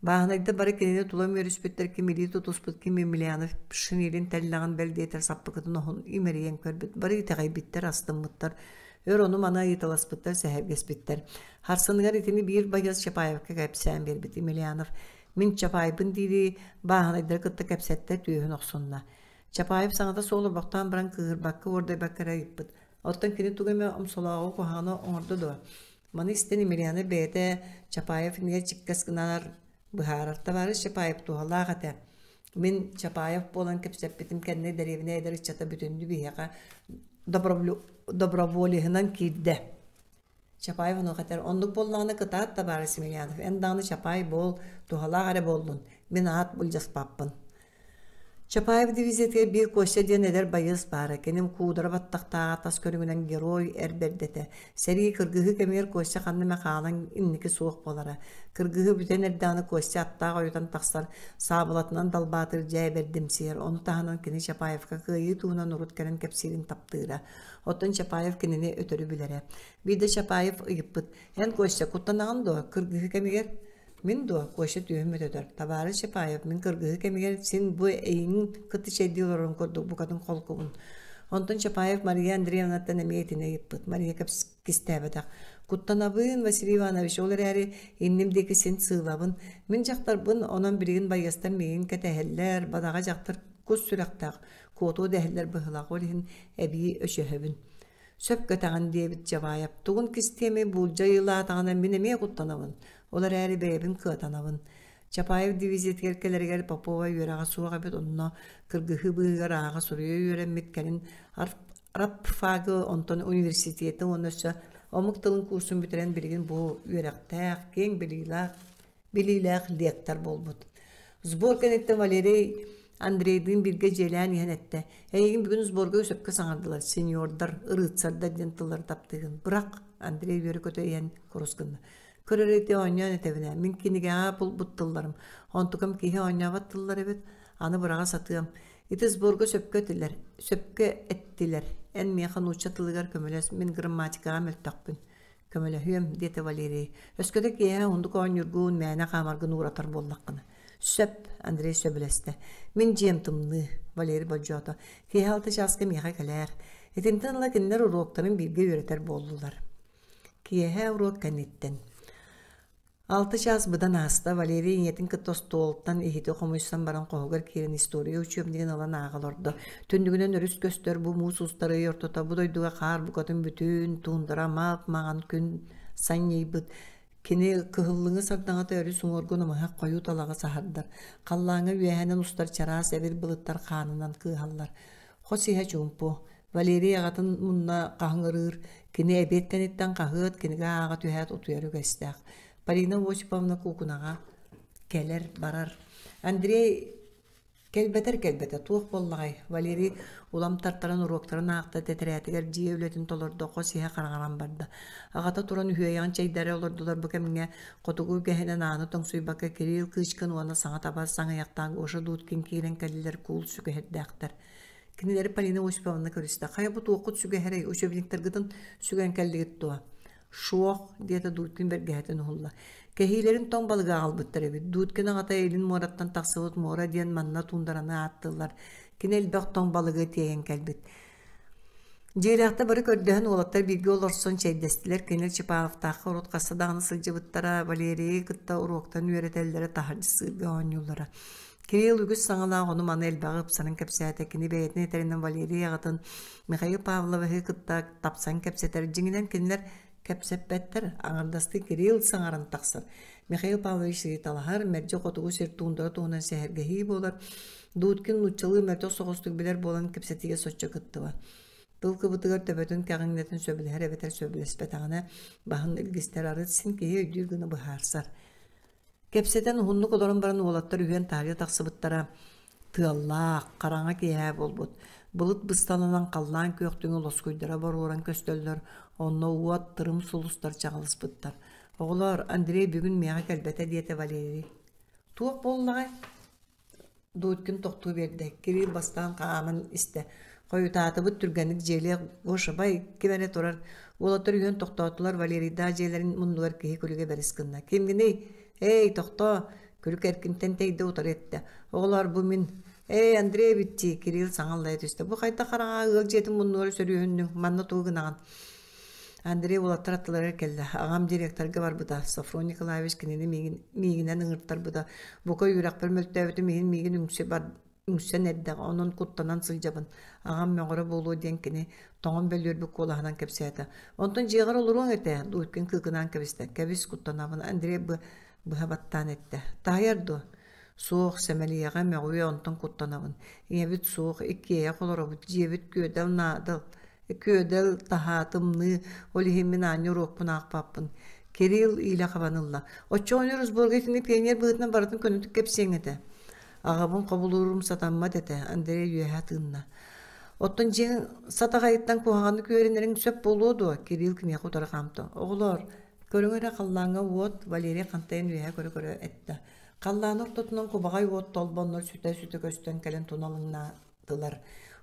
Бааһынайдар бары кинини тула үөрүспүттэр, ким илии тутуспут, ким Емельянов шинелин тэллэҕин бэл диэтэр саппыкытын оһун имэрийэн көрбүт. Бары итэҕэйбиттэр, астыммыттар. Өр ону-маны ыйыталаспыттар, сэһэргэспиттэр. Харсыныгар итини биир байыас Чапаевка кэпсээн биэрбит Емельянов «Мин Чапайбын» диирии бааһынайдары кытта кэпсэттэ, түөһүн охсунна. Чапаев саҥата суох олорбохтоон баран кыыһырбакка, уордайбакка эрэ ыйыппыт. Оттон кини тугу эмэ омсолооҕу, куһаҕаны оҥордо дуо? Маны истэн Емельянов бэйэтэ Чапаев иннигэр чиккэс гынар быһаарар. Табаарыс Чапаев туһалаах этэ. Мин Чапаев буолан кэпсэппитим кэннэ дэриэбинэ эдэр ыччата бүтүннүү биһиэхэ доброволеһынан киирдэ. Чапаев онуоха этэр, оннук буоллаҕына кытаат табаарыс Емельянов, эн даҕаны Чапай буол, туһалаах эрэ буоллун, мин аат былдьаспаппын. Чапаев дивизиятыгар биир Костя диэн эдэр байыас баара. Кини куудара баттахтааҕа тас көрүҥүнэн герой эр бэрдэ этэ. Сэрии кыргыһыы кэмигэр Костя ханна эмэ хаалан инники суох буолара. Кыргыһыы бүтэн эрдэҕинэ Костя аттаах ойутан тахсар, саабылатынан далбаатыр дьээ бэрдимсийэр. Ону таһынан кини Чапаевка кыайыы туһунан урут кэлэн кэпсиирин таптыыра. Оттон Чапаев кинини өтөрү билэрэ. Биирдэ Чапаев ыйыппыт: «Эн, Костя, куттанаҕын дуо кыргыһыы кэмигэр?» Мин дуо, Костя түөһүм өтөтөр. Табаарыс Чапаев, мин кыргыһыы кэмигэр син бу эйигин кытта чэйдии олорорум курдук букатын холкубун. Онтон Чапаев Мария Андреевнаттан эмиэ итини ыйыппыт. Мария кистээбэтэх. Куттанабын, Василий Иванович, ол эрээри инним диэки син сыылабын. Мин дьахтарбын, онон билигин байыастар миигин кэтэһэллэр, бадаҕа дьахтар кус сүрэхтээх, куотуо дэһэллэр быһыылаах, ол иһин эбии өсөһөбүн. Сөп көтөҕөн диэбит Чабаайап, тугун кистиэмий буулдьа ыйылаатаҕына мин эмиэ куттанабын, ол эрээри бэйэбин кыатанабын. Чапаев дивизиятыгар кэлэригэр Попова үөрэҕэ суох эбит, онно кыргыһыы быыһыгар ааҕа суруйа үөрэммит, кэлин рабфагы, онтон университеты уонна өссө омук тылын курсун бүтэрэн билигин бу үөрэхтээх, киэҥ билиилээх билиилээх лектор буолбут. Сбор кэнниттэн Валерий Андрейдыын бииргэ дьиэлээн иһэн эттэ: «Эйигин бүгүн сборга сөпкө саҥардылар, сеньордар, ырыыцардар диэн тыллары таптыыгын. Бырах!» Андрей үөрэ-көтө иһэн курус гынна. «Көр эрэ ити оонньоон этэбин ээ, мин кинигэҕэ булбут тылларым. Онтукам киһи оонньообот тыллар эбит, аны быраҕа сатыам. Ити сборга сөпкө этилэр, сөпкө эттилэр. Эн миэхэ нуучча тылыгар көмөлөс, мин грамматикаҕа мөлтөхпүн. Көмөлөһүөм, диэтэ Валерий. Өскөтө киэһэ уһундук оонньуургун, мээнэ хаамаргын ууратар буоллаххына. Сөп, Андрей сөбүлэстэ. Мин дьиэм тымныы, Валерий болдьоото. Киэһэ алта чааска миэхэ кэлээр. Итинтэн ыла кинилэр уруоктарын бииргэ үөрэтэр буоллулар. Киэһэ уруок кэнниттэн. Алта чаас быдан ааста, Валерий ийэтин кытта остуолтан иһити хомуйсан баран хоһугар киирэн история учебнигын ылан ааҕа олордо. Түннүгүнэн өрүс көстөр бу муус устар ый ортото бу дойдуга хаар букатын бүтүн, туундара мап-маҥан күн санньыйбыт. Кини кыһыллыҥы сардаҥата өрүс уҥуоргу намыһах хойуу талаҕы саһардар, халлааҥҥа үөһэнэн устар чараас эбир былыттар хаанынан кыыһаллар. Хос иһэ чуумпу. Валерий аҕатын мунна хаһыҥырыыр, кини эбиэт кэнниттэн хаһыат, кинигэ ааҕа түһээт утуйар үгэстээх. Полина Осиповна куукунаҕа кэлэр-барар. Андрей Кэлбэтэр кэлбэтэ, туох буоллаҕай, Валерий улам тартаран уруоктарын аахта, тэтэрээтигэр дьиэ үлэтин толордо, хос иһэ хараҥаран барда. Аҕата туран үһүөйэҕин чэйдэрэ олордулар бу кэмҥэ хотугу үгэһинэн ааны тоҥсуйбакка Кирилл Кычкин уонна саҥа таба саҥыйахтаах Гоша Дудкин киирэн кэллилэр куул сүгэһэрдээхтэр. Кинилэри Полина Осиповна көрүстэ. Хайа бу туоххут сүгэһэрэй, учебниктаргытын сүгэн кэллигит дуо? Суох, диэтэ Дудкин бэргэһэтин уһулла. Кэһиилэрин тоҥ балыгы аҕалбыттар эбит. Дудкин аҕата илин муораттан тахсыбыт муора диэн манна туундараны ааттыыллар. Кини элбэх тоҥ балыгы тиэйэн кэлбит. Дьиэлээхтэр бары көрдөһөн уолаттар бииргэ олорсон чэйдэстилэр. Кинилэр Чапаевтаахха урут хаста даҕаны сылдьыбыттара, Валерийы кытта уруоктан үөрэтэллэрэ, таһырдьа сыырга оонньууллара. Кирилл үгүс саҥалаах ону-маны элбэҕи ыпсаран кэпсээтэ. Кини бэйэтин этэринэн Валерий аҕатын Михаил Павловиһы кытта тапсан кэпсэтэр. Дьиҥинэн кинилэр кэпсэппэттэр, аҥардастыы Кирилл саҥаран тахсар. Михаил Павлович ыйыталаһар, мэлдьи хотугу сир туундара туһунан сэһэргэһии буолар. Дудкин нууччалыы мөлтөх соҕустук билэр буолан кэпсэтиигэ соччо кыттыбат. Тыл кыбытыгар төбөтүн кэҕиҥнэтин сөбүлэһэр эбэтэр сөбүлэспэтэҕинэ баһын илгистэр арыт син киһи өйдүүр гына быһаарсар. Кэпсэтэн уһуннук олорон баран уолаттар үһүөн таһырдьа тахсыбыттара тыаллаах, хараҥа киэһэ буолбут. Былыт бысталанан халлаан күөхтүҥү лоскуйдара боруоран көстөллөр, онно уот, тырым сулустар чаҕылыспыттар. «Оҕолоор, Андрей бүгүн миэхэ кэлбэтэ» диэтэ Валерий. «Туох буоллаҕай?» Дудкин тохтуу биэрдэ, Кирилл бастаан хааман истэ. Хойутаатыбыт, түргэнник дьиэлиэх Гоша бай, ким эрэ турар. Уолаттар үһүөн тохтоотулар, Валерийдаах дьиэлэрин муннугар киһи күлүгэ бэрис гынна. Кимҥиний? Эй, тохтоо! Күлүк эркинтэн тэйдэ утары эттэ. Оҕолоор, бу мин. Эй, Андрей эбит дии, Кирилл саҥа аллайа түстэ. Бу хайдах хараҥа ыал дьиэтин муннугар сөрүөһүннүҥ, манна тугу гынаҕын? Андрей уолаттар аттыларыгар кэллэ. Аҕам директорга барбыта. Софрон Николаевич кинини миигин, миигинэн ыҥыртарбыта. Бука үөрэхпэр мөлтөөбүтүм иһин миигин үҥсэ бар, үҥсэн эрдэҕэ, онон куттанан сылдьабын. Аҕам мөҕөрө буолуо диэн кини тоҥон бөлүөрбүт куолаһынан кэпсээтэ. Онтон дьиэҕэр олоруоҥ этэ, Дудкин кыыкынаан кэбистэ. Кэбис, куттанабын, Андрей быһа баттаан эттэ. Таайар дуо? Суох, сэмэлийэҕэ мөҕүө, онтон куттанабын. Ийэбит суох, иккиэйэх олоробут, дьиэбит күөдэл наадал. Күөдэл таһаа тымныы, ол иһин мин аанньа уруокпун аахпаппын. Кирилл иилэ хабан ылла. Оччоҕо сборга итини пионер быһыытынан барытын көнөтүк кэпсиэҥ этэ. Аҕабын хобулуурум сатаммат этэ, Андрей үөһэ тыынна. Оттон дьиэҥ сатаҕайыттан куһаҕаннык үөрэнэриҥ сөп буолуо дуо? Кирилл киниэхэ утары хаамта. Оҕолоор, көрүҥ эрэ халлааҥҥа уот, Валерий хантайан үөһэ көрө-көрө эттэ. Халлаан ортотунан кубаҕай уот толбоннор сүтэ-сүтэ көстөн кэлэн туналыҥнаа тылар.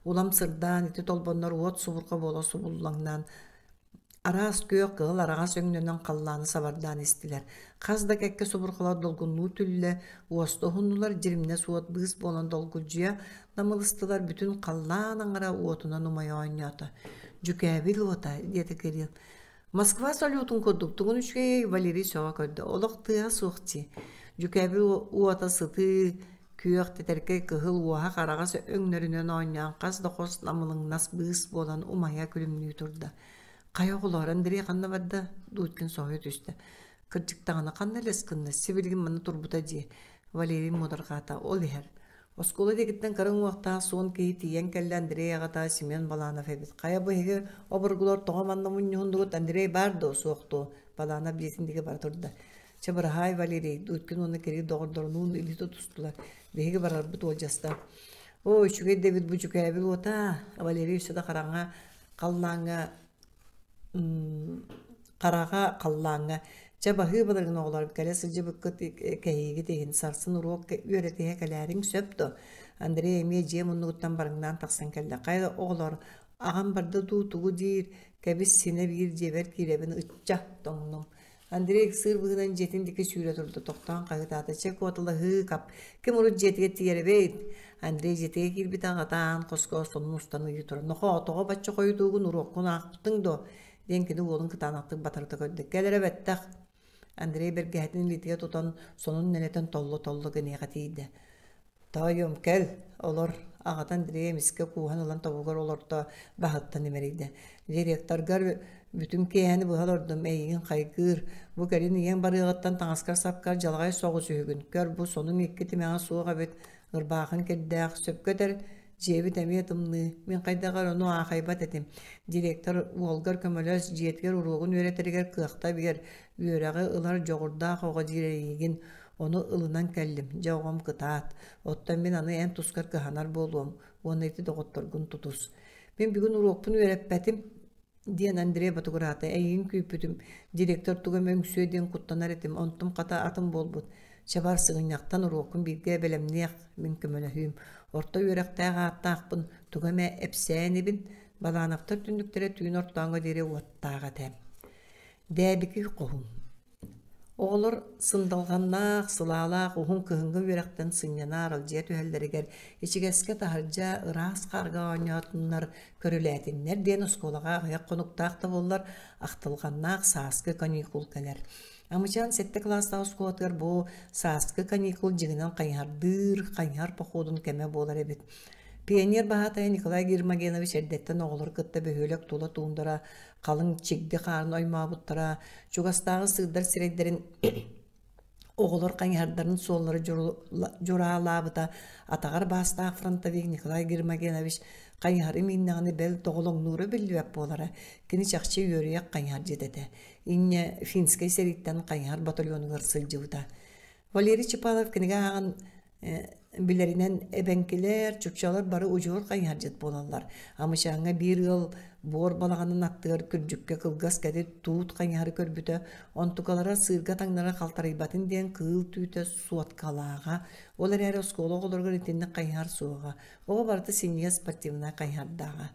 Улам сырдаан, ити толбоннор уот субурҕа буола субуллаҥнаан, араас күөх, кыһыл араҕас өҥнөнөн халлааны сабардаан истилэр. Хас да кэккэ субурҕалар долгуннуу түллэ, уоста уһуннулар, дьиримнэс уот быыс буолан долгулдьуйа намылыстылар, бүтүн халлаан аҥара уотунан умайа оонньоото. «Дьүкээбил уота» диэтэ Кирилл. Москва салютун курдук тугун үчүгэйэй Валерий сөҕө көрдө. Олох тыаһа суох дии. Дьүкээбил уота сытыы, күөх, тэтэркэй кыһыл уоһа хараҕас өҥнөрүнэн оонньоон хас да хос намылыҥнас быыс буолан умайа күлүмнүү турда. Хайа оҕолоор, Андрей ханна барда? Дудкин соһуйа түстэ. Кырдьык даҕаны ханна элэс гынна? Сибилигин манна турбута дии. Валерий муодарҕаата. Ол иһэр. Оскуола диэкиттэн кыра уҥуохтаах суон киһи тиийэн кэллэ Андрей аҕата Семен Баланов эбит. Хайа бу эһиги обургулар тоҕо манна мунньуһуннугут Андрей баар дуо, суох дуо? Баланов дьиэтин диэки бара турда. Чэ быраһаай Валерий, Дудкин уонна Кирилл доҕордорунуун илии тутустулар. Биһиги барарбыт уолдьаста. Оо, үчүгэй да эбит бу дьүкээбил уота. Валерий өссө да хараҥа халлааҥҥа Хараҕа халлааҥҥа «Чэ, баһыыбаларгын оҕолор, кэлэ сылдьыбыккыт кэһиигит иһин, сарсын уруок үөрэтиһэ кэлээриҥ сөп дуо?» Андрей эмиэ дьиэ муннугуттан барыҥнаан тахсан кэллэ. «Хайа оҕолоор, аҕам барда дуу, тугу диир, кэбис, синэ биир дьиэбэр киирэбин, ычча, тоҥнум». Андрей ыксыыр быһыынан дьиэтин диэки сүүрэ турда, тохтоон хаһыытаата: «Чэ, куоталаһыы, кап, ким урут дьиэтигэр тиийэрэбит?» Андрей дьиэтигэр киирбитэ аҕата аан хоско сонун устан ыйыы турар: «Нохоо, тоҕо бачча хойутуугун, уруоккун аахпытыҥ дуо?» диэн кини уолун кытаанахтык батарыта көрдө. «Кэл эрэ бэттэх!» Андрей бэргэһэтин илиитигэр тутан, сонун нэлэтэн толло-толло киниэхэ тиийдэ. «Тоойуом, кэл, олор!» Аҕата Андрей эмискэ кууһан ылан тобугар олордо, баһыттан имэрийдэ. «Директоргар Бүтүн киэһэни быһа олордум, эйигин хайгыыр. Бу кэлин ийэҥ барыаҕыттан таҥаскар-сапкар дьалаҕай соҕус үһүгүн. Көр, бу сонуҥ икки тимэҕэ суох эбит, ырбаахыҥ кирдээх, сөпкө этэр, дьиэбит эмиэ тымныы. Мин хайдах эрэ ону аахайбат этим. Директор уолгар көмөлөс, дьиэтигэр уруогун үөрэтэригэр кыахта биэр, үөрэҕи ылар дьоҕурдаах оҕо диир эйигин. Ону ылынан кэллим, дьэ оҕом кытаат. Оттон мин аны эн тускар кыһанар буолуом уонна ити доҕотторгун тутус. Мин бүгүн уруокпун үөрэппэтим, диэн Андрей ботугураата. Эйигин күүппүтүм, директор тугу эмэ үҥсүө диэн куттанар этим, онтум хата атын буолбут. Чэ бар, сыгынньахтан уруоккун бииргэ бэлэмниэх, мин көмөлөһүүм. Орто үөрэхтээх ааттаахпын, тугу эмэ эпсээн ибин. Балановтар түннүктэрэ түүн ортооҥҥо диэри уоттаах этэ. Дээбики хоһум. Оҕолор сындалҕаннаах, сылаалаах уһун кыһыҥҥы үөрэхтэн сынньана аралдьыйа түһэллэригэр ичигэскэ таһырдьа ыраас хаарга оонньоотуннар, көрүлээтиннэр диэн оскуолаҕа аҕыйах хонуктаах да буоллар ахтылҕаннаах сааскы каникул кэлэр. Амычаан сэттэ кылаастаах оскуолатыгар бу сааскы каникул дьиҥинэн хайыһардыыр, хайыһар походун кэмэ буолар эбит. Пионер баһаатайа Николай Гермогенович эрдэттэн оҕолору кытта бөһүөлэк тула туундара халыҥ чигди хаарын оймообуттара, чугастааҕы сыырдар сирэйдэрин оҕолор хайыһардарын суоллары дьураалаабыта, атаҕар баастаах фронтовик Николай Гермогенович хайыһары мииннэҕинэ бэл доҕолоҥнуура биллибэт буолара, кини чахчы үөрүйэх хайыһардьыт этэ. Инньэ финскэй сэрииттэн хайыһар батальонугар сылдьыбыта. Валерий Чапалов кинигэ ааҕан билэринэн эбэҥкилэр, чукчалар бары удьуор хайыһардьыт буолаллар. Амычааҥҥа биир ыал буор балаҕанын аттыгар күрдьүккэ кылгас кэтит туут хайыһары көрбүтэ, онтукалара сыырга таҥнара халтарыйбатын диэн кыыл түүтэ суоткалааҕа. Ол эрээри оскуола оҕолоругар итинник хайыһар суоҕа. Оҕо барыта синньигэс спортивнай хайыһардааҕа.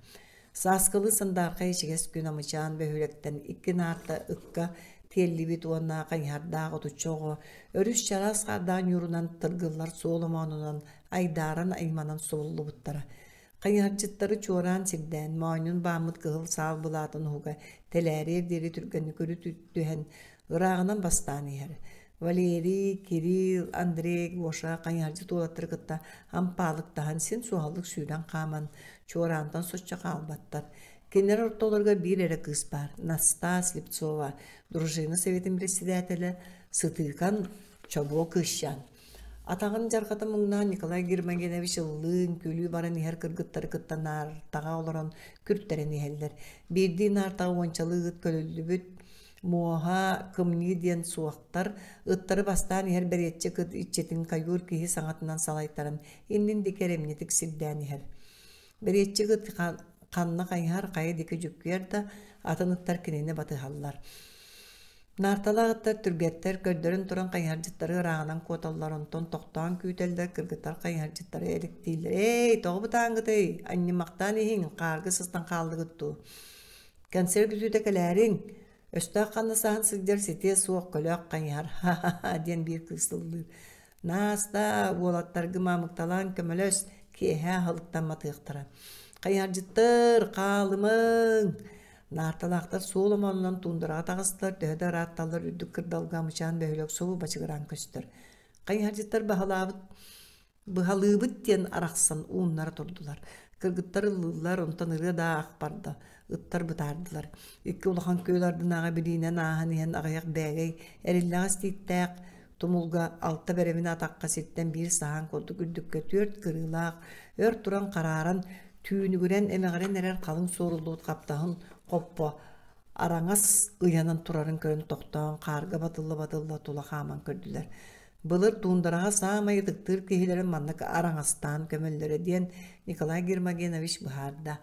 Сааскылыы сандаархай ичигэс күн Амычаан бөһүөлэктэн икки наарта ыкка тиэллибит уонна хайыһардаах отучча оҕо өрүс чараас хаардаах ньуурунан тыргыллар суол омоонунан айдааран айманан субуллубуттара. Хайыһардьыттары чуораан сирдээн, моонньун бааммыт кыһыл саал былаатын уһуга тэлээриэр диэри түргэнник өрүт түһэн, ырааҕынан бастаан иһэр. Валерий, Кирилл, Андрей, Гоша хайыһардьыт уолаттары кытта ампаалыктаһан син суһаллык сүүрэн хааман, чуораантан соччо хаалбаттар. Кинилэр ортолоругар биир эрэ кыыс баар, Настаа Слепцова, дружина советын председателэ, сытыыкан чобуо кыысчаан. Атаҕын дьарҕата муҥнаан Николай Гермогенович ыллыын, күлүү баран иһэр кыргыттары кытта наартаҕа олорон күртэрэн иһэллэр. Биирдии наартаҕа уончалыы ыт көлүллүбүт, Муоһа, кымньыы диэн суохтар, ыттары бастаан иһэр бэриэтчик ыт иччитин кайуур киһи саҥатынан салайтаран иннин диэки эрэмньитик сирдээн иһэр. Бэриэтчик ыт ханна хайыһар хайа диэки дьүккүйэр да, атын ыттар кинини батыһаллар. Наарталаах ыттар түргэттэр, көрдөрөн туран хайыһардьыттары ырааҕынан куоталлар, онтон тохтоон күүтэллэр, кыргыттар хайыһардьыттары элэктииллэр. «Эй, тоҕо бытааҥҥытый? Анньымахтаан иһиҥ, хаарга сыстан хааллыгыт дуу?» Кэнсиэр бүтүүтэ кэлээриҥ, өстөөх ханна саһан сылдьар ситиэ суох көлөөх хайыһар, ха-ха-ха диэн биир кыыс ыллыыр. Наастаа, уолаттаргы маамыкталаан көмөлөс, киэһэ аһылыктан матыахтара. Хайыһардьыттар, хаалымаҥ! Наарталаахтар суол омоонунан туундараҕа таҕыстылар, төһө да ыраатталлар үрдүк кырдалга Амычаан бөһүөлэк субу бачыгыраан көстөр. Хайыһардьыттар баһылаабыт Быһалыыбыт диэн арахсан ууннара турдулар. Кыргыттар ыллыыллар, онтон ырыа да аах барда, ыттар бытаардылар. Икки улахан күөл ардынааҕы билиинэн ааһан иһэн аҕыйах бээгэй, эриллэҕэс тииттээх тумулга алта бэрэбинэ атахха сиртэн биир саһаан курдук үрдүккэ түөрт кырыылаах, өр туран харааран, түүнүгүрэн эмэҕирэн эрэр халыҥ суоруллубут хаптаһын хоппо араҥас ыйанан турарын көрөн тохтоон хаарга батылла-батылла тула хааман көрдүлэр. Былыр туундараҕа саамай ытыктыыр киһилэрин маннык араҥастаан көмөллөрө диэн Николай Гермогенович быһаарда.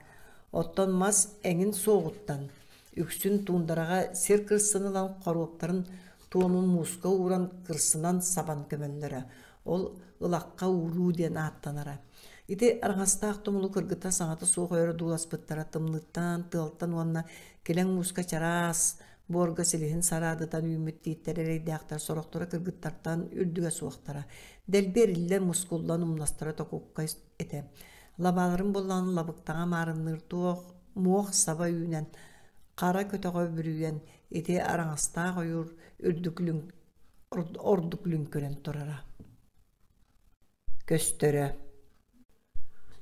Оттон мас эҥин суоҕуттан үксүн туундараҕа сир кырсын ылан хоруоптарын туомун мууска ууран кырсынан сабан көмөллөрө. Ол ылахха ууруу диэн ааттанара. Ити араҥастаах тумулу кыргыттар саҥата суох өрө дууласпыттара тымныыттан, тыалтан уонна килэҥ мууска чараас Буорга силиһин сараадытан үүммүт тииттэр эрэйдээхтэр сорохторо кыргыттартан үрдүгэ суохтара. Дэлби эриллэн, мускуллан умнастара токукка этэ. Лабааларын буоллаҕына лабыктаҕа маарынныыр туох муох саба үүнэн, хара көтөҕө бүрүйэн, ити араҥастаах ойуур үрдүк лүҥ ордук лүҥкүрэн турара. Көстөрө.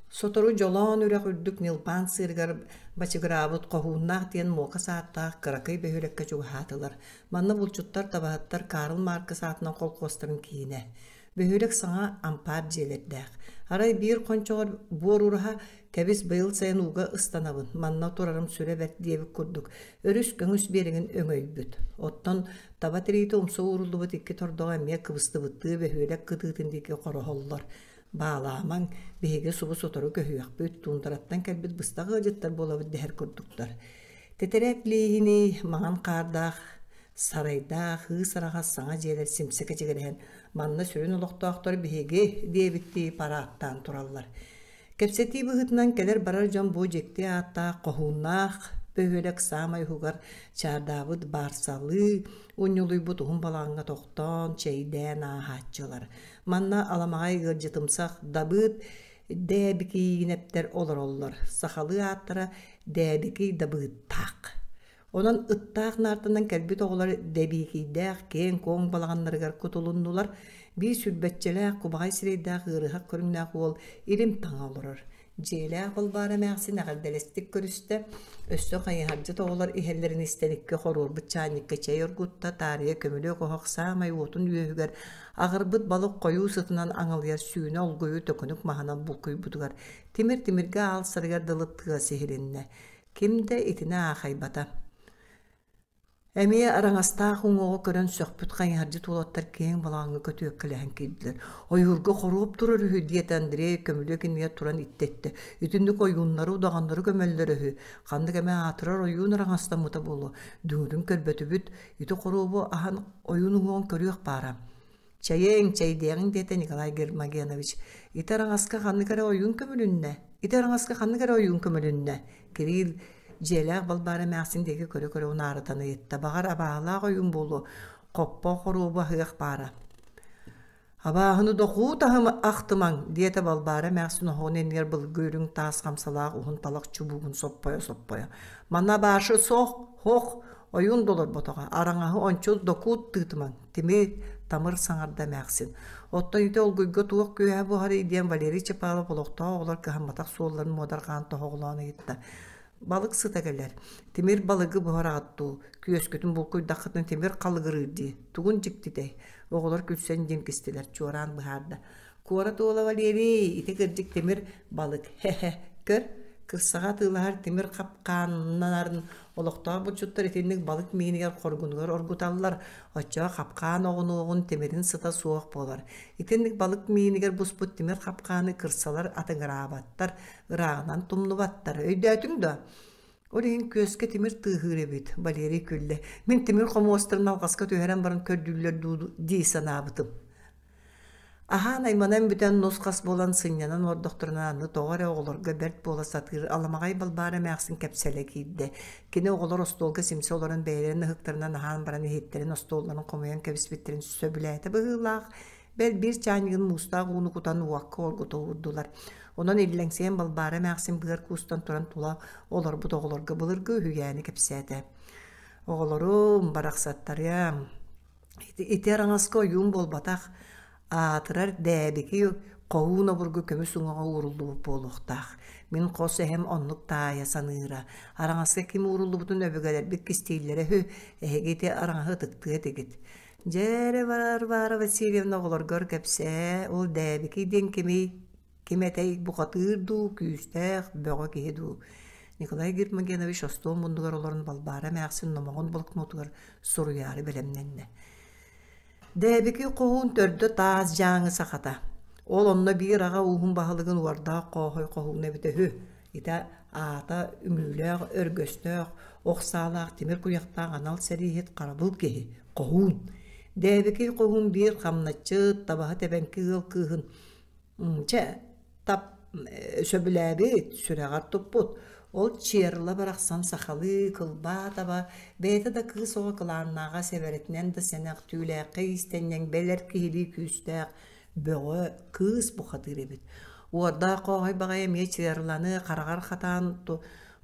Сотору Дьолоон үрэх үрдүк ньылбаан сыырыгар бачыгыраабыт Хоһууннаах диэн муока сааттаах кыракый бөһүөлэккэ чугаһаатылар. Манна булчуттар, табаһыттар Карл Маркс аатынан холкуостарын киинэ. Бөһүөлэк саҥа ампаар дьиэлэрдээх. Арай биир хончоҕор буор ураһа кэбис быйыл сайын ууга ыстанабын, манна турарым сүрэ бэрт диэбит курдук, өрүс көҥүс биэрэгин өҥөйбүт. Оттон таба тириитэ умса ууруллубут икки тордоҕо эмиэ кыбыстыбыттыы бөһүөлэк кытыытын диэки хороһоллор. Баалаамаҥ, биһиги субу сотору көһүөхпүт, туундараттан кэлбит быстах ыалдьыттар буолабыт дэһэр курдуктар. Тэтэрээт лииһиний маҥан хаардаах, сарайдаах, ыыс араҕас саҥа дьиэлэр симсэ кэчигирэһэн, манна сүрүн олохтоохтор биһиги диэбиттии параадтаан тураллар. Кэпсэтии быһыытынан кэлэр-барар дьон бу дьикти ааттаах хоһууннаах бөһүөлэк саамай уһугар чаардаабыт баарсалыы унньулуйбут уһун балаҕаҥҥа тохтоон, чэйдээн ааһааччылар. Манна аламаҕай ыалдьытымсах Дабыыт Дээбикиинэптэр олороллор. Сахалыы ааттара Дээбикий Дабыыттаах. Онон ыттаах наартанан кэлбит оҕолор дэбиикийдээх киэҥ-куоҥ балаҕаннарыгар кутулуннулар. Биир сүүрбэччэлээх кубаҕай сирэйдээх ыарыһах көрүҥнээх уол илим таҥа олорор. Дьиэлээх Балбаара эмээхсин эҕэрдэлэстик көрүстэ. Өссө хайыһардьыт оҕолор иһэллэрин истэн икки хоруорбут чаанньыкка чэй оргутта, таарыйа көмүлүөк оһох саамай уотун үөһүгэр аҕырбыт балык хойуу сытынан аҥылыйар сүүнэ олгуйу төкүнүк маһынан булкуйбутугар тимир тимиргэ аалсарыгар дылы тыас иһилиннэ. Ким да итини аахайбата. Эмиэ араҥастаах уҥуоҕу көрөн сөхпүт хайыһардьыт уолаттар киэҥ балаҕаҥҥа көтүөккэлэһэн киирдилэр. «Ойуурга хоруоп турар үһү» диэтэ Андрей көмүлүөк иннигэр туран иттэ-иттэ. «Итинник ойууннары, удаҕаннары көмөллөр үһү. Ханнык эмэ аатырар ойуун араҥастаммыта буолуо. Дүҥүрүн көрбөтүбүт. Ити хоруобу аһан ойуун уҥуоҕун көрүөх баара». «Чэйиҥ, чэйдиэҕиҥ» диэтэ Николай Гермогенович. «Ити араҥаска ханнык эрэ ойуун көмүлүннэ? Ити араҥаска ханнык эрэ ойуун көмүлүннэ?» Кирилл дьиэлээх Балбаара эмээхсин диэки көрө-көрө унаарытан ыйытта. «Баҕар, абааһылаах ойуун буолуо, хоппо хоруобу аһыах баара». «Абааһыны дохуу таһым ахтымаҥ!» диэтэ Балбаара эмээхсин оһоҕун иннигэр былыргы үрүҥ таас хамсалаах уһун талах чубугун соппойо-соппойо. «Манна абаашы суох, һох, ойуун да олорботоҕо, араҥаһы ончу докуут тыытымаҥ, Тимир, тамыр саҥарда эмээхсин. Оттон ити олгуйга туох күөһэ буһарый диэн Валерий Чапалов олохтоох оҕолор кыһамматах суолларын муодарҕаан тоһоҕолоон ыйытта. Балык сыта кэлэр. Тимир балыгы буһараҕыт дуу? Күөскүтүн булкуйдаххытына тимир халыгырыыр дии. Тугун дьиктитэй? Оҕолор күлсэн дьиҥкистилэр, чуораан быһаарда. Куорат уола Валерий, ити кырдьык тимир балык. Хе-хе, көр, кырсаҕа атыылаһар тимир хапкааннарын олохтоох булчуттар итинник балык миинигэр хоргунугар оргуталлар. Оччоҕо хапкаан оҕунуоҕун тимирин сыта суох буолар. Итинник балык миинигэр буспут тимир хапкааны кырсалар атыҥыраабаттар, ырааҕынан тумнубаттар. Өйдөөтүҥ дуо? Ол иһин күөскэ тимир тыаһыыр эбит, Валерий күллэ. Мин тимир хомуостарын алҕаска түһэрэн баран көрдүүллэр дуу дии санаабытым. Аһаан айманан бүтэн нус-хас буолан сынньанан олордохторуна аны тоҕо эрэ оҕолорго бэрт буола сатыыр аламаҕай Балбаара эмээхсин кэпсэлэ киирдэ. Кини оҕолор остуолга симсэ олорон бэйэлэрин ыһыктарынан аһаан баран иһиттэрин остуолларын хомуйан кэбиспиттэрин сөбүлээтэ быһыылаах, бэл биир чаанньыгын муустаах ууну кутан уокка оргута уурдулар. Онон иллэҥсийэн Балбаара эмээхсин быар куустан туран тула олорбут оҕолорго былыргы үһүйээни кэпсээтэ. «Оҕолорум, барахсаттарыам, Ити араҥаска ойуун буолбатах, аатырар Дээбики хоһуун обургу көмүс уҥуоҕа ууруллубут буолуохтаах. Мин хос эһэм оннук таайа саныыра. Араҥаска ким ууруллубутун өбүгэлэрбит кистииллэрэ үһү, эһиги ити араҥаһы ытыктыа этигит. Дьэ эрэ Варвара Васильевна оҕолоргор кэпсээ, ол Дээбики диэн кимий? Ким этэй, бухатыыр дуу, күүстээх, бөҕө киһи дуу? Николай Гермогенович остуол муннугар олорон Балбаара эмээхсин номоҕун блокнотугар суруйаары бэлэмнэннэ. Дээбики хоһуун төрдө таас дьааҥы сахата. Ол онно биир аҕа ууһун баһылыгын уордаах хооһой хоһууна эбитэ үһү. Ити аата үҥүүлээх, өргөстөөх, ох саалаах тимир куйахтаах анал сэрииһит харабыл киһи, хоһуун. Дээбики хоһуун биир хамначчыт, табаһыт эбэҥки ыал кыыһын Чэ, тап сөбүлээбит, сүрэҕэр туппут. Ол Чиэрла барахсан сахалыы кылбаа таба, бэйэтэ да кыыс оҕо кылааннааҕа сэбэрэтинэн да сэнэх, түүлээххэ иистэнньэҥ бэлэр киһилии күүстээх, бөҕө кыыс бухатыыр эбит. Уордаах хооһой баҕайы эмиэ Чиэрланы хараҕар хатаан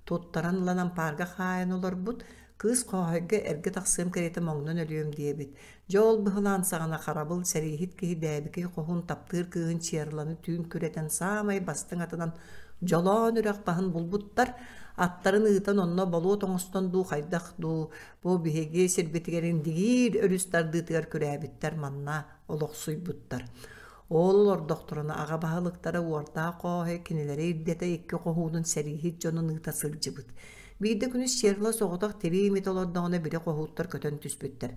туттаран ылан ампаарга хаайан олорбут. Кыыс Хооһойго эргэ тахсыам кэриэтэ моҥнон өлүөм диэбит. Дьэ ол быһылаан саҕана харабыл сэрииһит киһи Дээбикэй хоһуун таптыыр кыыһын Черланы түүн күрэтэн саамай бастыҥ атынан Дьолоон үрэх баһын булбуттар. Аттарын ыытан онно болуот оҥостон дуу хайдах дуу бу биһиги сирбитигэр Индигиир өрүс тардыытыгар күрээбиттэр манна олохсуйбуттар. Ол олордохторуна аҕа баһылыктара Уордаах Хооһой кинилэри ирдэтэ икки хоһуунун сэрииһит дьонун ыыта сылдьыбыт. Биирдэ күнүс Черла соҕотох тирии имитэ олордоҕуна били хоһууттар көтөн түспүттэр.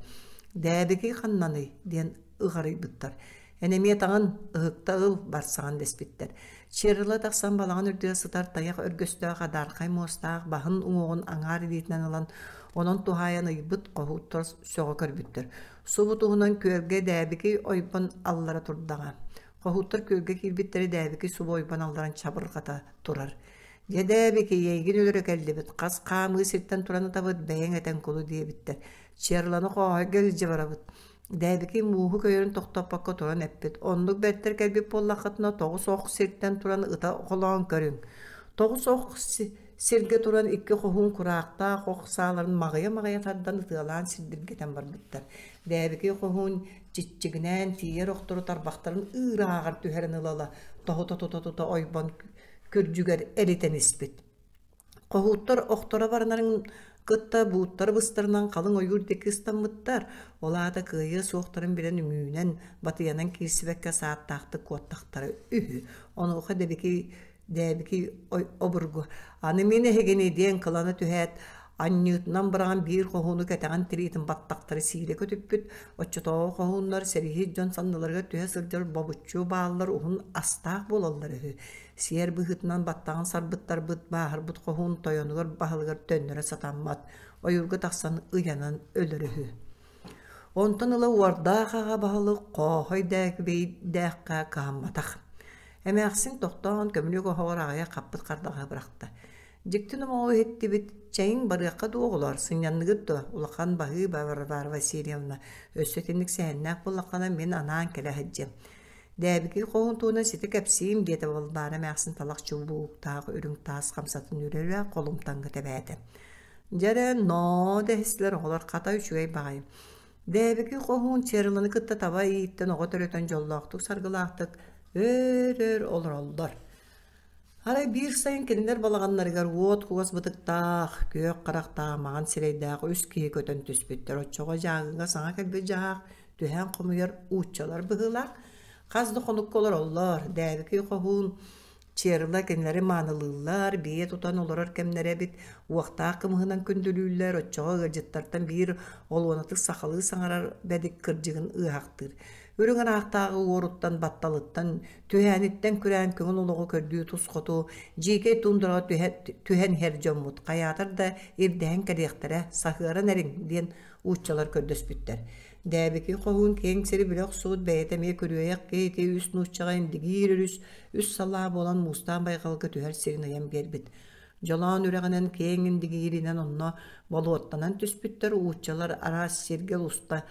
«Дээбикий ханнаный?» диэн ыҕарыйбыттар. «Эн эмиэ таҥын, ыһыкта ыл, барсаҕын» дэспиттэр. Черла тахсан балаҕан үрдүгэр сытар тайах өргөстөөх адаархай муостаах баһын уҥуоҕун аҥаар илиитинэн ылан, онон туһаайан ыйбыт хоһууттар сөҕө көрбүттэр. Субу туһунан күөлгэ Дээбикий ойбон аллара турдаҕа. Хоһууттар күөлгэ киирбиттэрэ Дээбикий субу ойбон алларан чабырҕата турар. Дьэ Дээбикий, эйигин өлөрө кэллибит, хас хаамыы сиртэн туран ытабыт, бэйэҥ этэн кулу диэбиттэр. Черланы хооһойго илдьэ барабыт. Дээбикий мууһу көйөрүн тохтоппокко туран эппит: «Оннук бэртэр кэлбит буоллаххытына, тоҕус ох сиртэн туран ыта холоон көрүҥ. Тоҕус ох Сиргэ туран икки хоһуун кураахтаах ох сааларын маҕыйа-маҕыйа тардан ытыалаан сирдиргэтэн барбыттар. Дээбикий хоһуун чиччигинээн тиийэр охтору тарбахтарын ыырааҕар түһэрэн ыла-ыла тоһута тута-тута ойбон күрдьүгэр элитэн испит. Хоһууттар охторо баранарын кытта бууттара быстарынан халыҥ ойуур диэки ыстаммыттар. Ол аата кыайыа суохтарын билэн үҥүүнэн, батыйанан киирсибэккэ сааттаахтык куоттахтара үһү. Онуоха Дэбикий Дээбики обургу «Аны мин эһигини» диэн кылана түһээт, анньыытынан быраҕан биир хоһууну кэтэҕин тириитин баттахтары сиирэ көтүппүт. Оччотооҕу хоһууннар сэрииһит дьон санныларыгар түһэ сылдьар бобуччу бааллар уһун астаах буолаллар үһү. Сиэр быһыытынан баттаҕын сарбыттарбыт, бааһырбыт хоһуун тойонугар баһылыгар төннөрө сатаммат, ойуурга тахсан ыйанан өлөр үһү. Онтон ыла уордаах аҕа баһылык Хооһой Дээкибэйдээххэ кыһамматах. Эмээхсин тохтоон көмүлүөк оһоҕор аҕыйах хаппыт хардаҕаһы бырахта. Дьикти номоҕу иһиттибит, чэйиҥ барыахха дуо оҕолоор, сынньанныгыт дуо? Улахан баһыыба Варвара Васильевна, өссө итинник сэһэннээх буоллаххына мин анаан кэлэ сылдьыам. Дээбикий хоһун туһунан сити кэпсиим, диэтэ Балбаара эмээхсин талах чубууктаах үрүҥ таас хамсатын үрэ-үрэ холумтаҥҥа тэбээтэ. Дьэ эрэ, ноо дэһистилэр оҕолор хата үчүгэй баҕайы. Дээбики хоһуун Черланы кытта таба ииттэн оҕо төрөтөн дьоллоохтук-саргылаахтык өөр-өр олороллор. Арай биир сайын кинилэр балаҕаннарыгар уот кугас бытыктаах, күөх харахтаах, маҥан сирэйдээх үс киһи көтөн түспүттэр. Оччоҕо дьааҥыга саҥа кэлбит дьаһаах түһээн хомуйар ууччалар быһыылаах. Хас да хонукка олороллор. Дээбики хоһуун Черла кинилэри маанылыыллар, биэ тутан олорор кэмнэрэ эбит, уохтаах кымыһынан күндүлүүллэр, оччоҕо ыалдьыттартан биир олуонатык сахалыы саҥарар бэдик кырдьыгын ыаһахтыыр. Үрүҥ ыраахтааҕы уоруттан, батталыттан, түһээниттэн күрээн көҥүл олоҕу көрдүү тус хоту дьиикэй тундраҕа түһэн иһэр дьоммут хайаатар да ирдэһэн кэлиэхтэрэ, саһыаран эриҥ диэн ууччалар көрдөспүттэр. Дээбики хоһуун киэҥ сири билэ охсубут бэйэтэ эмиэ күрүөйэх киһи ити үс нууччаҕа Индигиир өрүс үс салаа буолан муустаах байҕалга түһэр сирин ыйан биэрбит. Дьолоон үрэҕинэн киэҥ Индигииринэн онно болуоттанан түспүттэр ууччалар араас сиргэ уста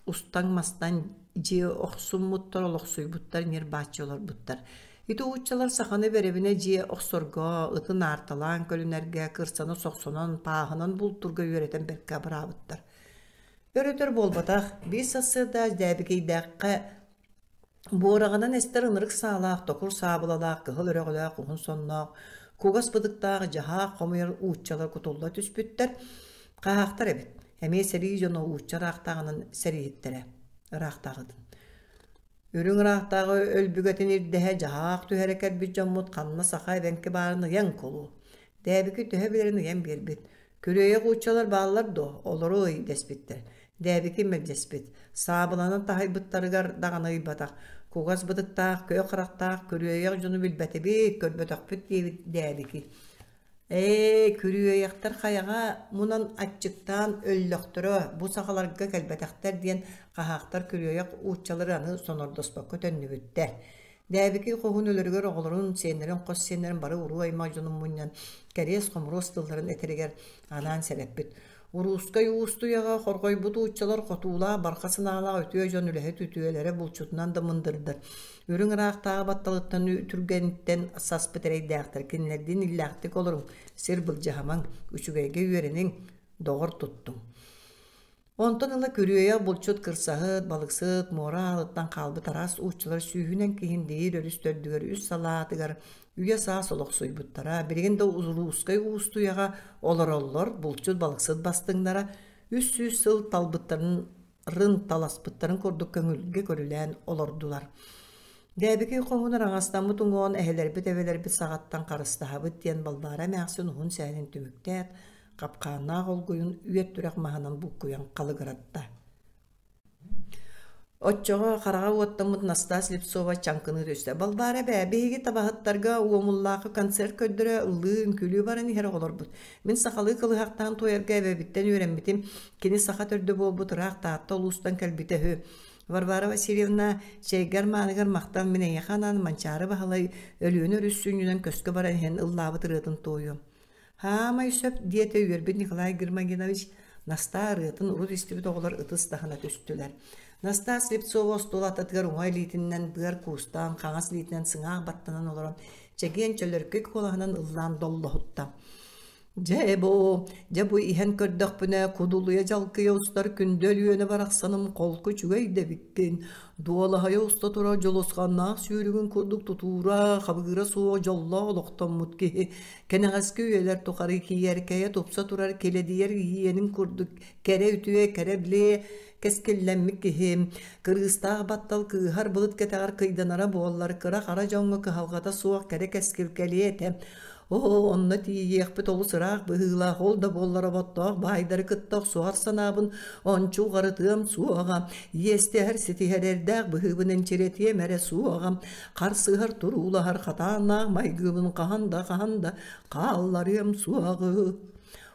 устаҥ мастан дьиэ охсуммуттар, олохсуйбуттар, ньир-бааччы олорбуттар. Ити ууччалар саханы бэрэбинэ дьиэ охсорго, ыты наарталаан көлүнэргэ, кырсаны сохсонон, пааһынан бултуурга үөрэтэн бэркэ абыраабыттар. Өр-өтөр буолбатах, биир сарсыарда Дээбикийдээххэ буораҕынан эстэр ынырык саалаах, токур саабылалаах, кыһыл өрөҕөлөөх уһун сонноох, кугас бытыктаах дьаһаах хомуйар ууччалар кутулла түспүттэр. Хаһаахтар эбит. Эмиэ сэрии дьоно уучча ыраахтааҕынан сэрииһиттэрэ. Ыраахтааҕытын. Үрүҥ ыраахтааҕы өлбүгэтин ирдэһэ дьаһаах түһэрэ кэлбит дьоммут ханна саха эбэҥки баарын ыйан кулу. Дээбики төһө билэрин ыйан биэрбит. Күрүөйэх ууччалар бааллар дуо, олору ый дэспиттэр. Дээбики мэлдьэспит. Саабыланан таһыйбыттарыгар даҕаны ыйбатах. Кугас бытыктаах, күөх харахтаах күрүөйэх дьону билбэтибит, көрбөтөхпүт диэбит Дээбики. Ээ, күрүөйэхтэр хайаҕа мунан аччыктаан өллөхтөрө, бу сахаларга кэлбэтэхтэр диэн хаһаахтар күрүөйэх ууччалары аны сонордоспокко төннүбүттэр. Дээбики хоһуун өлөрүгэр оҕолорун, сиэннэрин, хос сиэннэрин бары уруу-аймах дьонун мунньан, кэриэс-хомуруос тылларын этэригэр анаан сэрэппит. Уруускай уустуйаҕа хорҕойбут ууччалар хотуулаах, барҕа санаалаах үтүө дьон үлэһит үтүөлэрэ булчутунан да мындырдар. Үрүҥ ыраахтааҕы батталыттан түргэниттэн саспыт эрэйдээхтэр кинилэрдиин иллээхтик олоруҥ, сир былдьаһымаҥ, үчүгэйгэ үөрэниҥ. Доҕор туттуҥ. Онтон ыла күрүөйэх булчут кырсаһыт, балыксыт, муора аалыттан хаалбыт араас ууччулар сүүһүнэн киһиндиир өрүс төрдүгэр үс салаатыгар үйэ-саас олохсуйбуттара. Билигин да Улуускай Уустуйаҕа олороллор, булчут, балыксыт бастыҥнара 300 сыл талбыттарын рын таласпыттарын курдук көҥүлгэ көрүлээн олордулар. Дээбикий хоһун араҥастаммыт уҥуоҕун эһэлэрбит-эбэлэрбит саҕаттан харыстаһабыт диэн Балбаара эмээхсин уһун сэһэнин түмүктээт, хапкааннаах олгуйун үөт-түрэх маһынан буккуйан халыгыратта. Оччоҕо хараҕа уоттаммыт Настаа Слепцова чаҥкыныы түстэ. «Балбаара эбээ, биһиги табаһыттарга Уомуллаахы концерт көрдөрө, ыллыы, үҥкүүлүү баран иһэр оҕолорбут. Мин сахалыы кылыһахтаан туойарга эбэбиттэн үөрэммитим. Кини саха төрдө буолбут ыраах Таатта улуустан кэлбитэ үһү. Варвара Васильевна, чэйгэр мааныгар махтал мин эйиэхэ анаан Манчаары Баһылай Өлүөнэ өрүс сүнньүнэн көскө баран иһэн ыллаабыт ырыатын туойуом. Хаамай сөп, диэтэ үөрбүт Николай Гермогенович. Настаа ырыатын урут истибит оҕолор ытыс таһына түстүлэр. Настаа Слепцова остуол аттатыгар уҥа илиитинэн быар куустаан, хаҥас илиитинэн сыҥаах баттанан олорон, чэгиэн чөлөркөй куолаһынан ыллаан доллоһутта. Дьэ бу, дьэ бу иһэн көрдөхпүнэ, кудулуйа дьалкыйа устар күндү Өлүөнэ барахсаным холку үчүгэй да эбиккин. Дуолаһайа уста турар дьулусханнаах сүүрүгүн курдук тутуура, хабыыра суох дьоллоох олохтоммут киһи Кэнэҕэски үйэлэр тухары киэркэйэ тупса турар килэдийэр иэнин курдук кэрэ үтүө кэрэ билиэ кэскиллэммит киһи кырыыстаах баттал кыыһар былыт кэтэҕэр кыйданара буоллар кыра-хара дьоҥҥо кыһалҕата суох кэрэ кэскил кэлиэ этэ. Оо, онно тиийиэхпит олус ыраах быһыылаах, ол да буоллар оботтоох баайдары кытта охсуһар санаабын ончу уҕарытыам суоҕа, иэстэһэр ситиһэр эрдээх быһыыбын энчирэтиэм эрэ суоҕа, Харсыһар туруулаһар хатааннаах майгыбын хаһан да хаһан да хаалларыам суоҕу.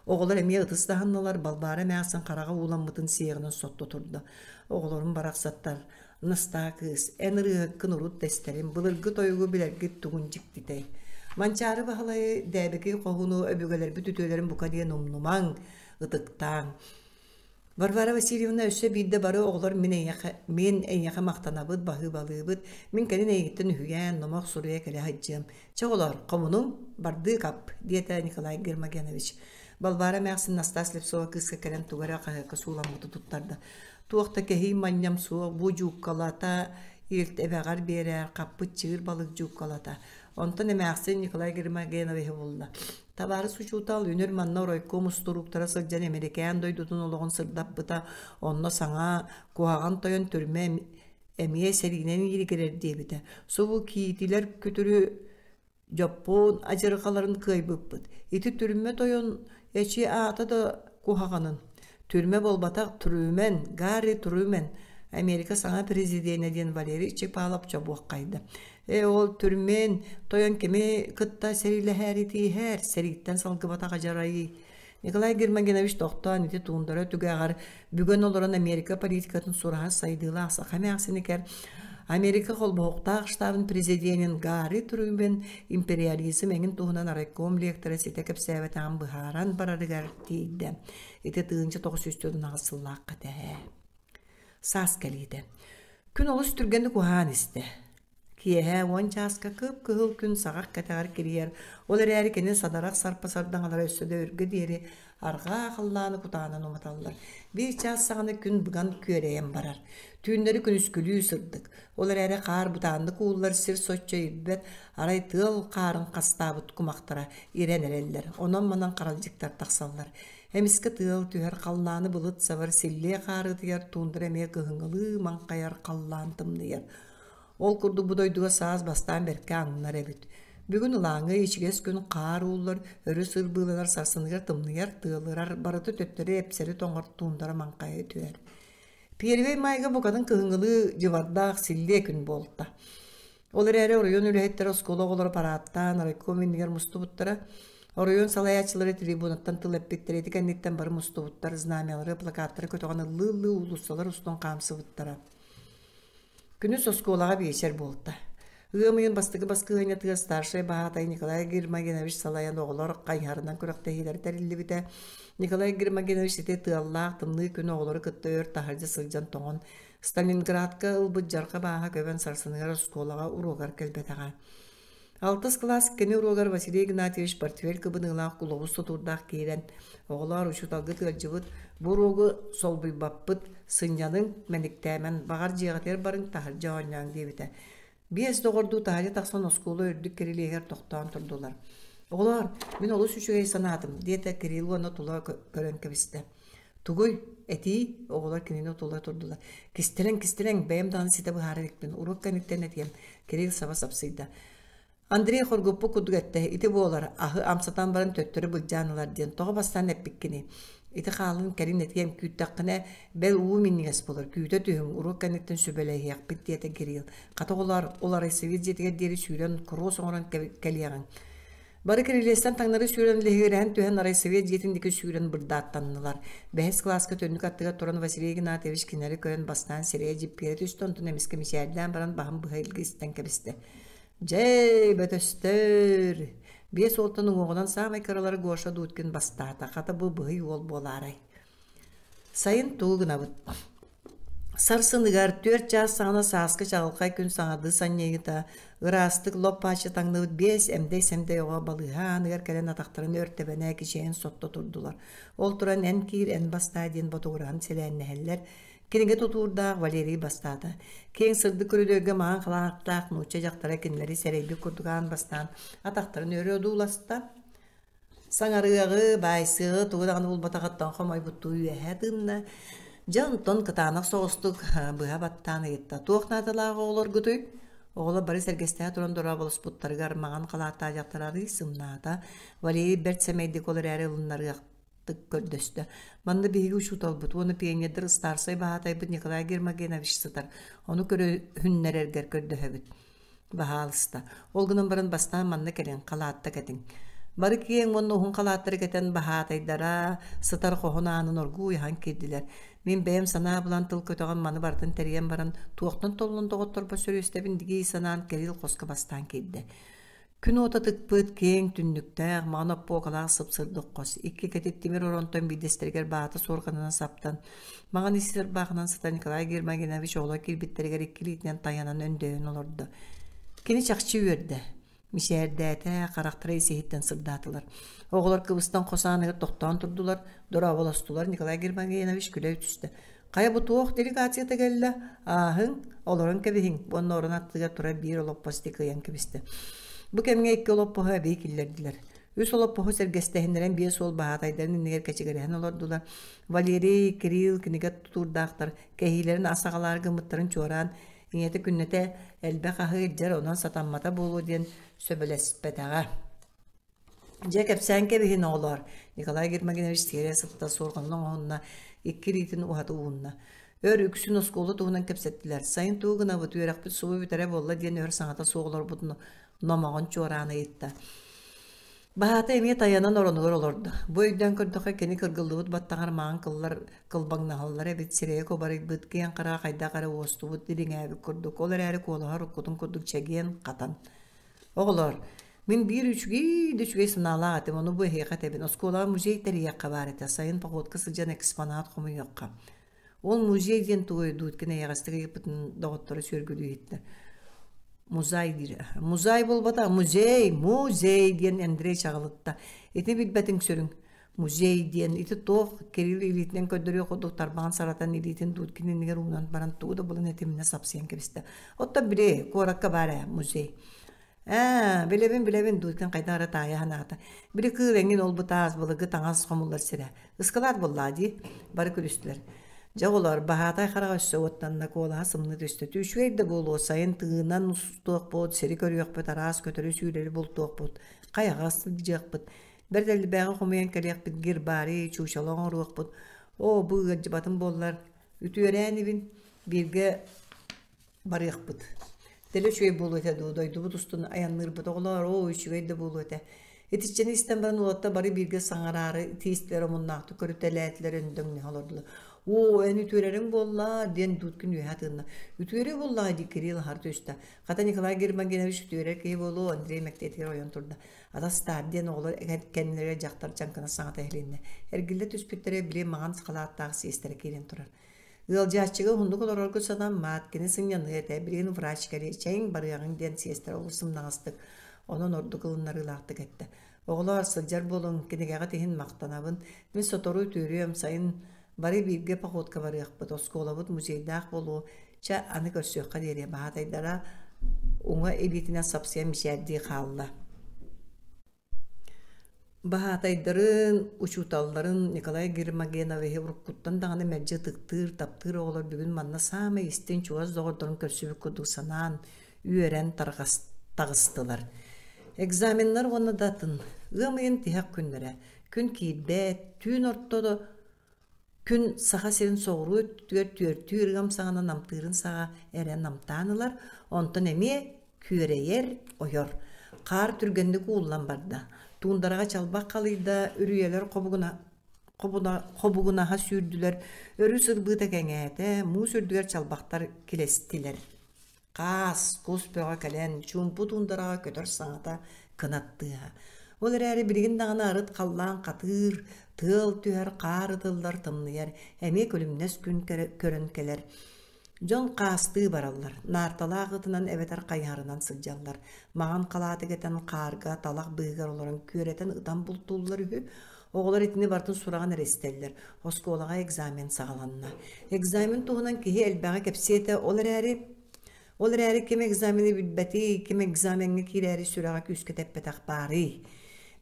Оҕолор эмиэ ытыс таһыннылар, Балбаара эмээхсин хараҕа ууламмытын сиэҕинэн сотто турда. Оҕолорум барахсаттар, Настаа кыыс, эн ырыаһыккын урут да истэрим, былыргы тойугу билэргит тугун дьиктитэй. Манчаары Баһылайы, Дээбикий хоһууну өбүгэлэрбит үтүөлэрин бука диэн умнумаҥ, ытыктааҥ. Варвара Васильевна өссө биирдэ бары оҕолор мин эйиэхэ, мин эйиэхэ махтанабыт, баһыыбалыыбыт, мин кэлин эйигиттэн үһүйээн, номох суруйа кэлэ сылдьыам. Чэ оҕолоор, хомунуҥ, бардыы кап, диэтэ Николай Гермогенович. Балбаара эмээхсин Настаа Слепцова кыыска кэлэн тугу эрэ хаһыакка сууламмыты туттарда. Туох да кэһии манньам суох, бу дьууккалата, илт эбэҕэр биэрээр, хаппыт чыыр балык дьууккалата. Онтон эмээхсин Николай Гермогеновиһы булла. Табаарыс учуутал үнүр манна оройкуом устурууктара сылдьан Эмирикээн дойдутун олоҕун сырдаппыта, онно саҥа куһаҕан тойон түрмэ эмиэ сэриинэн ииригирэр диэбитэ. Субу киитилэр күтүрү дьоппуон адьырҕаларын кыайбыппыт. Ити түрмэ тойон эчи аата да куһаҕанын. Түрмэ буолбатах Трүмэн, Гарри Трүмэн, Америка саҥа президенэ диэн Валерий Чепалов чобуоххайда. Ээ ол Түрмэн тойон кими кытта сэриилэһээри тииһэр, сэрииттэн салгыбатах адьарайый. Николай Гермогенович тохтоон ити туундара түгэҕэр бүгэн олорон Америка политикатын сураһа сайдыылаах саха эмээхсиникэр Америка холбоһуктаах штабын президенин Гарри Трубин империализм эҥин туһунан райком лектора ситэ кэпсээбэтэҕин быһааран барарыгар тиийдэ. Ити 1948 сыллаахха тэһээ. Саас кэлиитэ. Күн олус түргэнник уһаан истэ. Киэһэ уон чааска кып-кыһыл күн саҕах кэтэҕэр кирийэр, ол эрээри кини садарах сарпа сардаҥалара өссө да өргө диэри арҕаа халлааны кутаанан уматаллар. Биир чаас саҕана күн быган күөрэйэн барар. Түүннэри күнүскүлүү сырдык. Ол эрээри хаар бытааннык ууллар сир соччо ирбэт, арай тыал хаарын хастаабыт кумахтара ирэн эрэллэр. Онон-манан харалдьыктар тахсаллар. Эмискэ тыал түһэр, халлааны былыт сабар, силлиэ хаарытыйар, туундара эмиэ кыһыҥҥылыы маҥхайар, халлаан тымныйар. Ол курдук бу дойдуга саас бастаан бэркэ аҥнар эбит. Бүгүн ылааҥы ичигэс күн хаар ууллар, өрүс ырбыыланар, сарсыныгар тымныйар, тыалырар, барыта төттөрү эпсэри тоҥор, туундара маҥхайа түһэр. Первэй маайга букатын кыһыҥҥылыы дьыбардаах силлиэ күн буолта. Ол эрээри оройуон үлэһиттэрэ оскуола оҕолоро параадтаан райком иннигэр мустубуттара. Оройуон салайааччылара трибунаттан тыл эппиттэрэ ити кэнниттэн бары мустубуттар, знамялары, плакаттары көтөҕөн ыллыы-ыллыы уулуссалар устун хаамсыбыттара. Күнүс оскуолаҕа биэчэр буолта. Ыам ыйын бастакы баскыһыанньатыгар старшай баһаатай Николай Гермогенович салайан оҕолор хайыһарынан күрэхтэһиилэрэ тэриллибитэ. Николай Гермогенович ити тыаллаах тымныы күн оҕолору кытта өр таһырдьа сылдьан тоҥон Сталинградка ылбыт дьарҕа бааһа көбөн сарсыныгар оскуолаҕа уруогар кэлбэтэҕэ. Алтыс кылаас кини уруогар Василий Игнатьевич портфель кыбыныылаах кулобус сутуурдаах киирэн, «Оҕолоор, учууталгыт ыалдьыбыт, бу уруогу солбуйбаппыт, сынньаныҥ, мэниктээмэн, баҕар дьиэҕитигэр барыҥ, таһырдьа оонньооҥ» диэбитэ. Биэс доҕордуу таһырдьа тахсан оскуола үрдүк кирилиэһигэр тохтоон турдулар. «Оҕолоор, мин олус үчүгэй санаатым» диэтэ Кирилл уонна тула көрөн кэбистэ. «Тугуй, этиий?» Оҕолор кинини тула турдулар. «Кистэлэҥ, кистэлэҥ, бэйэм даҕаны ситэ быһаара иликпин, уруок кэнниттэн этиэм», Кирилл саба сапсыйда. Андрей хоргуппут курдук эттэ, ити буолар, аһы амсатан баран төттөрү былдьаан ылар диэн тоҕо бастаан эппиккиний? Ити хаалын кэлин этиэм, күүттэххинэ, бэл уу минньигэс буолар, күүтэ түһүҥ, уруок кэнниттэн сүбэлэһиэхпит диэтэ Кирилл. Хата оҕолоор, ол арайсыбыт дьиэтигэр диэри сүүрэн куруос оҥорон кэлиэҕиҥ. Бары кирилиэстэн таҥнары сүүрэн лэһигирэһэн түһэн райсовет дьиэтин диэки сүүрэн бырдааттаннылар. Бэһис кылааска түннүк аттыгар туран Василий Игнатьевич кинилэри көрөн бастаан сирэйэ дьиппиэрэ түстэ, онтон эмискэ мичээрдээн баран баһын быһа илгистэн кэбистэ. Дьэ, бөтөстөр! Биэс уолтан уҥуоҕунан саамай кыралара Гоша Дудкин бастаата, хата бу быһый уол буолаарай. Сайын тугу гынабыт? Сарсыныгар 4 чаас саҕана сааскы чаҕылхай күн саҥардыы санньыйыыта, ыраастык лоп-бааччы таҥныбыт биэс эмдэй-сэмдэй оҕо балыыһа ааныгар кэлэн атахтарын өр тэбэнэ кичэйэн сотто турдулар. Ол туран эн киир, эн бастаа диэн ботугураһан сэлээннэһэллэр. Кинигэ тутуурдаах Валерий бастаата. Киэҥ сырдык көрүдүөргэ маҥан халааттаах нуучча дьахтара кинилэри сэрэйбит курдук аан бастаан атахтарын өрө одууласта. Саҥарыаҕы, баайсыаҕы тугу даҕаны булбатаҕыттан хомойбуттуу үөһэ тыынна. Дьэ онтон кытаанах соҕустук быһа баттаан ыйытта: «Туох наадалаах оҕолоргутуй?» Оҕолор бары сэргэстэһэ туран дорооболоспуттарыгар маҥан халааттаах дьахтар арыый сымнаата. Валерий бэрт сэмэйдик ол эрээри ылыннарыах көрдөстө. Манна биһиги учууталбыт уонна пионердар ыстаарсай баһаатайбыт Николай Гермогенович сытар. Ону көрүһүннэрэргэр көрдөһөбүт. Баһаалыста. Ол гынан баран бастаан манна кэлин, халаатта кэтиҥ. Бары киэҥ уонна уһун халааттары кэтэн баһаатайдара сытар хоһун аанын оргууй аһан киирдилэр. Мин бэйэм санаа булан тыл көтөҕөн маны барытын тэрийэн баран туохтан толлон доҕотторбор сөрүөстэбин дии санаан Кирилл хоско бастаан киирдэ. Күн уота тыкпыт, киэҥ түннүктээх, маҥан оппуокалаах сып-сырдык хос, икки кэтит тимир оронтон биирдэстэригэр баата суорҕанынан саптан, маҥан ис ырбаахынан сытар Николай Гермогенович оҕолор киирбиттэригэр икки илиитинэн тайанан өндөйөн олордо. Кини чахчы үөрдэ, мичээрдээтэ, харахтара ис-иһиттэн сырдаатылар. Оҕолор кыбыстан хос ааныгар тохтоон турдулар, дорооболостулар. Николай Гермогенович күлэ түстэ. Хайа бу туох делегацията кэллэ? Ааһыҥ, олорон кэбиһиҥ уонна орон аттыгар турар биир олоппос диэки ыйан кэбистэ. Бу кэмҥэ икки олоппоһу эбии киллэрдилэр. Үс олоппоһу сэргэстэһиннэрэн биэс уол баһаатайдарын иннигэр кэчигирэһэн олордулар. Валерий, Кирилл кинигэ тутуурдаахтар, кэһиилэрин ас аҕалаары гыммыттарын чуораан, ийэтэ күннэтэ элбэх аһы илдьэр, онон сатаммата буолуо диэн сөбүлэспэтэҕэ. Дьэ, кэпсээн кэбиһин, оҕолоор, Николай Гермогенович сиэрэ сытта суорҕанын оҥоһунна, икки илиитин уһаты уунна. Өр үксүн оскуола туһунан кэпсэттилэр. Сайын тугу гынабыт, үөрэхпит субу бүтэрэ буолла диэн өр саҥата суох олорбутун номоҕон чуораан ыйытта. Баһаата эмиэ тайанан оронугар олордо. Бу өйдөөн көрдөххө, кини кыргыллыбыт баттаҕар маҥан кыллар кылбаҥнаһаллар эбит, сирэйэ кубарыйбыт, киэҥ хараҕа хайдах эрэ уостубут, дириҥээбит курдук, ол эрээри куолаһа уруккутун курдук чэгиэн, хатан. Оҕолоор, мин биир үчүгэй да үчүгэй санаалаах этим, ону бу эһиэхэ этэбин. Оскуолаҕа музей тэрийиэххэ баар этэ, сайын походка сылдьан экспонат хомуйуохха. Ол музей диэн тугуй Дудкин эйэҕэстик ыйыппытын доҕотторо сүөргүлүү иһиттэ. Музай диир. Музай буолбата, музей, музей диэн Андрей чаҕылытта. Ити билбэтиҥ сүрүн. Музей диэн ити туох Кирилл илиитинэн көрдөрүөх курдук тарбаҕын саратан илиитин Дудкин иннигэр уунан баран тугу да булан этиминэ сапсыйан кэбистэ. Оттон били куоракка баар ээ музей. Ээ, билэбин, билэбин, Дудкин хайдах эрэ таайа санаата. Били кыыл эҥин ол бытаас былыргы таҥас хомуллар сирэ. Ыскылаат буоллаа дии. Бары күлүстүлэр. Дьэ оҕолоор, баһаатай хараҕа өссө уоттанна, куолаһа сымныы түстэ. Үчүгэй да буолуо, сайын тыынан устуохпут, сири көрүөхпүт, араас көтөрү-сүүрэри бултуохпут, хайаҕа сылдьыахпыт. Бэрт элбэҕи хомуйан кэлиэхпит, гербарий, чуучала оҥоруохпут. Оо, бу ыалдьыбатым буоллар, үтүөрээн ибин, бииргэ барыахпыт. Дэлэ үчүгэй буолуо этэ дуу, дойдубут устун айанныырбыт оҕолоор, оо, үчүгэй да буолуо этэ. Итиччэни истэн баран уолаттар бары бииргэ саҥараары тиистилэр омуннаахтык көрүтэлээтилэр, өндөҥнөһө олордулар. Оо, эн үтүөрэриҥ буолла, диэн Дудкин үөһэ тыынна. Үтүөрүө буоллаҕа дии Кирилл аһары түстэ. Хата Николай Гермогенович үтүөрэр киһи буолуо, Андрей мэктиэтигэр ойон турда. Атастаар диэн оҕолор кэннилэрэ дьахтар дьаҥкына саҥата иһилиннэ. Эргиллэ түспүттэрэ били маҥан халааттаах сиэстэрэ киирэн турар. Ыалдьааччыга уһуннук олорорго санаммат, кини сынньаныа этэ, билигин врач кэлиэ, чэйиҥ барыаҕыҥ диэн сиэстэрэ олус сымнаҕастык. Онон ордук ылыннарыылаахтык эттэ. Оҕолоор, сылдьар буолуҥ, кинигэҕит иһин махтанабын. Мин сотору үтүөрүөм, сайын бары бииргэ походка барыахпыт, оскуолабыт музейдаах буолуо. Чэ, аны көрсүөххэ диэри, баһаатайдара уҥа илиитинэн сапсыйан мичээрдии хаалла. Баһаатайдарын, учууталларын Николай Гермогеновиһы уруккуттан даҕаны мэлдьи ытыктыыр, таптыыр оҕолор бүгүн манна саамай истиҥ чугас доҕордорун көрсүбүт курдук санаан, үөрэн таҕыстылар. Экзаменнар уонна да атын. Ыам ыйын тиһэх күннэрэ. Күн киирбэт, түүн ортото Күн Саха сирин соҕуруу өттүгэр түөртүү ырыам саҕана намтыырын саҕа эрэ намтаан ылар, онтон эмиэ күөрэйэр, ойор. Хаар түргэнник ууллан барда. Туундараҕа чалбах халыйда, үрүйэлэр хобугуна, хобуна, хобугунаһа сүүрдүлэр, өрүс ырбыыта кэҥээтэ, муус үрдүгэр чалбахтар килэстилэр. Хаас, кус бөҕө кэлэн, чуумпу туундараҕа көтөр саҥата кынат тыаһа. Ол эрээри билигин даҕаны арыт халлаан хатыыр, тыал түһэр, хаар ытыллар, тымныйар, эмиэ күлүмнэс күн көрөн кэлэр. Дьон хаастыы бараллар, наарталаах ытынан эбэтэр хайыһарынан сылдьаллар. Маҕан халааты кэтэн хаарга, талах быыһыгар олорон күөрэтэн ытан бултууллар үһү. Оҕолор итини барытын сураҕын эрэ истэллэр. Оскуолаҕа экзамен саҕаланна. Экзамен туһунан киһи элбэҕи кэпсиэ этэ, ол эрээри ол эрээри ким экзамены билбэтий, ким экзамеҥҥа киирээри сүрэҕэ күүскэ тэппэтэх баарый?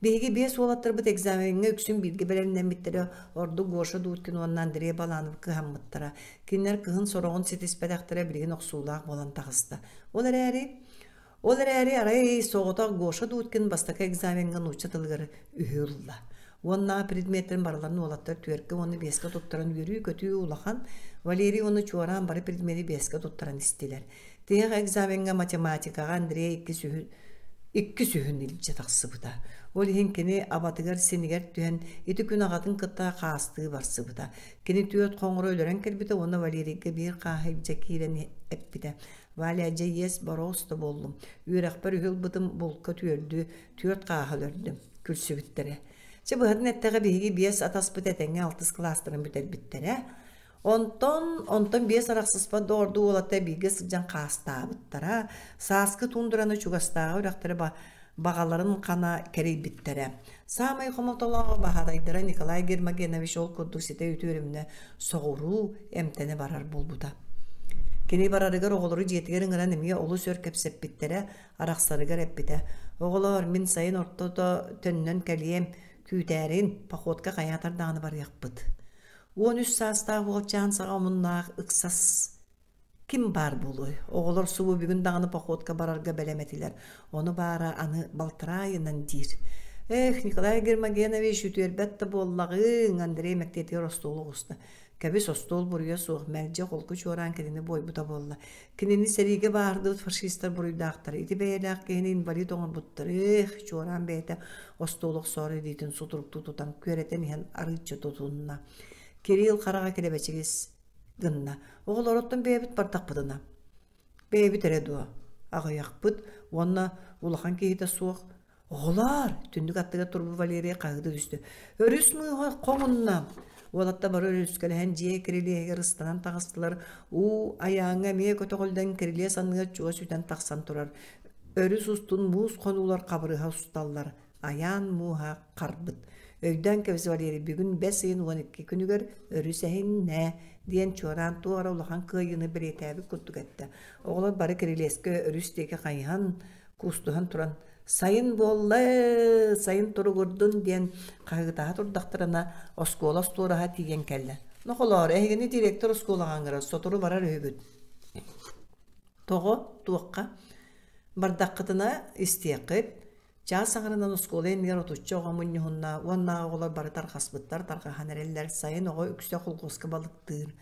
Биһиги биэс уолаттарбыт экзамеҥҥа үксүн бииргэ бэлэмнэммиттэрэ, ордук Гоша Дудкин уонна Андрей Баланов кыһаммыттара. Кинилэр кыһын сороҕун ситиспэтэхтэрэ билигин охсуулаах буолан таҕыста. Ол эрээри Ол эрээри арай соҕотох Гоша Дудкин бастакы экзамеҥҥа нуучча тылыгар үһү ылла. Уонна предметтэрин барыларын уолаттар түөркэ уонна биэскэ туттаран үөрүү-көтүү улахан, Валерий уонна Чуораан бары предмети биэскэ туттаран истилэр. Тиһэх экзамеҥҥа математикаҕа Андрей иккис үһү иккис үһүн илдьэ тахсыбыта. Ол иһин кини абатыгар синигэр түһэн ити күн аҕатын кытта хаастыы барсыбыта. Кини түөрт хоҥоро өлөрөн кэлбитэ уонна Валерийга биир хааһы илдьэ киирэн эппитэ. Валя, дьэ иэс бороос да буоллум. Үөрэхпэр үһү ылбытым, булка түөрдү, түөрт хааһы өлөрдүм. Күлсүбүттэрэ. Чэ, быһатын эттэҕэ биһиги биэс атаспыт этэҥҥэ алтыс кылаастарын бүтэрбиттэрэ. Онтон, онтон биэс арахсыспат доҕордуу уолаттар бииргэ сылдьан хаастаабыттара. Сааскы туундараны чугастааҕы үрэхтэри баҕаларын хана кэрийбиттэрэ. Саамай хомотолооҕо баһаатайдара Николай Гермогенович ол курдук ситэ үтүөрүмнэ соҕуруу эмтэнэ барар буолбута. Кини барарыгар оҕолору дьиэтигэр ыҥыран эмиэ олус өр кэпсэппиттэрэ, арахсарыгар эппитэ: «Оҕолоор, мин сайын ортото төннөн кэлиэм, күүтээрин, походка хайаатар даҕаны барыахпыт». 13 саастаах уолчаан саҕа омуннаах ыксас Ким баар буолуой, оҕолор субу бүгүн даҕаны походка барарга бэлэм этилэр, ону баара аны балтараа ыйынан диир. Эх, Николай Гермогенович, үтүөрбэт да буоллаҕыҥ, Андрей мэктиэтигэр остуол оҕуста. Кэбис, остуол буруйа суох, мэлдьи холку чуораан кинини буойбута буолла. Кинини сэриигэ бааһырдыбыт фашистар буруйдаахтар, ити бэйэлээх киһини инвалид оҥорбуттар. Эх, чуораан бэйэтэ остуол охсоору илиитин сутуруктуу тутан күөрэтэн иһэн арыычча тутунна. Кирилл хараҕа килэбэчигис гынна. Оҕолороттон бэйэбит бардахпытына. Бэйэбит эрэ дуо? Аҕыйахпыт уонна улахан киһитэ суох. Оҕолоор! Түннүк аттыгар турбут Валерия хаһыыта түстэ. Өрүс мыыһа хоҥунна! Уолаттар бары өрүскэлэһэн дьиэ кирилиэһигэр ыстанан таҕыстылар. Уу айааҥҥа эмиэ көтөҕүллэн кирилиэс анныгар чугас үтэн тахсан турар. Өрүс устун муус хонуулар хабырыһа усталлар. Айаан мууһа харбыт. Өйдөөн кэбис Валерий, бүгүн бэс ыйын 12 күнүгэр өрүс эһиннэ, диэн чуораан туох эрэ улахан кыайыыны бэлиэтээбит курдук эттэ. Оҕолор бары кирилиэскэ өрүс диэки хайыһан, куустуһан туран «Сайын буолла, сайын туругурдун» диэн хаһыытаһа турдахтарына, оскуола остуораһа тиийэн кэллэ. «Нохолоор, эһигини директор оскуолаҕа ыҥырар, сотору барар үһүгүт». «Тоҕо? Туохха?» «Бардаххытына истиэххит, Чаас аҥарынан оскуола иннигэр отучча оҕо мунньуһунна уонна оҕолор бары тарҕаспыттар, тарҕаһан эрэллэр. Сайын оҕо үксэ холкуоска балыктыыр.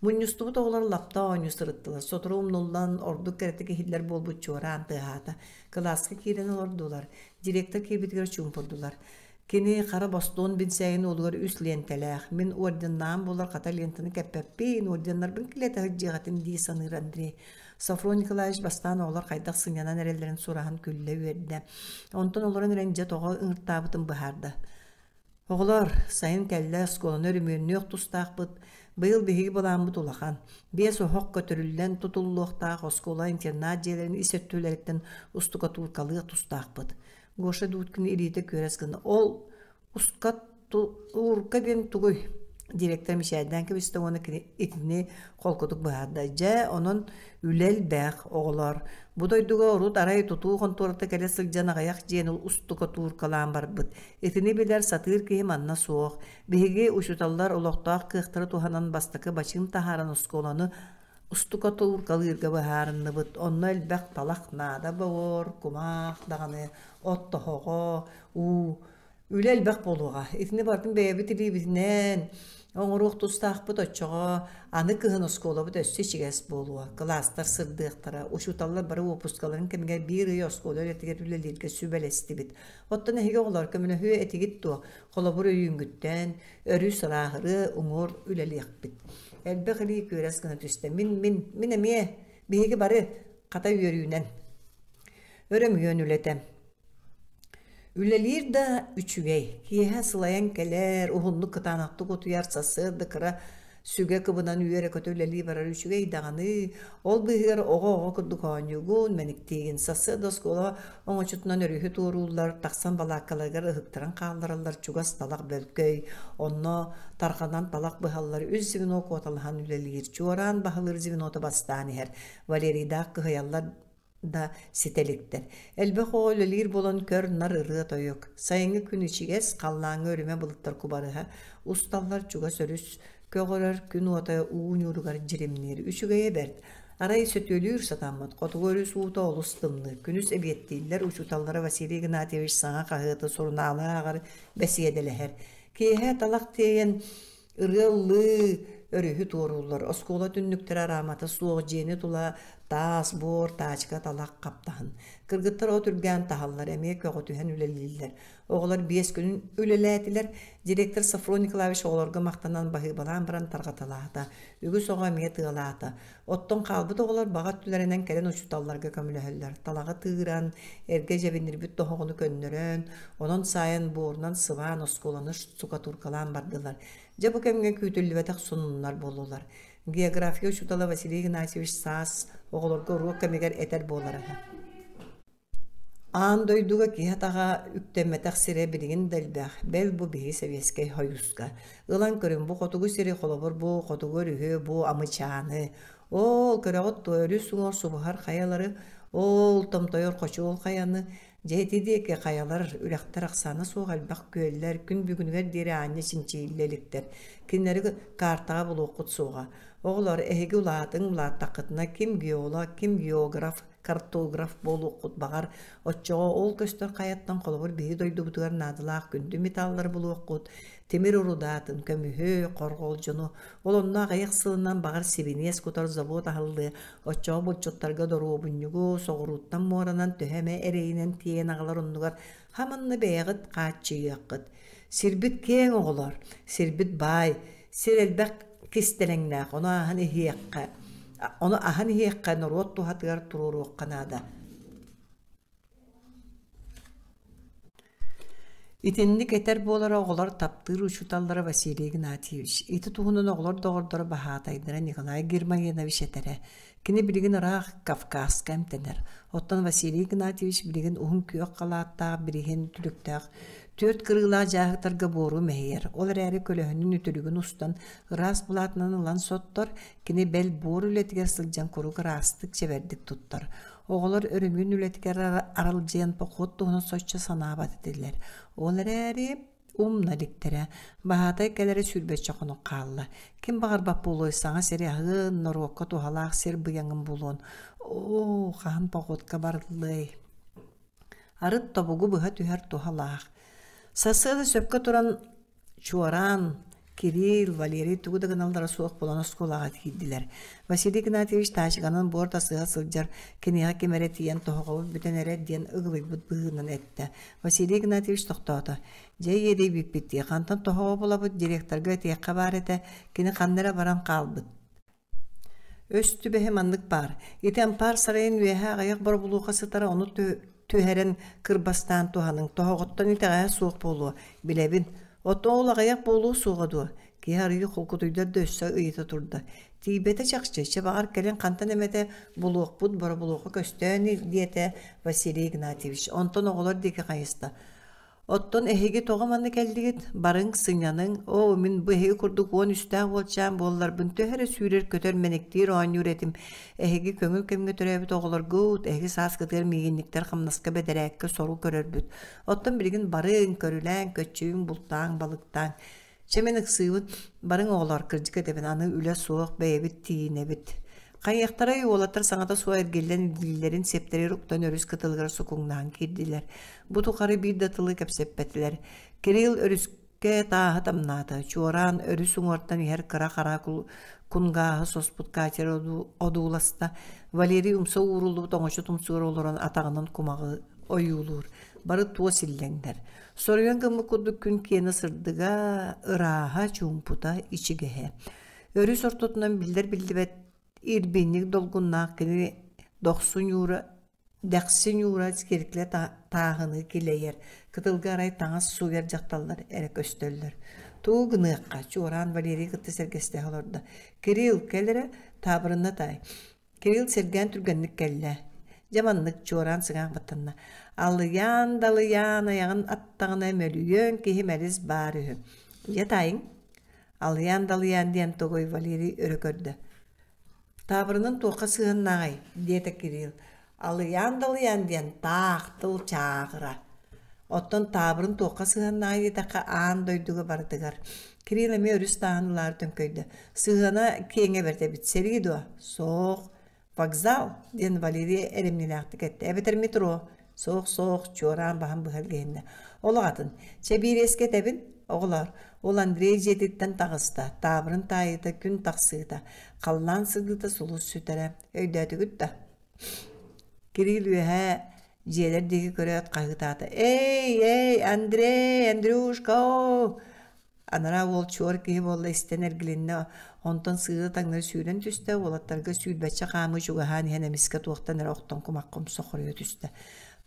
Мунньустубут оҕолор лапта оонньуу сырыттылар. Сотору умнуллан, ордук кэрэтик иһиллэр буолбут чуораан тыаһаата. Кылааска киирэн олордулар. Директор киирбитигэр чуумпурдулар. Кини хара бостуон бинсээгин уолугар үс лиэнтэлээх. Мин орденнаам буолар хата лентаны кэппэппин, орденнарбын килэтэ сылдьыаҕытым дии саныыр Андрей. Софрон Николаевич бастаан оҕолор хайдах сынньанан эрэллэрин сураһан күллэ-үөрдэ. Онтон олорон эрэн дьэ тоҕо ыҥыртаабытын быһаарда. Оҕолор, сайын кэллэ, оскуоланы өрөмүөннүөх тустаахпыт. Быйыл биһиги былааммыт улахан. Биэс оһох көтүрүллэн тутуллуохтаах оскуола-интернат дьиэлэрин ис өттүлэриттэн устукатууркалыах тустаахпыт. Гоша Дудкин илиитэ күөрэс гына ол ускатуурка диэн тугуй? Директор мичээрдээн кэбистэ уонна кини итини холкутук быһаарда. Дьэ, онон үлэ элбэх, оҕолоор. Бу дойдуга урут арай тутуу хонтуората кэлэ сылдьан аҕыйах дьиэни устукатууркалаан барбыт. Итини билэр, сатыыр киһи манна суох. Биһиги учууталлар олохтоох кыахтары туһанан бастакы бачыым таһааран оскуоланы устукатууркалыырга быһаарынныбыт. Онно элбэх талах наада буор, кумах даҕаны, от тоһоҕо, уу Үлэ элбэх буолуоҕа. Итини барытын бэйэбит илиибитинэн оҥоруох тустаахпыт оччоҕо аны кыһын оскуолабыт өссө ичигэс буолуо. Кылаастар сырдыахтара, учууталлар бары уоппускаларын кэмигэр биир ый оскуола үлэтигэр үлэлииргэ сүбэлэстибит. Оттон эһиги оҕолор көмөлөһүө этигит дуо? Холобур, өйүүҥҥүттэн өрүс ырааһырыа уҥуор үлэлиэхпит. Элбэх илии күөрэс гына түстэ. Мин, мин, мин эмиэ, биһиги бары хата үөрүүнэн. Өрөмүөн үлэтэ. Үлэлиир да үчүгэй, киэһэ сылайан кэлэр, уһуннук кытаанахтык утуйар, сарсыарда кыра сүгэ кыбынан үөрэ-көтө үлэлии барар үчүгэй даҕаны. Ол быыһыгар оҕо-оҕо курдук оонньуугун, мэниктиигин. Сарсыарда оскуола оҥочотунан өрүһү туорууллар, тахсан балааккаларыгар ыһыктаран хааллараллар, чугас талах бөлкөй, онно тарҕанан талах быһаллар, үс звено куоталаһан үлэлиир, чуораан баһылыыр звенота бастаан иһэр. Валерийдаах кыһыйаллар да ситэ иликтэр. Элбэх оҕо үлэлиир буолан көр-нар ырыа-тойук. Сайыҥҥы күн ичигэс, халлааҥҥа үрүмэ былыттар кубарыһа усталлар, чугас өрүс көҕөрөр, күн уота уу ньууругар дьиримниир. Үчүгэйэ бэрт. Арай сөтүөлүүр сатаммыт. Хотугу өрүс уута олус тымныы. Күнүс эбиэттииллэр, учууталлара Василий Игнатьевич саҥа хаһыаты, сурунаалы ааҕар, бэсиэдэлэһэр. Киэһэ талах тиэйэн Ырыа ыллыы, өрүһү туорууллар, оскуола түннүктэрэ араамата суох, дьиэни тула таас, буор, таачка, талах хаптаһын. Кыргыттар от үргээн таһаллар, эмиэ көҕүтүһэн үлэлииллэр. Оҕолор биэс күнүн үлэлээтилэр. Директор Софрон Николаевич оҕолорго махтанан баһыыбалаан баран тарҕаталаата. Үгүс оҕо эмиэ тыалаата. Оттон хаалбыт оҕолор баҕа өттүлэринэн кэлэн учууталларга көмөлөһөллөр. Талаҕы тыыран, эргэ дьэбиннирбит тоһоҕону көннөрөн, онон саайан буорунан сыбаан оскуоланы штукатуркалаан бардылар. Дьэ бу кэмҥэ күүтүллүбэтэх сонуннар буоллулар. География учуутала Василий Игнатьевич саас оҕолорго уруок кэмигэр этэр буолара үһү. Аан дойдуга киһи атаҕа үктэммэтэх сирэ билигин да элбэх, бэл бу биһиги Сэбиэскэй Сойууска. Ылан көрүҥ, бу хотугу сири, холобур, бу хотугу өрүһү, бу Амычааны. Оол, көрөҕүт дуо, өрүс уҥуор субуһар хайалары, оол, томтойор хочуол хайаны, дьэ ити диэки хайалар, үрэхтэр ахсаана суох элбэх күөллэр күн бүгүнүгэр диэри аанньа чинчийиллэ иликтэр. Кинилэри каартаҕа булуоххут суоҕа. Оҕолор, эһиги улаатыҥ, улааттаххытына ким геолог, ким географ, картограф буолуоххут баҕар, оччоҕо ол көстөр хайаттан холобур биһиги дойдубутугар наадалаах күндү металлары булуоххут, тимир урудаатын, көмүһү, хорҕолдьуну. Ол онно аҕыйах сылынан баҕар сибиниэс кутар завод аһыллыа, оччоҕо булчуттарга доруобунньугу соҕурууттан муоранан төһө эмэ эрэйинэн тиэйэн аҕалар оннугар хаманна бэйэҕит хааччыйыаххыт. Сирбит киэҥ оҕолор, сирбит баай, сир элбэх кистэлэҥнээх, ону ааһан иһиэххэ, ону аһан иһиэххэ, норуот туһатыгар туруоруохха наада. Итинник этэр буолара оҕолор таптыыр учууталлара Василий Игнатьевич. Ити туһунан оҕолор доҕордоро баһаатайдара Николай Гермогенович этэрэ. Кини билигин ыраах Кавказка эмтэнэр. Оттон Василий Игнатьевич билигин уһун күөх халааттаах бириһин түлүктээх түөрт кырыылаах дьааһыктарга буору мэһийэр. Ол эрээри көлөһүнүн үтүлүгүн устан ыраас былаатынан ылан соттор, кини бэл буор үлэтигэр сылдьан куруук ыраастык, чэбэрдик туттар. Оҕолор өрөмүөн үлэтигэр аралдьыйан похуот туһунан соччо санаабат этилэр. Ол эрээри умна иликтэрэ. Баһаатай кэлэрэ сүүрбэччэ хонук хаалла. Ким баҕарбат буолуой саҥа сири аһыан, норуокка туһалаах сир быйаҥын булуон. Оо, хаһан походка барыллыай? Арыт тобугу быһа түһэр туһалаах. Сарсыарда сөпкө туран Чуораан, Кирилл, Валерий тугу да гыналлара суох буолан оскуолаҕа киирдилэр. Василий Игнатьевич таачыканан буор тасыһа сылдьар, киниэхэ ким эрэ тиийэн тоһоҕобут бүтэн эрэр диэн ыгылыйбыт быһыынан эттэ. Василий Игнатьевич тохтоото. Дьэ иэдэйбиппит дии, хантан тоһоҕо булабыт, директорга этиэххэ баар этэ, кини ханна эрэ баран хаалбыт. Өс түбэһэ маннык баар. Ити ампаар сарайын үөһэ аҕыйах боробулуоха сытара ону түһэрэн кырбастаан туһаныҥ. Тоһоҕоттон итэҕэһэ суох буолуо, билэбин. Оттон ол аҕыйах буолуо суоҕа дуо? Киһи арыый холкутуйдар да өссө ыйыта турда. Тиийбэтэ чахчы, чэ баҕар кэлин хантан эмэтэ булуохпут, боробулуоха көстөөн диэтэ Василий Игнатьевич. Онтон оҕолор диэки хайыста. Оттон эһиги тоҕо манна кэллигит? Барыҥ, сынньаныҥ. Оо, мин бу эһиги курдук 13-тээх уолчаан буолларбын төһө эрэ сүүрэр-көтөр, мэниктиир оонньуур этим. Эһиги көҥүл кэмҥэ төрөөбүт оҕолоргут, эһиги сааскытыгар миигинниктэр хамнаска бэдэрээккэ сору көрөрбүт. Оттон билигин барыҥ, көрүлээҥ, көччүйүҥ, бултааҥ, балыктааҥ. Чэ мин ыксыыбын, барыҥ оҕолоор, кырдьык этэбин, аны үлэ суох, бэйэбит тиийинэбит. Хайыахтарай уолаттар саҥата суох эргиллэн илиилэрин сиэптэригэр уктан өрүс кытылыгар сукуҥнаан киирдилэр. Бу тухары биир да тылы кэпсэппэтилэр. Кирилл өрүскэ тааһы тамнаата, чуораан өрүс уҥуортан иһэр кыра хара кунгааһы соспут катер одууласта. Валерий умса ууруллубут оҥочо тумсугар олорон атаҕынан кумаҕы ойуулуур. Бары туос иллэҥнэр. Соруйан гыммыт курдук күн киэнэ сырдыга, ырааһа, чуумпута, ичигэһэ. Өрүс ортотунан биллэр-биллибэт ирбинньик долгуннаах кини дохсун ньуура дэхси ньуура сиэркилэ тааһыныы килэйэр, кытылга арай таҥас сууйар дьахталлар эрэ көстөллөр. Тугу гыныахха, чуораан Валерий кытта сэргэстэһэ олордо. Кирилл, кэл эрэ, таабырынна таай. Кирилл сэргээн түргэнник кэллэ. Дьэ маннык чуораан сыҥаах баттанна. Алыйаан-далыйаан айаҕын аттаҕына мөлүйүөн киһи мэлис баар үһү. Дьэ таайыҥ. Алыйаан-далыйаан диэн тугуй Валерий өрө көрдө. Таабырынын туохха сыһыаннааҕый? диэтэ Кирилл. Алыйаан-далыйаан диэн таах тыл чааҕыра. Оттон таабырын туохха сыһыаннааҕый диэтэххэ аан дойдуга барытыгар. Кирилл эмиэ өрүс тааһын ылаары төҥкөйдө. Сыһыана киэҥэ бэрт эбит. Сэрии дуо? Суох. Вокзал, диэн Валерия эрэмньилээхтик эттэ. Эбэтэр метро. Суох-суох, чуораан баһан быһа илгиһиннэ. Олох атын. Чэ биириэскэ этэбин, оҕолоор, ол Андрей дьиэтиттэн таҕыста. Таабырын таайыыта күн тахсыыта. Халлаан сырдыыта сулус сүтэрэ. Өйдөөтүгүт да? Кирилл үөһээ дьиэлэр диэки көрөөт хаһыытаата: «Эй, эй, Андрей, Андрюшка-о!» Анараа уол чуор киһи буолла истэн эргилиннэ, онтон сыыһа таҥнары сүүрэн түстэ, уолаттарга сүүрбэччэ хаамыы чугаһаан иһэн эмискэ туохтан эрэ охтон кумахха умса хоруйа түстэ.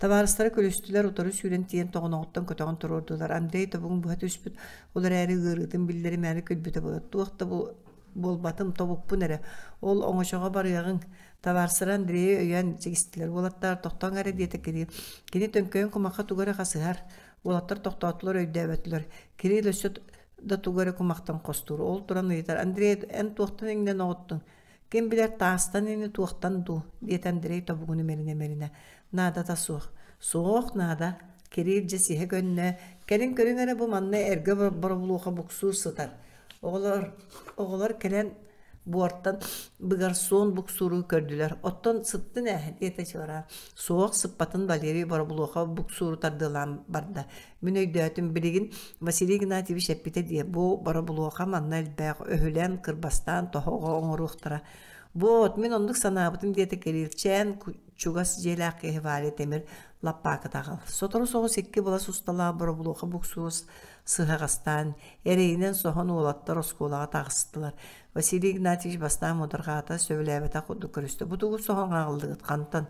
Табаарыстара күлүстүлэр, утары сүүрэн тиийэн тоҕоноҕуттан көтөҕөн туруордулар. Андрей тобугун быһа түспүт, ол эрээри ыарыытын биллэримээри күлбүтэ буолар. Туох да буолбатым, тобукпун эрэ. Ол оҥочоҕо барыаҕыҥ. Табаарыстара Андрейы өйөөн сигистилэр. Уолаттар тохтооҥ эрэ диэтэ Кирилл. Кини төҥкөйөн кумахха тугу эрэ хасыһар. Уолаттар тохтоотулар, өйдөөбөтүлэр. Кирилл өссө да тугу эрэ кумахтан хостуур. Ол туран ыйытар: «Андрей, эн туохтан иҥнэн оҕуттуҥ? Ким билэр таастан ини туохтан дуу?» диэтэ Андрей тобугун имэринэ-имэринэ. «Наадата суох». «Суох наада». Кирилл дьэ сиһэ көннө. «Кэлин көрүҥ эрэ бу манна эргэ боробулуоха буксуур сытар. Оҕолор, оҕолор кэлэн буортан быгар суон буксууру көрдүлэр. Оттон сыттын ээ, диэтэ Чуораан. Суох, сыппатын Валерий Боробулуохап буксууру тардыалаан барда. Мин өйдөөтүм, билигин Василий Игнатьевич эппитэ дии, бу Боробулуоха манна элбэх, өһүлэн, кырбастаан тоһоҕо оҥоруохтара. Вот, мин оннук санаабытым диэтэ Кириллчээн чугас дьиэлээх киһи Валя Тимир лаппаакыта аҕал. Сотору соҕус икки былас усталаах Боробулуоха буксуус сыһаҕастаан, эрэйинэн соһон уолаттар оскуолаҕа таҕыстылар. Василий Игнатьевич бастаан муодарҕаата, сөбүлээбэтэх курдук көрүстэ. «Бу тугу соһон аҕаллыгыт, хантан?»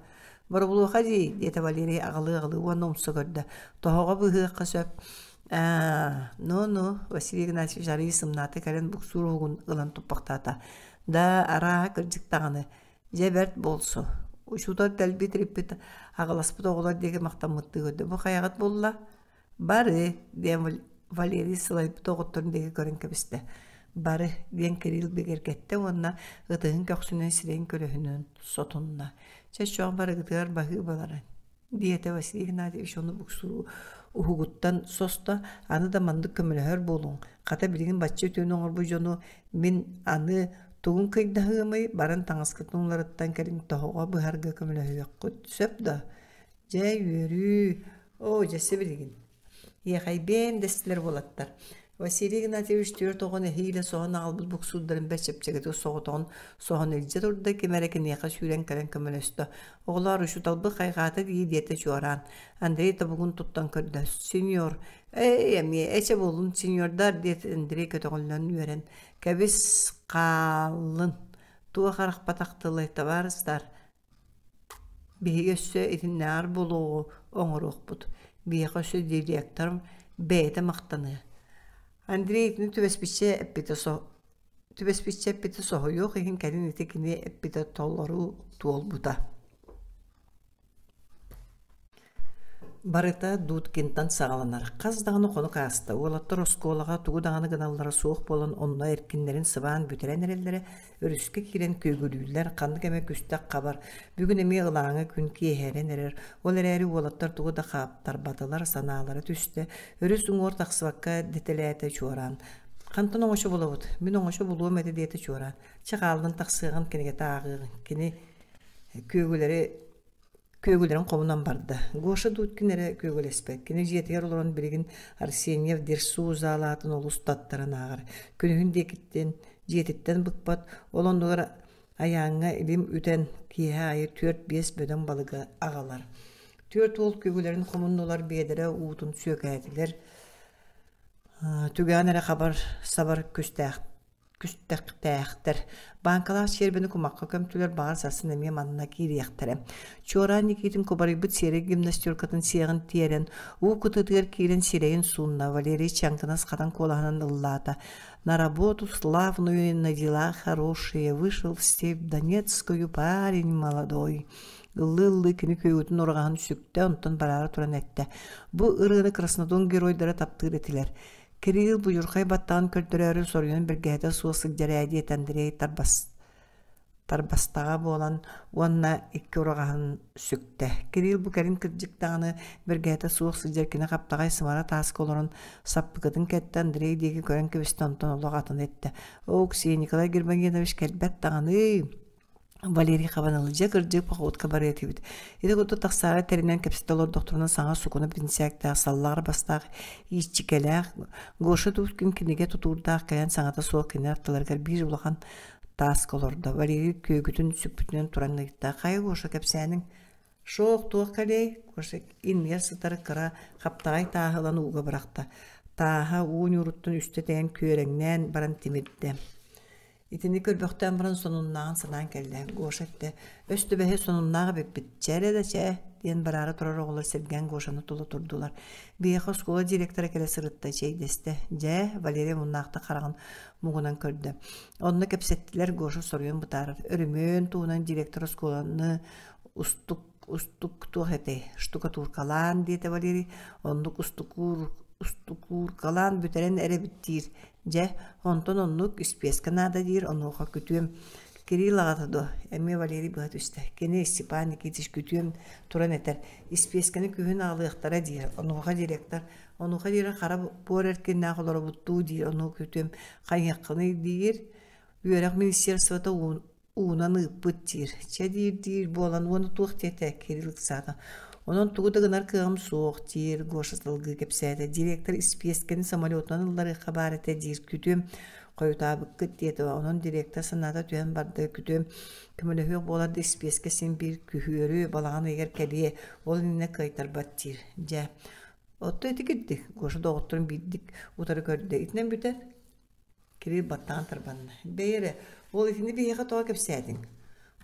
«Боробулуоха дии», диэтэ Валерий аҕалыы-аҕалыы уонна умса көрдө. «Тоһоҕо быһыахха сөп». «Аа, ну-ну», Василий Игнатьевич арыый сымнаата кэлэн буксуур уһугун ылан туппахтаата. «Да, арааһа кырдьык даҕаны. Дьэ бэрт буолсу. Учуутал дэлби тириппит, аҕаласпыт оҕолор диэки махтаммыттыы көрдө. Бу хайаҕыт булла?» «Бары!» диэн Валерий сылайбыт оҕотторун диэки көрөн кэбистэ. «Бары!» диэн Кирилл бигэргэттэ уонна ытыһын көхсүнэн сирэйин көлөһүнүн сотунна. «Чэ, чоох барыгытыгар баһыыбаларын!» диэтэ Василий Игнатьевич ону буксуу уһугуттан состо. «Аны да маннык көмөлөһөр буолуҥ. Хата билигин бачча үтүөнү оҥорбут дьону мин аны тугун кыйдаһыамый, баран таҥаскытын уларыттан кэлин тоһоҕо быһарга көмөлөһүөххүт сөп да?» Дьэ, үөрүү! Оо, дьэ, сибилигин. Иэхэйбиэн дэстилэр уолаттар. Василий Игнатьевич түөрт оҕо нэһиилэ соһон аҕалбыт буксуурдарын бэрт чэпчэкитик соҕотоҕун соһон илдьэ турда, ким эрэ киниэхэ сүүрэн кэлэн көмөлөстө. Оҕолоор, учууталбыт хайҕаата дии диэтэ чуораан. Андрей тобугун туттан көрдө. Сеньор, эй, эмиэ эчэ буоллун, сеньордар, диэтэ Андрей көтөҕүллэн үөрэн. Кэбис, хааллын. Туох арахпатах тылай, табаарыстар? Биһиги өссө итиннээҕэр буолуоҕу оҥоруохпут, биһиэхэ өссө директорым бэйэтэ махтаныа. Андрей итини түбэспиччэ эппитэ түбэспиччэ эппитэ соһуйуох иһин кэлин ити кини эппитэ толору туолбута. Барыта Дудкинтан саҕаланар. Хас даҕаны хонук ааста. Уолаттар оскуолаҕа тугу даҕаны гыналлара суох буолан, онно эркиннэрин сыбаан бүтэрэн эрэллэрэ, өрүскэ киирэн күөгүлүүллэр, ханнык эмэ күстэх хабар. Бүгүн эмиэ ылааҥы күн киэһэрэн эрэр. Ол эрээри уолаттар тугу да хаптарбатылар, санаалара түстэ. Өрүс уҥуор тахсыбакка дэтэлээтэ Чуораан. «Хантан оҥочо булабыт? Мин оҥочо булуом этэ» диэтэ Чуораан. «Чэ хааллын тахсыаҕын, кинигэтэ ааҕыаҕын». Кини күөгүлэри Күөгүлэрин хомунан барда. Гоша Дудкин эрэ күөгүлэспэт. Кини дьиэтигэр олорон билигин Арсеньев Дерсу заалаатын олус таттаран ааҕар. Күнүһүн диэкиттэн дьиэтиттэн быкпат, ол оннугар айааҥҥа илим үтэн киэһэ аайы түөрт-биэс бөдөҥ балыгы аҕалар. Түөрт уол күөгүлэрин хомуннулар, биэдэрэ уутун сүөкээтилэр. Түгээн эрэ хабар сабар күстээх күстэхтээхтэр. Бааҥкалаах чиэрбэни кумахха көмтүлэр, баҕар сарсын эмиэ манна киириэхтэрэ. Чуораан Никитин кубарыйбыт сиэрэй гимнастеркатын сиэҕин тиэрэн, уу кытыытыгар киирэн сирэйин суунна, Валерий чаҥкынас хатан куолаһынан ыллаата. «На работу славную, на дела хорошие, вышел в степь Донецкую парень молодой». Ыллыы-ыллыы кини күөгүтүн ураҕаһын сүктэ, онтон бараары туран эттэ. Бу ырыаны Краснодон геройдара таптыыр этилэр. Кирилл будьурхай баттаҕын көрдөрөөрү соруйан бэргэһэтэ суох сылдьар ээ диэтэ Андрей тарбастаҕа буолан уонна икки ураҕаһын сүктэ. Кирилл бу кэлин кырдьык даҕаны бэргэһэтэ суох сылдьар кини хаптаҕай сымара тааска олорон саппыкытын кэттэ Андрей диэки көрөн кэбистэ онтон олох атын эттэ. Оо, Ксения Николай Гермогенович кэлбэт даҕаны Валерий Хабаналыдьа кырдьык походка барыа этибит. Ити курдук тахсаары тэринэн кэпсэтэ олордохторуна саҥа сукуна бинсээктээх, саллаҕар бастаах, ииччикэлээх Гоша Дудкин кинигэ тутуурдаах кэлэн саҥата суох кинилэр аттыларыгар биир улахан тааска олордо. Валерий күөгүтүн сүкпүтүнэн туран ыйытта: «Хайа, Гоша, кэпсээниҥ?» «Шоох, туох кэлиэй?» Гоша иннигэр сытар кыра хаптаҕай тааһы ылан ууга бырахта. Тааһа уу ньууруттан үстэ тэйэн күөрэҥнээн баран тимирдэ. Итини көрбөхтөөн баран сонуннааҕын санаан кэллэ. Гоша эттэ, «Өс түбэһэ сонуннаах эбиппит, чэ эрэ да чэ» диэн бараары турар оҕолор сэргээн Гошаны тула турдулар. Биһиэхэ оскуола директора кэлэ сырытта, чэйдэстэ. Дьэ, Валерия муннаахтык хараҕын муҥунан көрдө. Онно кэпсэттилэр, Гоша соруйан бытаарар. Өрөмүөн туһунан директор оскуоланы устук устук туох этэй штукатуркалаан диэтэ Валерий. Оннук устукуур устукууркалаан бүтэрэн эрэбит диир. Дьэ, онтон оннук испиэскэ наада диир, онуоха күтүөм Кирилл аҕата дуо? Эмиэ Валерий быһа түстэ. Кини Степан Никитич күтүөм туран этэр, испиэскэни күһүн аҕалыахтара диир. Онуоха директор, онуоха диэри хара буор эркиннээх олоробуттуу диир, онуоха күтүөм хайыаххыный диир. Үөрэх министерствота уунан ыыппыт диир. Чэ диир-диир буолан уонна туох диэтэ Кирилл ыксаата. Онон тугу да гынар кыаҕым суох диир Гоша салгыы кэпсээтэ. Директор испиэскэни самолетунан ылларыахха баар этэ диир. Күтүөм хойутаабыккыт диэтэ. Онон директор санаата түһэн барда. Күтүөм көмөлөһүөх буолар да испиэскэ син биир күһүөрү балаҕан ыйыгар кэлиэ. Ол иннинэ кыайтарбат диир. Дьэ, оттон ити кирдик Гоша доҕотторун биирдик утары көрдө. Итинэн бүтэр. Кирилл баттаан тарбанна. Бэйи эрэ, ол итини биһиэхэ тоҕо кэпсээтиҥ?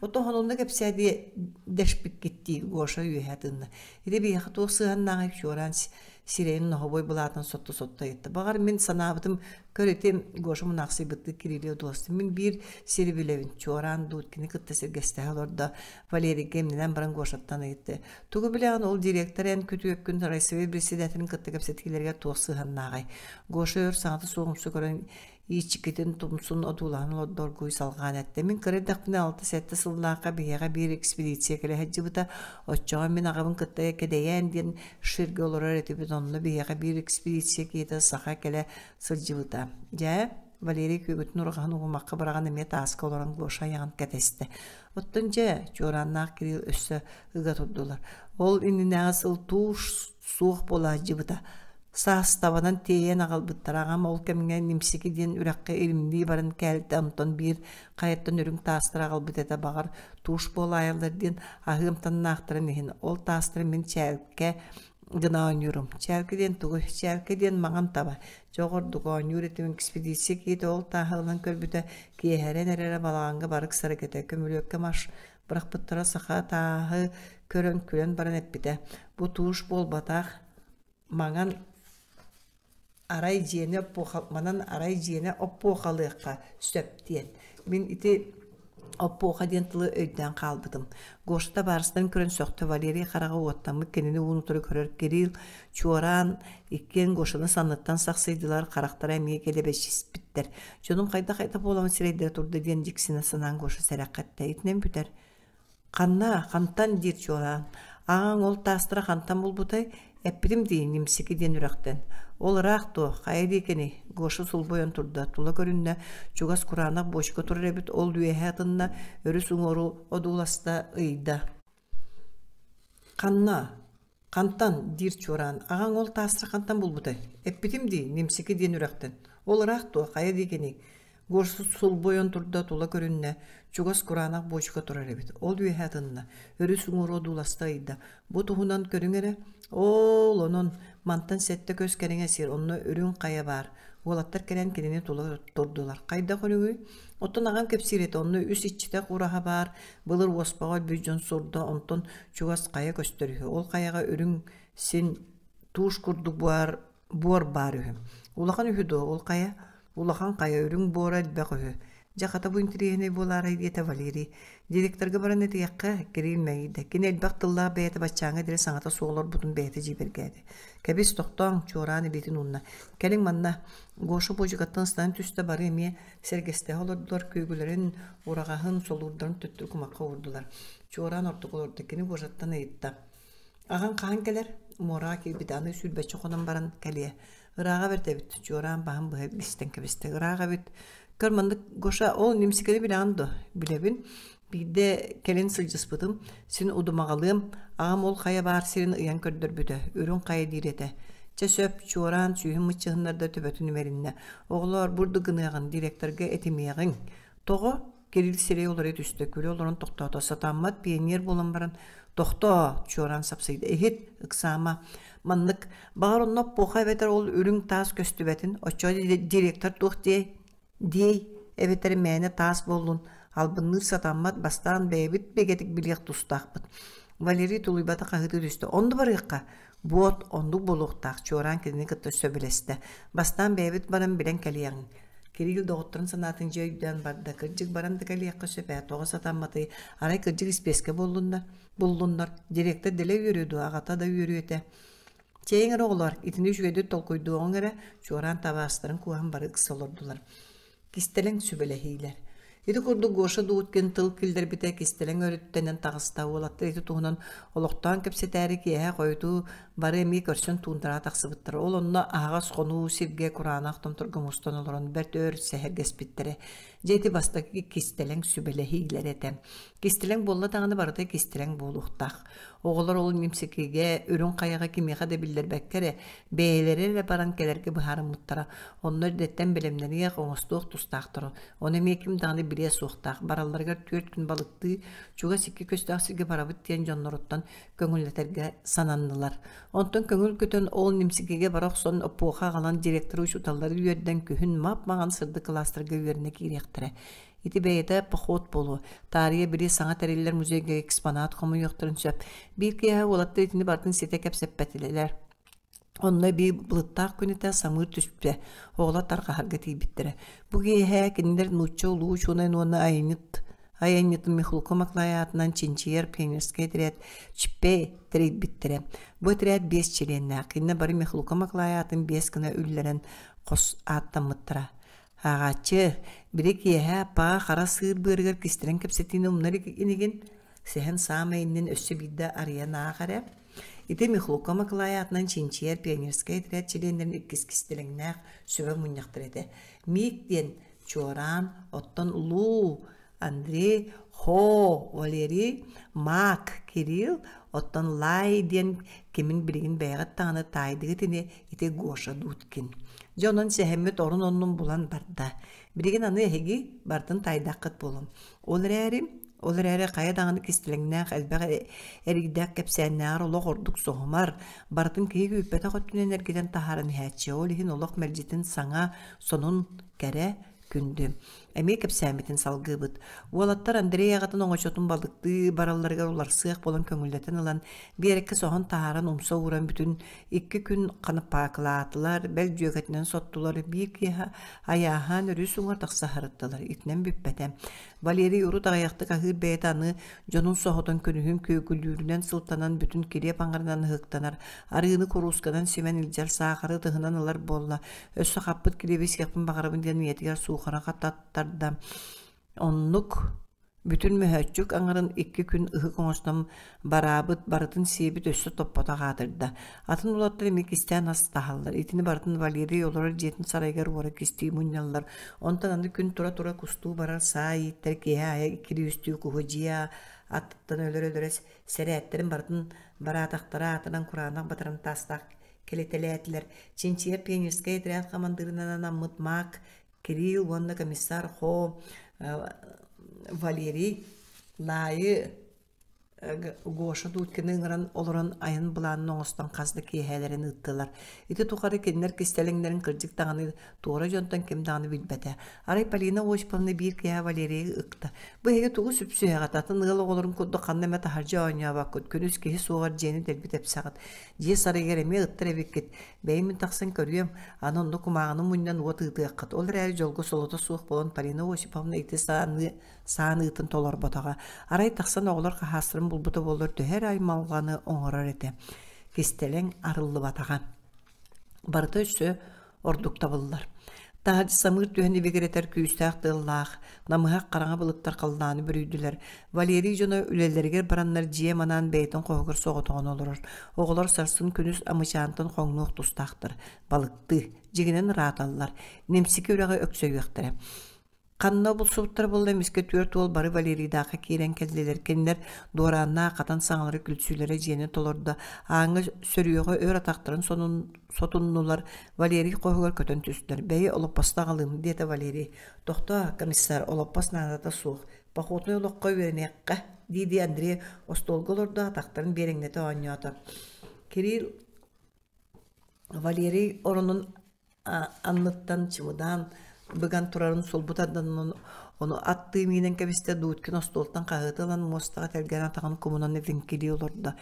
Ото онно кэпсээ диэ дэшпиккит дии Гоша үөһэ тыынна. Ити биһиэхэ туох сыһыаннааҕый чуораан сирэйин ноһобой былаатын сотто-сотто ыйытта. Баҕар мин санаабытым көр ити Гоша мунаахсыйбыттыы Кирилли одууласта. Мин биир сири билэбин. Чуораан Дудкины кытта сэргэстэһэ олордо. Валерийга имнэнэн баран Гошаттан ыйытты. Тугу билэҕин ол директор эн күтүөккүн райсовет председателин кытта кэпсэтиилэригэр туох сыһыаннааҕый? Гоша өр саҥата суох умса көрөн ииччикитин тумсун одуулаһан олордо оргууй салҕаан эттэ. Мин кыра эрдэхпинэ алта-сэттэ сыллаахха биһиэхэ биир экспедиция кэлэ сылдьыбыта. Оччоҕо мин аҕабын кытта Кэдэйээн диэн ширгэ олорор этибит. Онно биһиэхэ биир экспедиция киһитэ саха кэлэ сылдьыбыта. Дьэ, Валерий күөгүтүн ураҕаһын угумахха быраҕан эмиэ тааска олорон Гоша айаҕын кэтэстэ. Оттон дьэ, чуорааннаах Кирилл өссө ыга турдулар. Ол иннинээҕи сыл тууш суох буолаадьыбыта. Саастабанан тиэйэн аҕалбыттара. Аҕам ол кэмҥэ Нимсики диэн үрэххэ илимнии баран кээлтэ, онтон биир хайаттан үрүҥ таастары аҕалбыт этэ, баҕар, тууш буолаайаллар диэн аһыы амтаннаахтарын иһин. Ол таастары мин чээлкэ гына оонньуурум. Чээлкэ диэн тугуй? Чээлкэ диэн маҥан таба. Дьэ ордук оонньуур этим экспедиция киһитэ ол тааһы ылан көрбүтэ, киэһэрэн эрэрэ балаҕаҥҥа барык сарык этэ. Көмүлүөккэ маш бырахпыттара саха тааһы көрөн күлэн баран эппитэ: «Бу тууш буолбатах, маҥан Арай дьиэни манан арай дьиэни оппуохалыахха сөп диэн. Мин ити оппуоха диэн тылы өйдөөн хаалбытым. Гоша табаарыстарын көрөн сөхтө Валерий хараҕа уоттаммыт кинини уун утары көрөр Кирилл чуораан иккиэн Гошаны санныттан сахсыйдылар, харахтара эмиэ кэлэбэчиспиттэр. Дьонум хайдах-хайдах буоламмыт сирэйдэрэ турда диэн дьиксинэ санаан Гоша сэрэххэ эттэ. Итинэн бүтэр. Ханна, хантан диир чуолаан. Аҕаҥ ол таастара хантан булбутай? Эппитим дии, Нимсики диэн үрэхтэн. Ол ыраах дуо, хайа диэкиний? Гоша сулбуйан турда, тула көрүннэ, чугас кураанах буочука турар эбит, ол үөһэ атынна, өрүс уҥуору одууласта, ыйда. Ханна? Хантан? диир чуораан. Аҕаҥ ол таастары хантан булбутай? Эппитим дии, Нимсики диэн үрэхтэн. Ол ыраах дуо, хайа диэкиний? Горсут сулбуйан турда, тула көрүннэ, чугас кураанах буочука турар эбит. Ол үөһэ атынна, өрүс уҥуору одууласта ыйда. Бу туһунан көрүҥ эрэ. Оол, онон, мантан сэттэ көс кэриҥэ сир, онно үрүҥ хайа баар. Уолаттар кэлэн кинини тула турдулар. Хайдах үрүҥүй? Оттон аҕам кэпсиир этэ, онно үс иччитэх ураһа баар, былыр уоспаҕа өлбүт дьон сурда, онтон чугас хайа көстөр үһү. Ол хайаҕа үрүҥ син туш курдук буор, буор баар үһү. Улахан үһү дуо ол хайа? Улахан хайа үрүҥ буора элбэх үһү. Дьэ хата бу интэриэһинэй буолаарай диэтэ Валерий. Директорга баран этиэххэ, Кирилл мэйийдэ. Кини элбэх тыллаах бэйэтэ баччааҥҥа диэри саҥата суох олорбутун бэйэтэ дьиибэргээтэ. Кэбис, тохтооҥ, чуораан илиитин уунна. Кэлиҥ манна. Гоша буочукаттан ыстанан түстэ, бары эмиэ сэргэстэһэ олордулар, күөгүлэрин, ураҕаһын, солуурдарын төттөрү кумахха уурдулар. Чуораан ордук олордо. Кини Гошаттан ыйытта. Аҕаҥ хаһан кэлэр? Муораҕа киирбитэ, аны сүүрбэччэ хонон баран кэлиэ. Ырааҕа бэрт эбит, чуораан баһын быһа истэн кэбистэ. Ыраах эбит. Көр, маннык Гоша, ол нимсикэни билэҕин дуо? Билэбин. Биирдэ кэлин сылдьыспытым, син удумаҕалыам, аҕам ол хайа баар сирин ыйан көрдөрбүтэ, үрүҥ хайа диир этэ. Чэ сөп, чуораан сүүһүн мыччыһыннарда төбөтүн имэриннэ. Оҕолоор, бурдук гыныаҕын, директорга этимиэҕиҥ. Тоҕо? Кирилл сирэй уларыйа түстэ, күлэ олорон тохтоото. Сатаммат пионер буолан баран, «Тохтоо!» чуораан сапсыйда. «Иһит, ыксаама. Маннык, баҕар онно эпоха эбэтэр ол үрүҥ таас көстүбэтин, оччоҕо директор туох диэй? Диэй, эбэтэр мээнэ таас буоллун, албынныыр сатаммат, бастаан бэйэбит бигэтик билиэх тустаахпыт». Валерий тулуйбата хаһыытыы түстэ. «Онно барыахха!» Буот оннук буолуохтаах, чуораан кинини кытта сөбүлэстэ. Бастаан бэйэбит баран билэн кэлиэҕиҥ. Кирилл доҕотторун санаатын дьэ өйдөөн барда. Кырдьык баран да кэлиэххэ сөп ээ, тоҕо сатамматый? Арай кырдьык испиэскэ буоллуннар, буллуннар. Директор дэлэ үөрүө дуо, аҕата да үөрүө этэ. Чэйиҥ эрэ оҕолоор, итини үчүгэйдик толкуйдуоҕуҥ эрэ, чуораан табаарыстарын кууһан бары ыкса олордулар. Кистэлэҥ сүбэлэһиилэр. Ити курдук Гоша Дудкин тыл киллэрбитэ кистэлэҥ өрүттэнэн таҕыста. Уолаттар ити туһунан олохтоон кэпсэтээри киэһэ хойутуу бары эмиэ көрсөн туундараҕа тахсыбыттара. Ол онно аһаҕас хонуу сиргэ кураанах томторго мустан олорон бэрт өр сэһэргэспиттэрэ. Дьэ ити бастакы кистэлэҥ сүбэлэһиилэр этэ. Кистэлэҥ буолла даҕаны барыта кистэлэҥ буолуохтаах. Оҕолор ол нимсикигэ, үрүҥ хайаҕа кимиэхэ да биллэрбэккэ эрэ, бэйэлэрэ эрэ баран кэлэргэ быһаарыммыттара. Онно эрдэттэн бэлэмнэниэх, оҥостуох тустаахтара. Ону эмиэ ким даҕаны билиэ суохтаах. Баралларыгар түөрт күн балыктыы, чугас икки көстөөх сиргэ барабыт диэн дьонноруттан көҥүллэтэргэ сананнылар. Онтон көҥүл көтөн ол нимсикигэ бара охсон оппуоха аҕалан директоры учууталлары үөрдэн күһүн мап-маҥан сырдык кылаастарга үөрэнэ киириэхтэрэ. Ити бэйэтэ поход буолуо. Таарыйа били саҥа тэриллэр музейга экспонат хомуйуохтарын сөп. Биир киэһэ уолаттар итини барытын ситэ кэпсэппэтилэр. Онно эбии былыттаах күн этэ самыыр түспүтэ, оҕолор тарҕаһарга тиийбиттэрэ. Бу киэһэ кинилэр нуучча улуу учуонайын уонна айанньыт айанньытын Михалко Маклай аатынан чинчийэр пионерскай этэрээт ЧП тэрийбиттэрэ. Бу этэрээт биэс чилиэннээх. Кинилэр бары Михалко Маклай аатын биэс гына үллэрэн хос ааттаммыттара. Ааҕааччы, били киэһэ аппаҕа хара сыыр быарыгар кистэлэҥ кэпсэтиини умнар инигин, сэһэн саамай иннин өссө биирдэ арыйан аах эрэ. Ити Михлука Макылай аатынан чинчийэр пионерскай этэрээт чилиэннэрин иккис кистэлэҥнээх сүбэ мунньахтара этэ. Миик диэн чуораан, оттон Луу Андрей, Хо, Валерий, Мак, Кирилл, оттон Лай диэн кимин билигин бэйэҕит даҕаны таайдыгыт ини, ити Гоша Дудкин. Дьэ онон сэһэммит орун-оннун булан барда. Билигин аны эһиги барытын таайдаххыт буолуҥ. Ол эрээри, ол эрээри хайа даҕаны кистэлэҥнээх элбэх эрийдээх кэпсээннээҕэр олох ордук соһумар, барытын киһи күүппэтэх өттүнэн эргитэн таһааран иһээччи. Ол иһин олох мэлдьитин саҥа, сонун, кэрэ, күндү. Эмиэ кэпсээммитин салгыыбыт. Уолаттар Андрей аҕатын оҥочотун балыктыы баралларыгар уларсыах буолан көҥүллэтэн ылан, биэрэккэ соһон таһааран умса ууран бүтүн икки күн ханапаакылаатылар, бэл дьүөгэтинэн соттулар, биир киэһэ айааһаан өрүс уҥа тахса сырыттылар. Итинэн бүппэтэ. Валерий урут аҕыйахтык аһыыр бэйэтэ аны дьонун соһутан күнүһүн күөгүлүүрүнэн сылтанан бүтүн килиэп аҥарынан ыһыктанар, арыыны куруусканан симэн илдьэр, саахары ытыһынан ылар буолла. Өссө хаппыт килиэби сиэхпин баҕарабын диэн ийэтигэр суухара хататтарда. Оннук бүтүн мөһөөччүк аҥарын икки күн ыһык оҥостон бараабыт, барытын сиэбит өссө топпотох аатырда. Атын уолаттар эмиэ кистээн ас таһаллар. Итини барытын Валерий олорор дьиэтин сарайыгар уора кистии мунньаллар. Онтон аны күн тура-тура кустуу барар саа ииттэр киэһэ аайы иккилии-үстүү куһу дьиэ аттыттан өлөр-өлөрө сэрээттэрин барытын бараатахтара аатынан кураанах батаран таастаах кэлитэлээтилэр. Чинчийэр пионерскай отряд хамандыырынан анаммыт Мак Кирилл уонна комиссар Хо Валерий Лаайы Гоша Дудкины ыҥыран олорон айан былаанын оҥостон хас да киэһээлэрин ыыттылар. Ити тухары кинилэр кистэлэҥнэрин кырдьык даҕаны туора дьонтон ким даҕаны билбэтэ. Арай Полина Осиповна биир киэһэ Валерийы ыкта. Бу эһиги тугу сүпсүһэҕит, атын ыал оҕолорун курдук ханна эмэ таһырдьа оонньообоккут, күнүс киһи суоҕар дьиэни дэлби тэпсэҕит. Дьиэ сарайыгар эмиэ ыттар эбиккит. Бэйэм мин тахсан көрүөм, аны онно кумааҕыны мунньан уот ыытыаххыт. Ол эрээри дьолго солото суох буолан Полина Осиповна ити сааны сааныытын толорботоҕо. Арай тахсан оҕолор хаһаастарын булбута буоллар төһө эрэ аймалҕаны оҥорор этэ. Кистэлэҥ арыллыбатаҕа. Барыта өссө ордук табыллар. Таһырдьа самыыр түһэн ибигирэтэр күүстээх тыаллаах, намыһах хараҥа былыттар халлааны бүрүйдүлэр. Валерий дьоно үлэлэригэр бараннар дьиэ манаан бэйэтин хоһугар соҕотоҕун олорор. Оҕолор сарсын күнүс Амычаантан хоҥнуох тустаахтар. Балыктыы, дьиҥинэн ырааталлар. Нимсики үрэҕи өксөйүөхтэрэ. Ханна булсубуттара буолла эмискэ түөрт уол бары Валерийдаахха киирэн кэллилэр. Кинилэр дуорааннаах хатан саҥалара күлсүүлэрэ дьиэни толордо. Ааҥҥа сөрүөҕэ өр атахтарын сонун сотуннулар. Валерий хоһугар көтөн түстүлэр. «Бэйи, олоппосто аҕалыым», диэтэ Валерий. «Тохтоо, комиссар, олоппос наадата суох. Походнай олоххо үөрэниэххэ», дии-дии Андрей остуолга олордо, атахтарын биэрэҥнэтэ оонньоото. Кирилл Валерий оронун анныттан чымыдаан быган турарын сулбу тардан ону аттыы миинэн кэбистэ Дудкин остуолтан хаһыаты ылан муостаҕа тэлгэн атаҕын кумунан итиҥкилии олордо.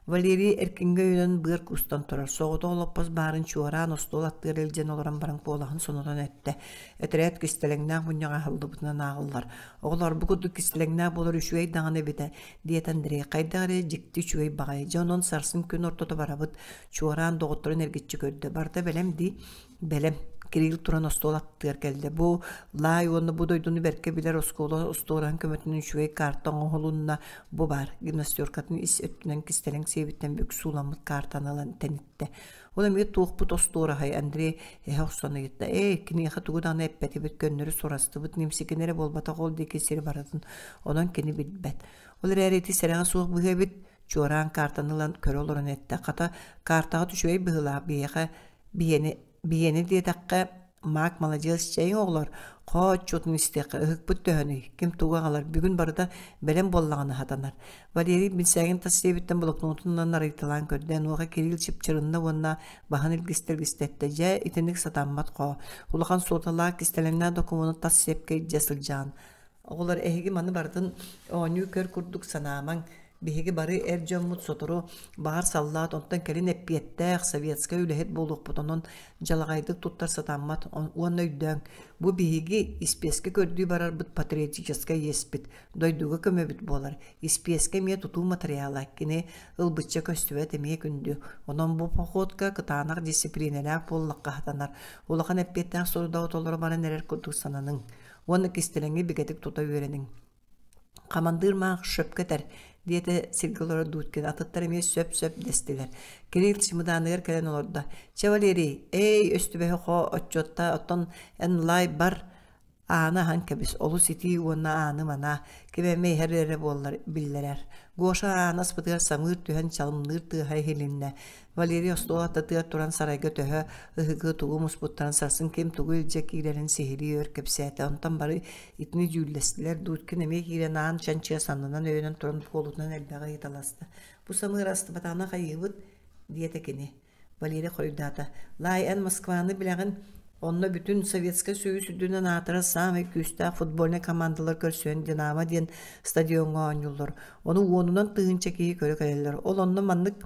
Валерий эркиҥҥэ өйөнөн быар куустан турар. Соҕотох олоппос баарын чуораан остуол аттыгар илдьэн олорон баран куолаһын сонотон эттэ. Этэрээт кистэлэҥнээх мунньаҕа аһыллыбытынан ааҕыллар. Оҕолор бу курдук кистэлэҥнээх буолар үчүгэй даҕаны эбитэ, диэтэ Андрей. Хайдах эрэ дьикти үчүгэй баҕайы. Дьэ онон сарсын күн ортото барабыт. Чуораан доҕотторун эргиччи көрдө. Барыта бэлэм дии. Бэлэм. Кирилл туран остуол аттыгар кэллэ. Бу Лаай уонна бу дойдуну бэркэ билэр оскуола остуораһын көмөтүнэн үчүгэй карта оҥоһулунна. Бу баар. Гимнастеркатын ис өттүнэн кистэлэҥ сиэбиттэн бүк сууламмыт картаны ылан тэниттэ. Ол эмиэ туохпут остуораһай Андрей эһэ охсон ыйытта. Ээ, киниэхэ тугу даҕаны эппэтибит, көннөрү сурастыбыт, нимсикини эрэ буолбатах ол диэки сири барытын. Онон кини билбэт. Ол эрээри ити сэрэҕэ суох быһыы эбит. Чуораан картаны ылан көрө олорон эттэ, хата, картаҕыт үчүгэй быһыылаах, биһиэхэ биһиэни биһиэни диэтэххэ, Маак маладьыас чэйиҥ оҕолор, хоо отчуотун истиэххэ, ыһыкпыт төһөнүй, ким тугу аҕалар, бүгүн барыта бэлэм буоллаҕына сатанар. Валерий бинсээгин тас сиэбиттэн блокнотунан арыйталаан көрдө, онуоха Кирилл чыпчырынна уонна баһын илгистэ-илгистэ эттэ, дьэ, итинник сатаммат хоо, улахан суоталаах кистэлэҥнээх докумуону тас сиэпкэ илдьэ сылдьаҕын. Оҕолор эһиги маны барытын оонньуу-көр курдук санаамаҥ. Биһиги бары эр дьоммут сотору баҕар саллаат, онтон кэлин эппиэттээх советскай үлэһит буолуохпут, онон дьалаҕайдык туттар сатаммат уонна өйдөөҥ, бу биһиги испиэскэ көрдүү барарбыт патриотическай иэспит, дойдуга көмөбүт буолар. Испиэскэ эмиэ тутуу матырыйаала, кини ылбычча көстүбэт эмиэ күндү. Онон бу походка кытаанах дьиссипилиинэлээх буоллахха сатанар. Улахан эппиэттээх сорудаҕы толоро баран эрэр курдук сананыҥ. Уонна кистэлэҥи бигэтик тута үөрэниҥ. Хамандыыр маах сөпкө этэр, диэтэ сиргэ олорор Дудкин. Атыттар эмиэ сөп-сөп дэстилэр. Кирилл чымыдааныгар кэлэн олордо. Чэ, Валерий, эй, өстүбэһи хоо отчуотта, оттон эн лай бар ааны аһан кэбис, олус итии уонна ааны манаа, ким эмэ иһэр эрэ буоллар биллэрэр. Гоша ааны аспытыгар самыыр түһэн чалымныыр тыаһа иһилиннэ. Валерий остуол аттатыгар туран сарайга төһө ыһыгы тугу муспуттарын сарсын ким тугу илдьэ киирэрин сиһилии өр кэпсээтэ. Онтон бары итини дьүүллэстилэр. Дудкин эмиэ киирэн аан чанчыа саннынан өйөнөн туран куолутунан элбэҕи ыйыталаста. «Бу самыыр астыбатаҕына хайыыбыт?» диэтэ кини. Валерий хоруйдаата. «Лаай, эн Москваны билэҕин. Онно бүтүн Советскай Союз үрдүнэн аатырар саамай күүстээх футбольнай командалар көрсөн «Динамо» диэн стадиоҥҥа оонньууллар. Ону уонунан тыһыынча киһи көрө кэлэллэр. Ол онно маннык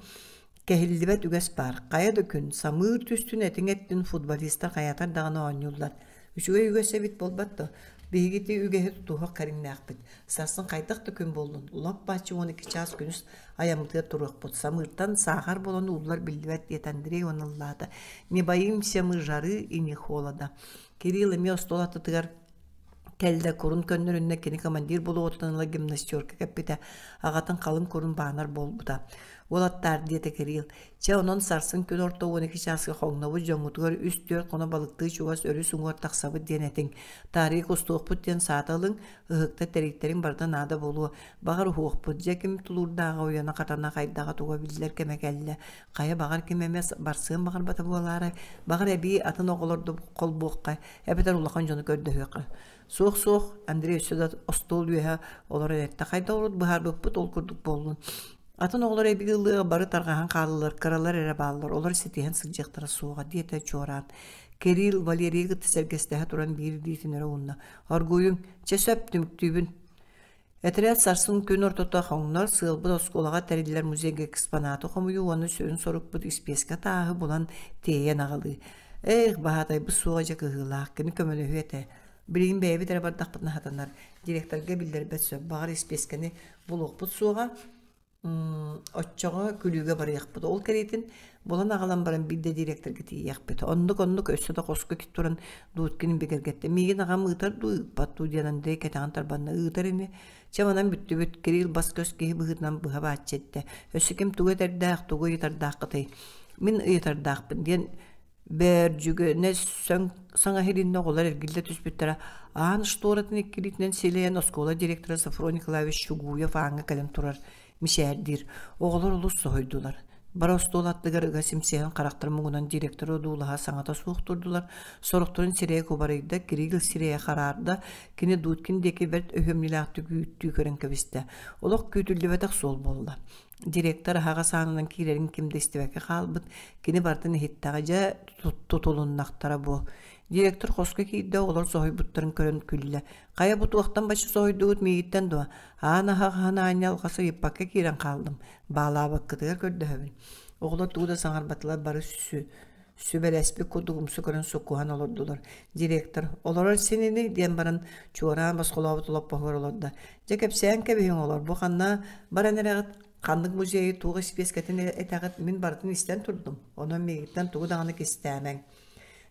кэһиллибэт үгэс баар. Хайа да күн, самыыр түстүн, этиҥ эттин футболистар хайаатар даҕаны оонньууллар. Үчүгэй үгэс эбит буолбат дуо? Биһиги ити үгэһи тутуһуох кэриҥнээхпит. Сарсын хайдах да күн буоллун, лоп-бааччы 12 чаас күнүс айаммытыгар туруохпут. Самыыртан саахар буолан ууллар биллибэт диэтэ Андрей уонна ыллаата. Не боимся мы жары и не холода. Кирилл эмиэ остуол аттытыгар кэллэ курун көннөрүннэ кини командир буолуоҕуттан ыла гимнастерка кэппитэ аҕатын халыҥ курун баанар буолбута уолаттаар диэтэ Кирилл чэ онон сарсын күн орто 12 чааска хоҥнобут дьоҥҥутугар үс-түөрт хоно балыктыы чугас өрүс уҥуор тахсабыт диэн этиҥ таарыйа кустуохпут диэн саата ылыҥ ыһыкта тэрийтэриҥ барыта наада буолуо баҕар уһуохпут дьэ ким тулуурдааҕа уйана хатана хайдаҕа туга биллэр кэмэ кэллэ хайа баҕар ким эмэ барсыан баҕарбата буолаарай баҕар эбии атын оҕолорду холбуохха эбэтэр улахан дьону көрдөһүөххэ суох суох Андрей өссө да остуол үөһэ олорон эттэ хайдах урут быһаарбыппыт ол курдук буоллун атын оҕолор эбии ыллыаҕа бары тарҕаһан хааллылар кыралар эрэ бааллар олор ситиһэн сылдьыахтара суоҕа диэтэ чуораан Кирилл Валерийы кытта сэргэстэһэ туран биир илиитин өрө уунна оргуйуҥ чэ сөп түмүктүүбүн Этэрээт сарсын күн ортото хоҥнор, сыалбыт оскуолаҕа тэриллэр музейга экспонаты хомуйуу уонна сүрүн сорукпут испиэскэ тааһы булан тиэйэн аҕалыы. Эх, баһаатайбыт суоҕа дьэ кыһыылаах, кини көмөлөһүө этэ. Билигин бэйэбит эрэ бардахпытына сатанар, директорга биллэрбэт сөп, баҕар испиэскэни булуохпут суоҕа, Оччоҕо күлүүгэ барыахпыт. Ол кэриэтин булан аҕалан баран биирдэ директорга тиийиэхпит. Оннук-оннук өссө да хоско туран Дудкин бигэргэттэ. Миигин аҕам ыытар дуу, ыыппат дуу диэн Андрей кэтэҕин тарбанна. Ыытар ини. Чэ манан бүттүбүт. Кирилл бас-көс киһи быһыытынан быһа бааччы эттэ. Өссө ким тугу этэрдээх, тугу ыйытардааххытый? Мин ыйытардаахпын диэн Бөөрдьүгүнэ сөҥ саҥа иһилиннэ оҕолор эргиллэ түспүттэрэ, аан шторатын иккилиитинэн силэйэн оскуола директора Софрон Николаевич Чугуев ааҥҥа кэлэн турар, мичээрдиир. Оҕолор олус соһуйдулар. Бары остуол аттыгар ыга симсиһэн харахтар муҥунан директоры одуулаһа саҥата суох турдулар, сорохторун сирэйэ кубарыйда, Кирилл сирэйэ хараарда, кини Дудкин диэки бэрт өһүөмньүлээхтик үүттүү көрөн кэбистэ. Олох күүтүллүбэтэх суол буолла. Директор аһаҕас аанынан киирэрин ким да истибэккэ хаалбыт, кини барытын иһиттэҕэ дьэ тутулуннахтара буо. Директор хоско киирдэ, оҕолор соһуйбуттарын көрөн күллэ. Хайа бу туохтан бачча соһуйдугут миигиттэн дуо? Аан аһаҕаһын аанньа алҕас ыйыппакка киирэн хааллым. Баалаабаккытыгар көрдөһөбүн. Оҕолор тугу да саҥарбатылар, бары сүбэлэспит курдук умсу көрөн суккуһан олордулар. Директор «Олорор син ини» диэн баран чуораан босхолообут олоппоһугар олордо. «Дьэ кэпсээн кэбиһиҥ олор, бу ханна баран эрэҕит, ханнык музейы туох испиэскэтин этэҕит, мин барытын истэн турдум, онон миигиттэн тугу даҕаны кистээмэҥ».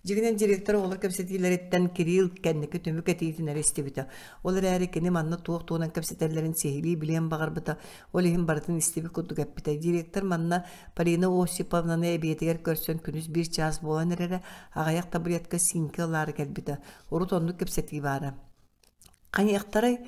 Дьиҥинэн директор оҕолор кэпсэтиилэриттэн Кирилл кэнники түмүк этиитин эрэ истибитэ. Ол эрээри кини манна туох туһунан кэпсэтэллэрин сиһилии билиэн баҕарбыта, ол иһин барытын истибит курдук эппитэ. Директор манна Полина Осиповнаны эбиэтигэр көрсөн күнүс биир чаас буолан эрэрэ, аҕыйах таблетка сиҥкэ ылаары кэлбитэ. Урут оннук кэпсэтии баара. Хайыахтарай,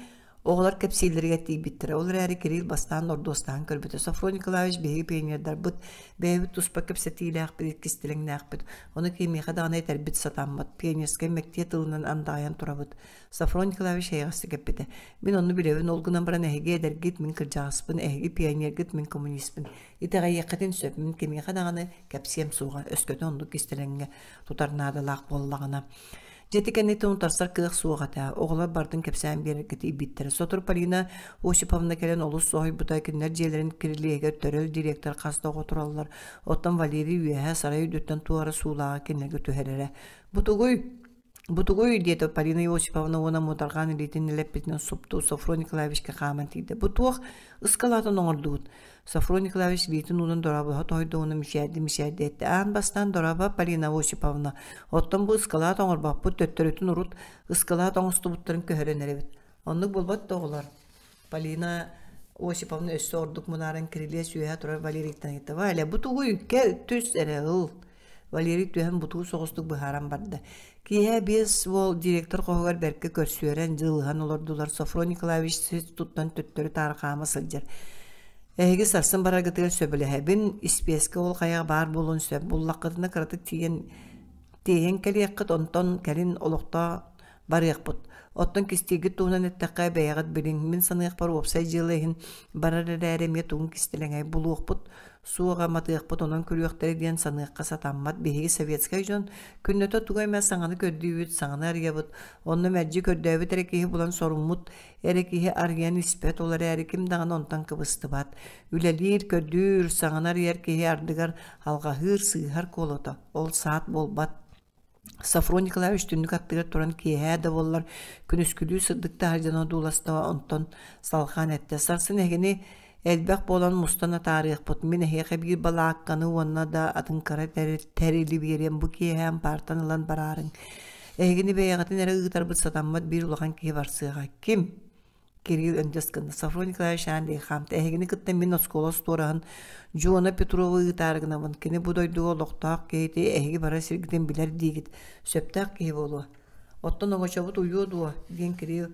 оҕолор кэпсииллэригэр тиийбиттэрэ. Ол эрээри Кирилл бастаан ордуостаһан көрбүтэ. Софрон Николаевич биһиги пионердарбыт, бэйэбит туспа кэпсэтиилээхпит, кистэлэҥнээхпит. Ону кимиэхэ даҕаны этэрбит сатаммат. Пионерскай мэктиэ тылынан андаҕайан турабыт. Софрон Николаевич эйэҕэстик эппитэ. Мин онну билэбин, ол гынан баран эһиги эдэргит, мин кырдьаҕаспын, эһиги пионергыт, мин коммуниспын. Итэҕэйиэххитин сөп, мин кимиэхэ даҕаны кэпсиэм суоҕа, өскөтүн оннук кистэлэҥҥэ тутар наадалаах буоллаҕына. Дьэ ити кэнниттэн утарсар кыах суох этэ. Оҕолор барытын кэпсээн биэрэргэ тиийбиттэрэ. Сотору Полина Осиповна кэлэн олус соһуйбута, кинилэр дьиэлэрин кирилиэһигэр төрөл директор хас да оҕо тураллар. Оттон Валерий үөһэ сарай үрдүттэн туора суулааҕы кинилэргэ түһэрэрэ. «Бу тугуй? «Бу тугуй?» диэтэ Полина Иосифовна уонна муодарҕаан илиитин нэлэппитинэн супту Софрон Николаевичка хааман тиийдэ. «Бу туох ыскалаатын оҥордугут?» Софрон Николаевич илиитин уунан дорообоһо тоһуйда уонна мичээрди-мичээрди эттэ. «Аан бастаан дорообо, Полина Осиповна. Оттон бу ыскалаат оҥорбоппут, төттөрүтүн урут ыскалаат оҥостубуттарын көһөрөн эрэбит. Оннук буолбат да оҕолор?» Полина Осиповна өссө ордук мунааран кирилиэс үөһэ турар Валерийтан ыйытта: «Валя, бу тугуй? Кэл, түс эрэ, ыл!» Валерий түһэн бутуу соҕустук быһааран барда. Киэһэ биэс уол директор хоһугар бэркэ көрсүөрэн, дьылыһан олордулар. Софрон Николаевич сис туттан төттөрү-таары хаама сылдьар. Эһиги сарсын бараргытыгар сөбүлэһэбин, испиэскэ ол хайаҕа баар буолуон сөп. Буллаххытына кыратык тиийэн тиэйэн кэлиэххит, онтон кэлин олохтоох барыахпыт. Оттон кистииргит туһунан эттэххэ, бэйэҕит билиҥ. Мин саныахпар уопсай дьыала иһин барар эрээри эмиэ тугун кистэлэҥэй булуохпут суоҕа матыахпыт онон күрүөхтэрэ диэн саныахха сатаммат. Биһиги советскай дьон күннэтэ тугу эмэ саҥаны көрдүүбүт, саҥаны арыйабыт. Онно мэлдьи көрдөөбүт эрэ киһи булан соруммут эрэ киһи арыйан испэт, ол эрээри ким даҕаны онтон кыбыстыбат. Үлэлиир, көрдүүр, саҥаны арыйар киһи ардыгар алҕаһыыр, сыыһар куолута. Ол саат буолбат. Софрон Николаевич түннүк аттыгар туран киэһээ да буоллар күнүскүлүү сырдык таһырдьаны одууласта онтон салҕаан эттэ сарсын эһигини элбэх буолан мустан атаарыахпыт мин эһиэхэ биир балаакканы уонна да атын кыра тэрили биэриэм бу киэһээ ампаартан ылан бараарыҥ эһигини бэйэҕитин эрэ ыытарбыт сатаммат биир улахан киһи барсыаҕа ким Кирилл өндөс гынна. Софрон Николаевич аан хаамта. Эһигини кытта мин оскуола остуораһын Дьуона Петрова ыытаары гынабын. Кини бу дойдуга олохтоох киһити эһиги барар сиргитин билэр диигит. Сөптөөх киһи буолуо. Оттон оҥочобут уйуо дуо? диэн Кирилл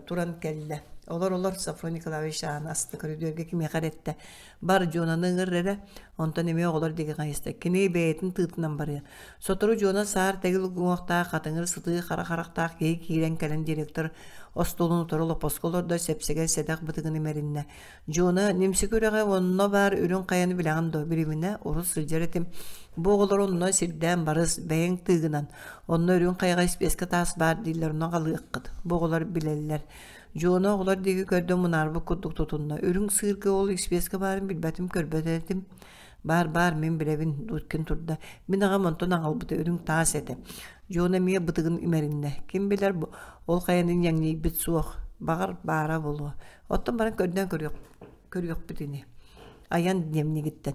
туран кэллэ. Олор-олор Софрон Николаевич ааны аста көрүдүөргэ кимиэхэ эрэ эттэ. Бар Дьуонаны ыҥыр эрэ. Онтон эмиэ оҕолор диэки хайыста. Кини бэйэтин тыытынан барыа. Сотору Дьуона саар тэгил уҥуохтаах, хатыҥыр сытыы хара харахтаах киһи киирэн кэлэн директор остуолун утары олоппоско олордо, сэпсэгэй сэдэх бытыгын имэриннэ. Дьуона, нимсик үрэҕи онно баар үрүҥ хайаны билэҕин дуо? Билиминэ, урут сылдьар этим. Бу оҕолор онно сирдээн барыс, бэйэҥ тыыгынан. Онно үрүҥ хайаҕа испиэскэ таас баар дииллэр, онно аҕалыаххыт. Бу оҕолор билэллэр. Дьуона оҕолор диэки көрдө мунаарбыт курдук тутунна. Үрүҥ сыырга ол испиэскэ баарын билбэтим, көрбөт этим. Баар-баар, мин билэбин, Дудкин турда. Мин аҕам онтон аҕалбыта үрүҥ таас этэ. Дьуона эмиэ бытыгын имэриннэ. Ким билэр, ол хайаны ньэҥнийбит суох. Баҕар, баара буолуо. Оттон баран көрдөөн көрүөх, көрүөхпүт ини. Айан дневнигиттэн.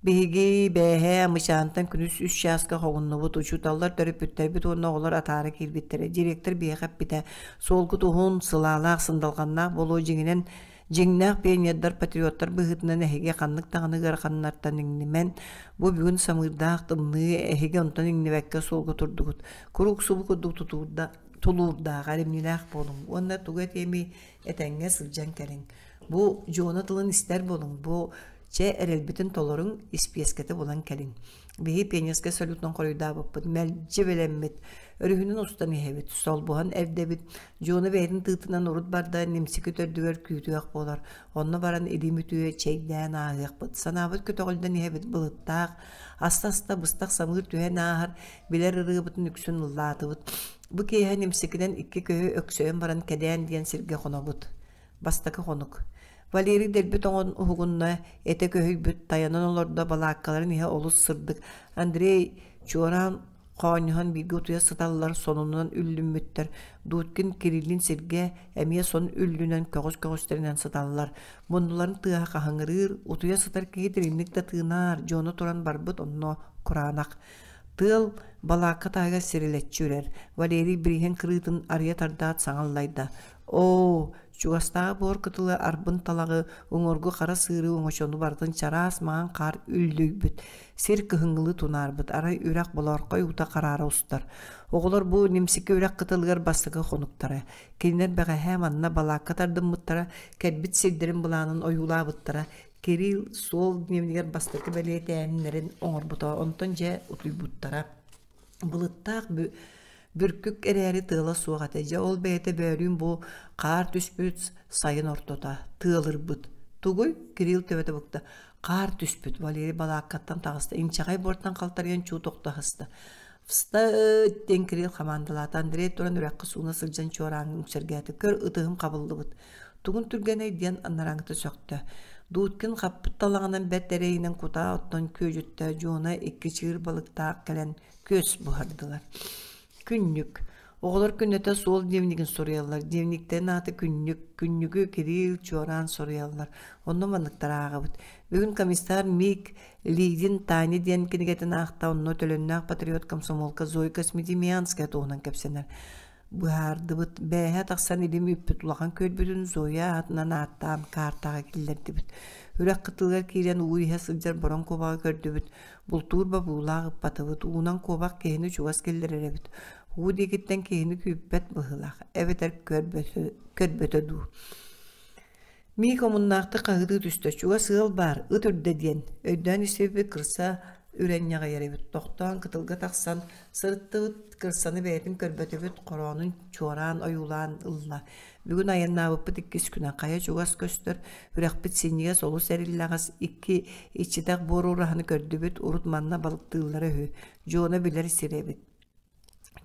Биһиги бээһээ Мычаантан күнүс үс чааска хоҕуннубут, учууталлар төрөппүттэрбит уонна оҕолор атаара киирбиттэрэ. Директор биһиэхэ эппитэ, суолгут уһун, сылаалаах, сындалҕаннаах буолуо дьиҥинэн Дьиҥнээх пионердар, патриоттар быһыытынан эһиги ханнык даҕаны ыараханнартан иҥнимэн, бу бүгүн самыырдаах тымныы эһиги онтон иҥнибэккэ суолга турдугут. Куруук субу курдук тутуурда, тулуурдаах, эримньилээх буолуҥ уонна тугу этиэмий этэҥҥэ сылдьан кэлиҥ. Бу Дьуона тылын истэр буолуҥ, бу чэ эрэлбитин толоруҥ, испиэскэтэ булан кэлиҥ. Биһи пионерскай салютунан хоруйдаабыппыт, мэлдьи бэлэммит, өрүһүнэн устан иһэбит, солбуһан эрдэбит. Дьуона бэйэтин тыытынан урут барда, нимсики төрдүгэр күүтүөх буолар. Онно баран илим үтүө чэйдээн ааһыахпыт. Санаабыт көтөҕүллэн иһэбит былыттаах, аста-аста быстах самыыр түһэн ааһар, билэр ырыабытын үксүн ыллаатыбыт. Бу киэһэ нимсикинэн икки көһү өксөйөн баран кэдээн диэн сиргэ хонобут. Бастакы хонук. Валерий дэлби тоҥон уһугунна, этэ көһүйбүт, тайанан олордо, балааккаларын иһэ олус сырдык. Андрей чуораан хоонньоһон бииргэ утуйа сыталлар, сонунунан үллүммүттэр. Дудкин Кириллин сиргэ эмиэ сон үллүнэн көҕүс-көҕүстэринэн сыталлар. Муннуларын тыаһа хаһыҥырыыр, утуйа сытар киһи дириҥник да тыынаар, дьоно туран барбыт онно кураанах. Тыал балаакка таһыгар сирилэччи үрэр. Валерий бирииһин кырыытын арыйа тардаат саҥа аллайда. Оо, чугастааҕы буор кытылы арбын талаҕы, уҥуоргу хара сыыры оҥочону барытын чараас маҥан хаар үллүйбүт, сир кыһыҥҥылыы тунаарбыт, арай үрэх болоорхой уута хараара устар. Оҕолор бу нимсики үрэх кытылыгар бастакы хонуктара. Кинилэр бэҕэһээ манна балаакка тардыммыттара, кэлбит сирдэрин былаанын ойуулаабыттара. Кирилл суол дневнигэр бастакы бэлиэтээһиннэрин оҥорбута, онтон дьэ утуйбуттара. Былыттаах бүркүк эрээри тыала суох этэ. Дьэ ол бэйэтэ бөөлүүн бу хаар түспүт сайын ортото тыалырбыт. Тугуй? Кирилл төбөтө букта. Хаар түспүт. Валерий балааккаттан таҕыста. Инчэҕэй буортан халтарыйан чуу тохто аһыста. Встать! диэн Кирилл хамаандалаата. Андрей туран үрэххэ сууна сылдьан чуорааҥҥа үҥсэргээтэ. Көр, ытыһым хабыллыбыт. Тугун түргэнэй диэн анарааҥыта сөхтө. Дудкин хаппыт талаҕынан бэрт эрэйинэн кутаа оттон күөдьүттэ Дьуона икки чыыр балыктаах кэлэн күөс буһардылар. Күннүк. Оҕолор күннэтэ суол дневнигин суруйаллар. Дневниктэрин аата Күннүк. Күннүгү Кирилл, Чуораан суруйаллар. Онно манныктар ааҕабыт. Бүгүн комиссар Мик Лидин Таня диэн кинигэтин аахта, онно төлөннөөх патриот комсомолка Зоя Космодемьянская туһунан кэпсэнэр. Быһаардыбыт, бээһэ тахсан илим үппүт улахан күөлбүтүн Зоя аатынан ааттаан каартаҕа киллэрдибит. Үрэх кытылыгар киирэн уу иһэ сылдьар бороҥ куобаҕы көрдүбүт, бултуур бобуулаах ыппатыбыт, уунан куобах киһини чугас киллэрэр эбит. Уу диэкиттэн киһини күүппэт быһыылаах, эбэтэр көрбөтө, көрбөтө дуу. Миик омуннаахтык хаһыытыы түстэ, чугас ыал баар, ыт үрдэ диэн. Өйдөөн истибиппит кырса Үрэн ньаҕыйар эбит. Тохтоон кытылга тахсан сырыттыбыт, кырсаны бэйэтин көрбөтүбүт, хороонун чуораан ойуулаан ылла. Бүгүн айаннаабыппыт иккис күнэ. Хайа чугас көстөр, үрэхпит синньигэс олус эриллэҕэс, икки иччитэх буор ураһаны көрдүбүт, урут манна балыктыыллара үһү. Дьуона билэр сирэ эбит.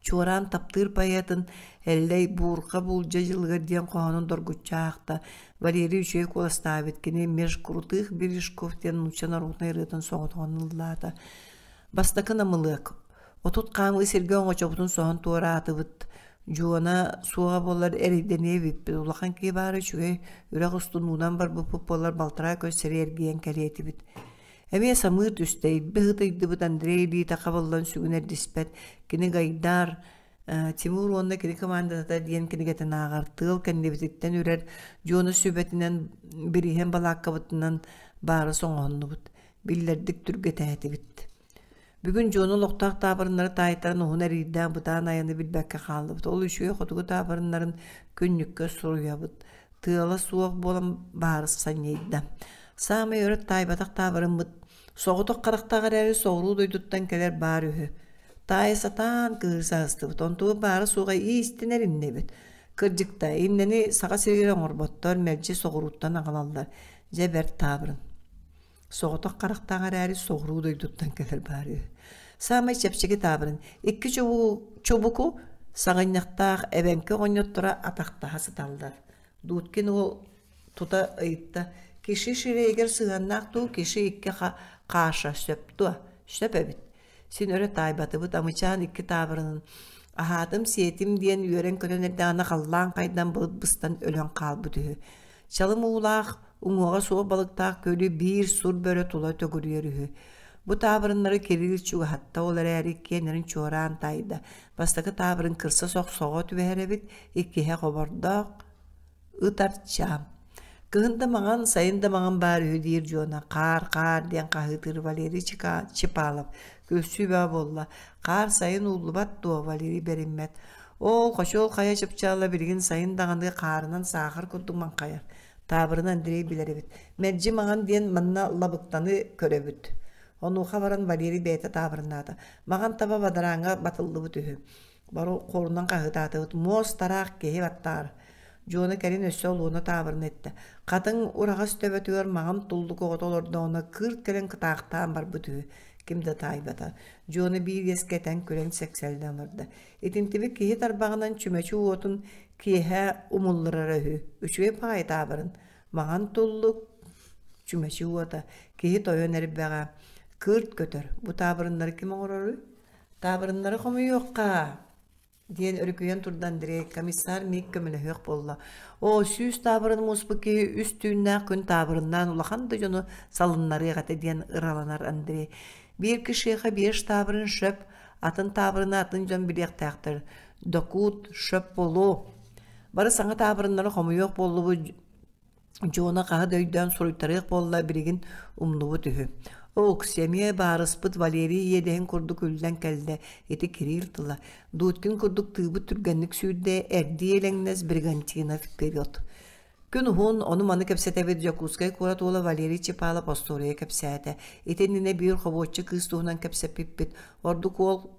Чуораан таптыыр поэтын Эллэй «Буурҕа буулдьа дьылыгар» диэн хоһоонун доргуччу аахта. Валерий үчүгэй куоластаабыт кини «Меж крутых бережков» диэн нуучча норуотунай ырыатын соҕотоҕун ыллаата. Бастакы намылыак. 30 хаамыы сиргэ оҥочобутун соһон туораатыбыт. Дьуона суоҕа буоллар эрэйдэниэ эбиппит. Улахан киһи баара үчүгэй, үрэх устун уунан барбыппыт буоллар балтараа көс сири эргийэн кэлиэ этибит. Эмиэ самыы түстэ, илби ыһытыйдыбыт Андрей илиитэ хабыллан сүгүн эрдиспэт. Кини Гайдар, Тимур уонна кини командата диэн кинигэтин ааҕар, тыал кэннибититтэн үрэр, Дьуона сүбэтинэн бирииһэн балааккабытынан баары соҥоһуннубут. Биллэрдик түргэтээтибит. Бүгүн Дьуона олохтоох таабырыннары таайтаран уһун эриирдээх бытаан айаны билбэккэ хааллыбыт. Ол үчүгэй хотугу таабырыннарын күннүккэ суруйабыт. Тыала суох буолан баарыс санньыйда. Саамай өрө таайбатах таабырыммыт соҕотох харахтаах эрээри соҕуруу дойдуттан кэлэр баар үһү. Таайа сатаан кыыһырсаһыстыбыт, онтубут баара-суоҕа иистэнэр иннэбит. Кырдьык да, иннэни Саха сиригэр оҥорботтор, мэлдьи соҕурууттан аҕалаллар. Дьэ бэрт таабырын. Соҕотох харахтаах эрээри соҕуруу дойдуттан кэлэр баар үһү. Саамай чэпчэки таабырын икки чубуку саҕынньахтаах эбэҥки оҕонньотторо атахтаһа сыталлар. Дудкин уол тута ыйытта: «Киши ширэйигэр сыһыаннаах дуу, киши икки хааша сөп дуо?» «Сөп эбит. Син өрө таайбатыбыт, Амычаан икки таабырынын аһаатым-сиэтим диэн үөрэн-көтөн эрдэҕинэ халлаан хайдан былыт быстан өлөн хаалбыт үһү. Чалым уулаах, уҥуоҕа суох балыктаах күөлү биир сур бөрө тула төгүрүйэр үһү. Бу таабырыннары Кирилл чугаһатта, ол эрээри иккиэннэрин чуораан таайда. Бастакы таабырын кырса сохсоҕо түбэһэр эбит, иккиһэ хобордоох, Ытарча. Кыһын да маҥан, сайын да маҥан баар үһү диир Дьуона. Хаар, хаар диэн хаһыытыыр Валерий Чепалов. Күлсүү бөҕө буолла. Хаар сайын ууллубат дуо, Валерий бэриммэт. Ол хочуол хайа чыпчаала билигин сайын даҕаны хаарынан саахар курдук маҥхайар. Таабырын Андрей билэр эбит. Мэлдьи маҥан диэн манна лабыктаны көрөбүт. Онуоха баран Валерий бэйэтэ таабырыннаата. Маҥан таба бадарааҥҥа батыллыбыт үһү. Бары хорунан хаһыытаатыбыт: «Муос тараах киһи баттаар!» Дьуона кэлин өссө олуона таабырын эттэ: «Хатыҥ ураҕас төбөтүгэр маҥан туллук оҕото олордоҕуна кыырт кэлэн кытаахтаан барбыт үһү, ким да таайбата». Дьуона биир иэскэ этэн күлэн сэксэллэн олордо. Итинтибит киһи тарбаҕынан чүмэчи уотун киэһэ умулларара үһү. Үчүгэй баҕайы таабырын. Маҥан туллук, чүмэчи уота, киһи тойон эрбэҕэ, кыырт көтөр. Бу таабырыннары ким оҥороруй? Таабырыннары хомуйуохха, диэн өрүкүйэн турда Андрей, комиссар миик көмөлөһүөх буолла. Оо, 100 таабырын муспут киһи үс түүннээх күн таабырыннаан улахан да дьону салыннарыах этэ диэн ыраланар Андрей. Биир кишиэхэ биэс таабырын шөп, атын таабырыны атын дьон билиэхтээхтэр. Докуут шөп буолуо. Бары саҥа таабырыннары хомуйуох буоллубут Дьуона хаһы да өйдөөн суруйтарыах буолла, билигин умнубут үһү. Ок, эмиэ баарыспыт Валерий иэдэһин курдук үллэн кэллэ, ити Кирилл тыла. Дудкин курдук тыыбыт түргэнник сүүрдэ, эрдии элэҥнэс Бригантина вперед. Күн уһун, ону-маны кэпсэтэбит Дьокуускай куорат уола Валерий Чепалов остуоруйа кэпсээтэ. Ити иннинэ биир хобуоччу кыыс туһунан кэпсэппиппит. Ордук уол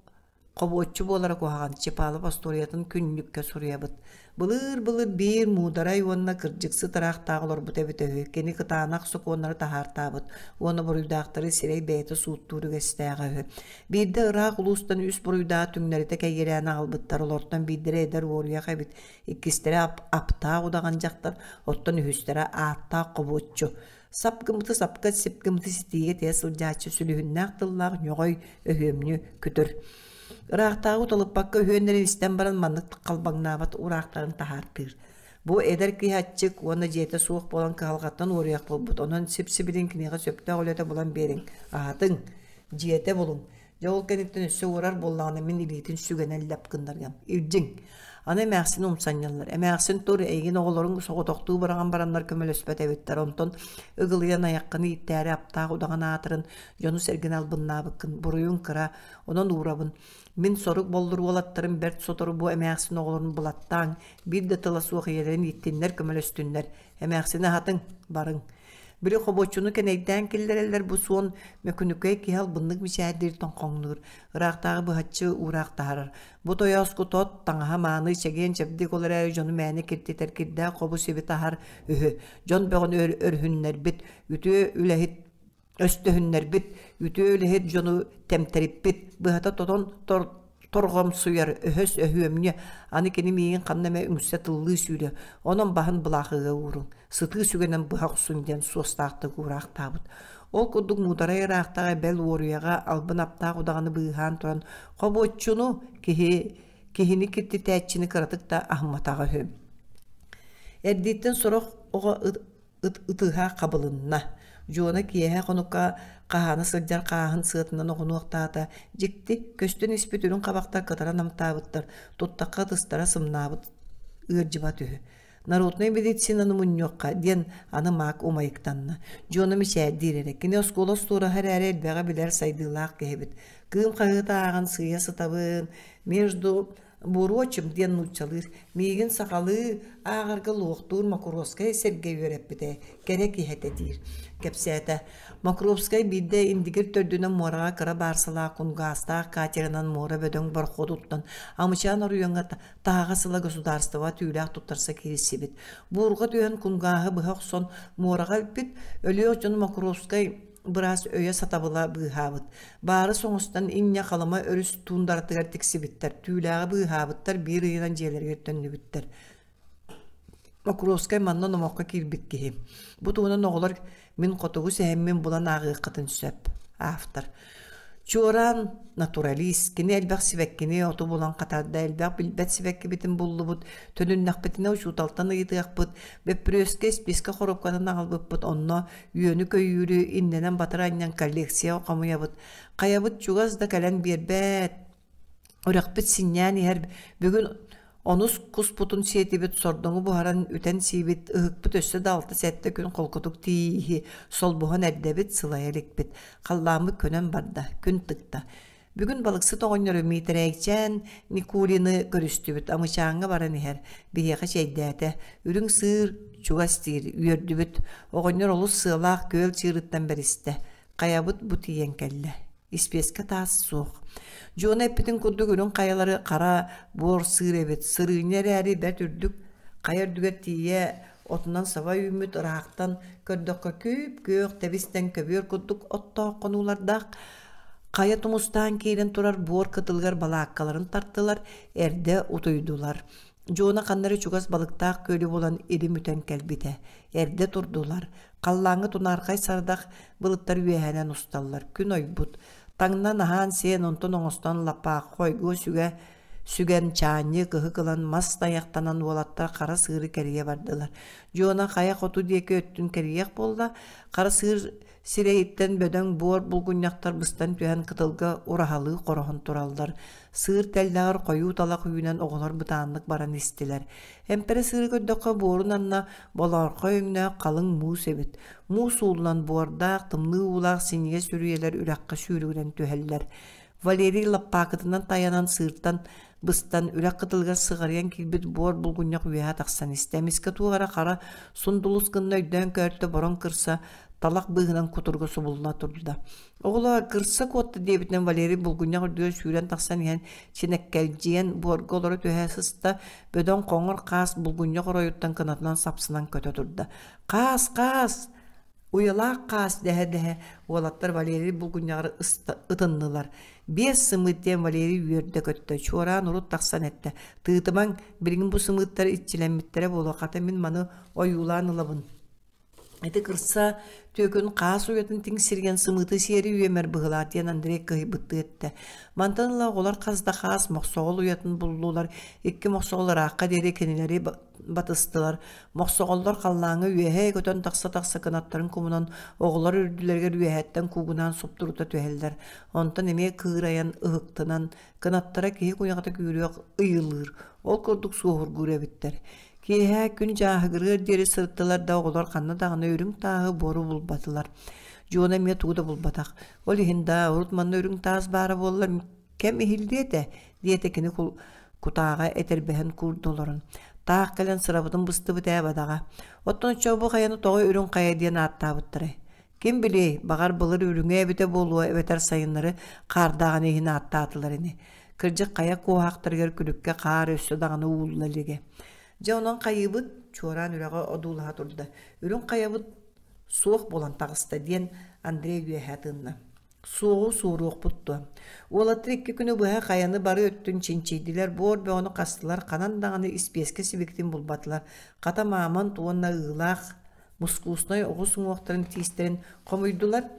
Хобуоччу буолара куһаҕан, Чепалов остуоруйатын күннүккэ суруйабыт. Былыыр-былыр биир муударай уонна кырдьыксыт ыраахтааҕы олорбута эбитэ үһү. Кини кытаанах сокуоннары таһаартаабыт уонна буруйдаахтары сирэй бэйэтэ сууттуур үгэстээҕэ үһү. Биирдэ ыраах улуустан үс буруйдааҕы түҥнэритэ кэйиэлээн аҕалбыттар. Олортон биирдэрэ эдэр уоруйах эбит, иккистэрэ аптаах удаҕан дьахтар, оттон үһүстэрэ ааттаах хобуоччу. Сап гыммыты сапка, сип гыммыты ситиигэ тиэ сылдьааччы сүлүһүннээх тыллаах ньоҕой өһүөмньү күтүр. Ыраахтааҕы уталыппакка үһүөннэрин истэн баран маннык халбаҥнаабат ураахтарын таһаартыыр. Бу эдэр киһи аччык уонна дьиэтэ суох буолан кыһалҕаттан уоруйах буолбут. Онон сип-сибилин киниэхэ сөптөөх үлэтэ булан биэриҥ, аһатыҥ, дьиэтэ булуҥ. Дьэ ол кэнниттэн өссө уорар буоллаҕына мин илиитин сүгэнэн лэп гыннарыам. Илдьиҥ. Аны эмээхсини умсанньаллар. Эмээхсин тур, эйигин оҕолоруҥ соҕотохтуу быраҕан бараннар көмөлөспөт эбиттэр. Онтон ыгылыйан айаххын ииттээри аптаах удаҕан аатырын дьону-сэргэни албыннаабыккын. Буруйуҥ кыра, онон уурабын. Мин сорук боллур уолаттарым бэрт сотору бу эмээхсин оҕолорун булаттааҥ, биир да тыла суох ийэлэрин ииттиннэр, көмөлөстүннэр. Эмээхсини аһатыҥ, барыҥ. Били хобуоччуну кэнэйдээн киллэрэллэр бу суон мөкүнүкэй киһи албыннык мичээрдиир тоҥхоҥнуур, ыраахтааҕы быһаччы уураах таһарар. Бу тойооску тот, таҥаһа мааны, чэгиэн-чэбдик ол эрээри дьону мээнэ киртитэр кирдээх хобу-сиби таһар үһү. Дьон бөҕөнү өрүһүннэрбит, үтүө үлэһит өстөһүннэрбит, үтүө үлэһит дьону тэмтэриппит, быһата тотон торҕомсуйар өһөс өһүөмньү, аны кини миигин ханна эмэ үҥсэ тыллыы сүүрэ, онон баһын былаахыга ууруҥ, сытыы сүгэнэн быһа охсуҥ диэн суостаахтык уураахтаабыт. Ол курдук муударай ыраахтааҕы бэл уоруйаҕа албын аптаах удаҕаны быыһаан туран хобуоччуну киһи киһини киртитээччини кыратык да аһымматаҕа үһү. Эрдииттэн сорох оҕо ыт ытыһа хабылынна. Дьуона киэһэ хонукка хаһаана сылдьар хааһын сыатынан оҕунуохтаата. Дьикти, көстөн испит үрүҥ хабахтар кытара намтаабыттар, туттахха ытыстара сымнаабыт ыалдьыбат үһү. Народнай медицинаны мунньуохха диэн аны маак умайыктанна. Дьуона мичээрдиир эрэ. Кини оскуола остуораһа эрээри элбэҕи билэр сайдыылаах киһибит. Кыым хаһыата ааҕан сыыйа сытабын. Между Буруочум диэн нууччалыыр, миигин сахалыы ааҕарга луохтуур Мокровскай сэргэ үөрэппитэ, кэрэ киһи этэ диир, кэпсээтэ. Мокровскай биирдэ Индигир төрдүнэн муораҕа кыра баарсалаах кунгаастаах катерынан муора бөдөҥ борохуотуттан Амычаан оройуоҥҥа таһаҕас ыла государство түүлээх туттарса киирсибит. Буурҕа түһэн кунгааһы быһа охсон муораҕа илпит, өлүөх дьону Мокровскай быраас өйө-сатабыла быыһаабыт. Баары соҥустан инньэ Халыма өрүс туундаратыгар тиксибиттэр, түүлээҕи быыһаабыттар, биир ыйынан дьиэлэригэр төннүбүттэр. Покровскай манна номоххо киирбит киһи. Бу туһунан оҕолор мин хотугу сэһэммин булан ааҕыаххытын сөп. Автор. Чуораан натуралист, кини элбэх сибэккини оту булан хатарда, элбэх билбэт сибэккибитин буллубут, төнүннэхпитинэ учууталтан ыйытыахпыт, бөппүрүөскэ испиискэ хоруопкатын аҕалбыппыт, онно үөнү-көйүүрү иннэнэн батыра анньан коллекция хомуйабыт. Хайабыт чугас да кэлэн биэрбэт. Үрэхпит синньээн иһэр. Бүгүн онус куспутун сиэтибит, сордоҥу буһаран үтэн сиибит, ыһыкпыт өссө да 6-7 күн холкутук тиийииһи, солбуһан эрдэбит, сылайа иликпит. Халлааммыт көнөн барда, күн тыкта. Бүгүн балыксыт оҕонньору Миитэрэйчээн Никулины көрүстүбүт, Амычааҥҥа баран иһэр, биһиэхэ чэйдээтэ. Үрүҥ сыыр чугас диир, үөрдүбүт. Оҕонньор олус сыалаах күөл чыырыттан бэристэ. Хайабыт бу тиийэн кэллэ. Испиэскэ таас суох. Дьуона эппитин курдук үрүҥ хайалары хара буор сыыр эбит. Сырыынньа эрээри бэрт үрдүк хайа үрдүгэр тиийэ отунан саба үүммүт ыраахтан көрдөххө күп-күөх тэбис-тэҥ көбүөр курдук оттоох хонуулардаах Хайа тумустаан киирэн турар буор кытылыгар балааккаларын тартылар, эрдэ утуйдулар. Дьуона ханна эрэ чугас балыктаах күөлү булан илим үтэн кэлбитэ. Эрдэ турдулар. Халлааҥҥа тунаархай сардах былыттар үөһэнэн усталлар. Күн ойбут. Таҥнан аһаан-сиэн, онтон оҥостон лаппаахха хойгуо сүгэ сүгэн чаанньык ыһык ылан мас тайахтанан уолаттар хара сыыры кэрийэ бардылар. Дьуона хайа хоту диэки өттүн кэрийиэх буолла. Хара сыыр Сирэйиттэн бөдөҥ буор булгунньахтар быстан түһэн кытылга ураһалыы хороһон тураллар. Сыыр тэллэҕэр хойуу талах үүнэн оҕолор бытааннык баран истилэр. Эмпэрэ сыыры көрдөххө буорун анна болоорхой өҥнөөх халыҥ муус эбит. Муус ууллан буордаах, тымныы уулаах синньигэс үрүйэлэр үрэххэ сүүрүгүрэн түһэллэр. Валерий лаппаакытынан тайанан сыыртан быстан үрэх кытылыгар сыҕарыйан киирбит буор булгунньах үөһэ тахсан истэ. Эмискэ туох эрэ хара сундулус гынна өйдөөн көөртө бороҥ кырса талах быыһынан кутуруга субулла турда. Оҕолоор, кырса куотта диэбитинэн Валерий булгунньах үрдүгэр сүүрэн тахсан иһэн чинэккэлдьийэн буорга олоро түһэ сыста, бөдөҥ хоҥор хаас булгунньах оройуттан кынатынан сапсынан көтө турда. «Хаас, хаас!» Уйалаах хаас дэһэ-дэһэ уолаттар Валерий булгунньаҕар ытыннылар. Биэс сымыыт диэн Валерий үөрдэ-көттө, чуораан урут тахсан эттэ: «Тыытымаҥ, билигин бу сымыыттар иччилэммиттэрэ буолуо, хата мин маны ойуулаан ылабын». Ити кырса түөкүн хаас уйатын тиҥсиригэн сымыыты сиэри үөмэр быһыылаах диэн Андрей кыһыйбыттыы эттэ. Мантан ыла оҕолор хас да хаас мохсоҕол уйатын буллулар, икки мохсоҕол ыраахха диэри кинилэри батыстылар. Мохсоҕоллор халлааҥҥа үөһээ көтөн тахса-тахса кынаттарын кумунан оҕолор үрдүлэригэр үөһэттэн куугунаан суптурута түһэллэр. Онтон эмиэ кыырайан, ыһыктынан, кынаттара киһи куйаҕата күүрүөх ыйылыыр. Ол курдук суоһургуур эбиттэр. Киэһэ күн дьааһыгырыар диэри сырыттылар да оҕолор ханна даҕаны үрүҥ тааһы буору булбатылар. Дьуона эмиэ тугу да булбатах. Ол иһин да урут манна үрүҥ таас баара буоллар кэм иһиллиэ этэ, диэтэ кини кутааҕа этэрбэһин куурда олорон. Таах кэлэн сырабытын быстыбыт ээ бадаҕа. Оттон оччо бу хайаны тоҕо Үрүҥ Хайа диэн ааттаабыттарай? Ким билиэй, баҕар былыр үрүҥэ эбитэ буолуо эбэтэр сайыннары хаардааҕын иһин ааттаатылар ини. Кырдьык хайа куоһаахтарыгар күлүккэ хаар өссө даҕаны уулла илигэ. Дьэ онон хайыыбыт, чуораан үрэҕи одуулаһа турда. Үрүҥ хайабыт суох буолан таҕыста диэн Андрей үөһэ тыынна. Суоҕу суоруохпут дуо? Уолаттар икки күнү быһа хайаны бары өттүн чинчийдилэр, буор бөҕөнү хастылар, ханан даҕаны испиэскэ сибикитин булбатылар. Хата мамонт уонна ыылаах мускуунай оҕус уҥуохтарын тиистэрин хомуйдулар.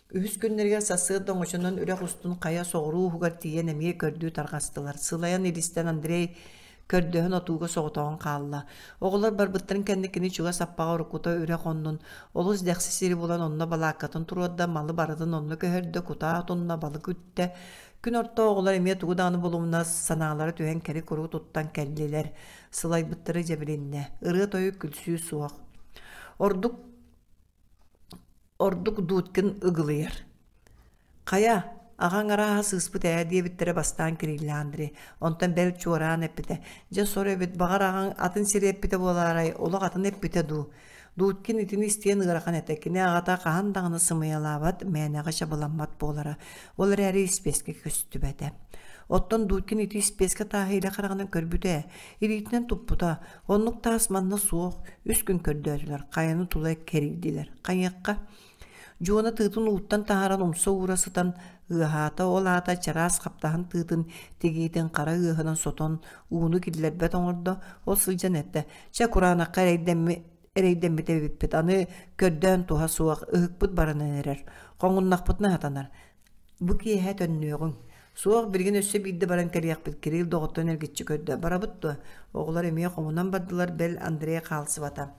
Үһүс күннэригэр сарсыарда оҥочонон үрэх устун хайа соҕуруу уһугар тиийэн эмиэ көрдүү тарҕастылар. Сылайан илистэн Андрей көрдөһөн отууга соҕотоҕун хаалла. Оҕолор барбыттарын кэннэ кини чугас аппаҕа уруккута үрэх оннун, олус дэхси сири булан онно балааккатын туруорда, малы барытын онно көһөрдө, кутаа отунна, балык үттэ. Күн орто оҕолор эмиэ тугу даҕаны булумна, санаалара түһэн кэри-куру туттан кэллилэр. Сылайбыттара дьэ билиннэ. Ырыа-тойук күлсүү суох. Ордук Ордук Дудкин ыгылыйар. «Хайа, аҕаҥ арааһа сыыспыт ээ» диэбиттэрэ бастаан Кириллэ Андрей. Онтон бэл чуораан эппитэ: «Дьэ сор эбит, баҕар аҕаҥ атын сири эппитэ буолаарай, олох атын эппитэ дуу?» Дудкин итини истиэн ыарахан этэ. Кини аҕата хаһан даҕаны сымыйалаабат, мээнэҕэ чабыламмат буолара. Ол эрээри испиэскэ көстүбэтэ. Оттон Дудкин ити испиэскэ тааһы илэ хараҕынан көрбүтэ ээ, илиитинэн туппута. Оннук таас манна суох, үс күн көрдөөтүлэр, хайаны тула кэрийдилэр. Хайыахха? Дьуона тыытын ууттан таһааран умса уура сытан ыаһаата, ол аата чараас хаптаһын тыытын тигиитин хара ыаһынан сотон ууну киллэрбэт оҥордо, ол сылдьан эттэ: «Чэ, кураанахха эрэйдэммит эбиппит, аны көрдөөн туһа суох, ыһыкпыт баранан эрэр, хоҥуннахпытына сатанар. Бу киэһэ төннүөҕүҥ. Суох, билигин өссө биирдэ баран кэлиэхпит, Кирилл доҕоттон эргиччи көрдө. Барабыт дуо? Оҕолор эмиэ хомунан бардылар, бэл Андрей хаалсыбата.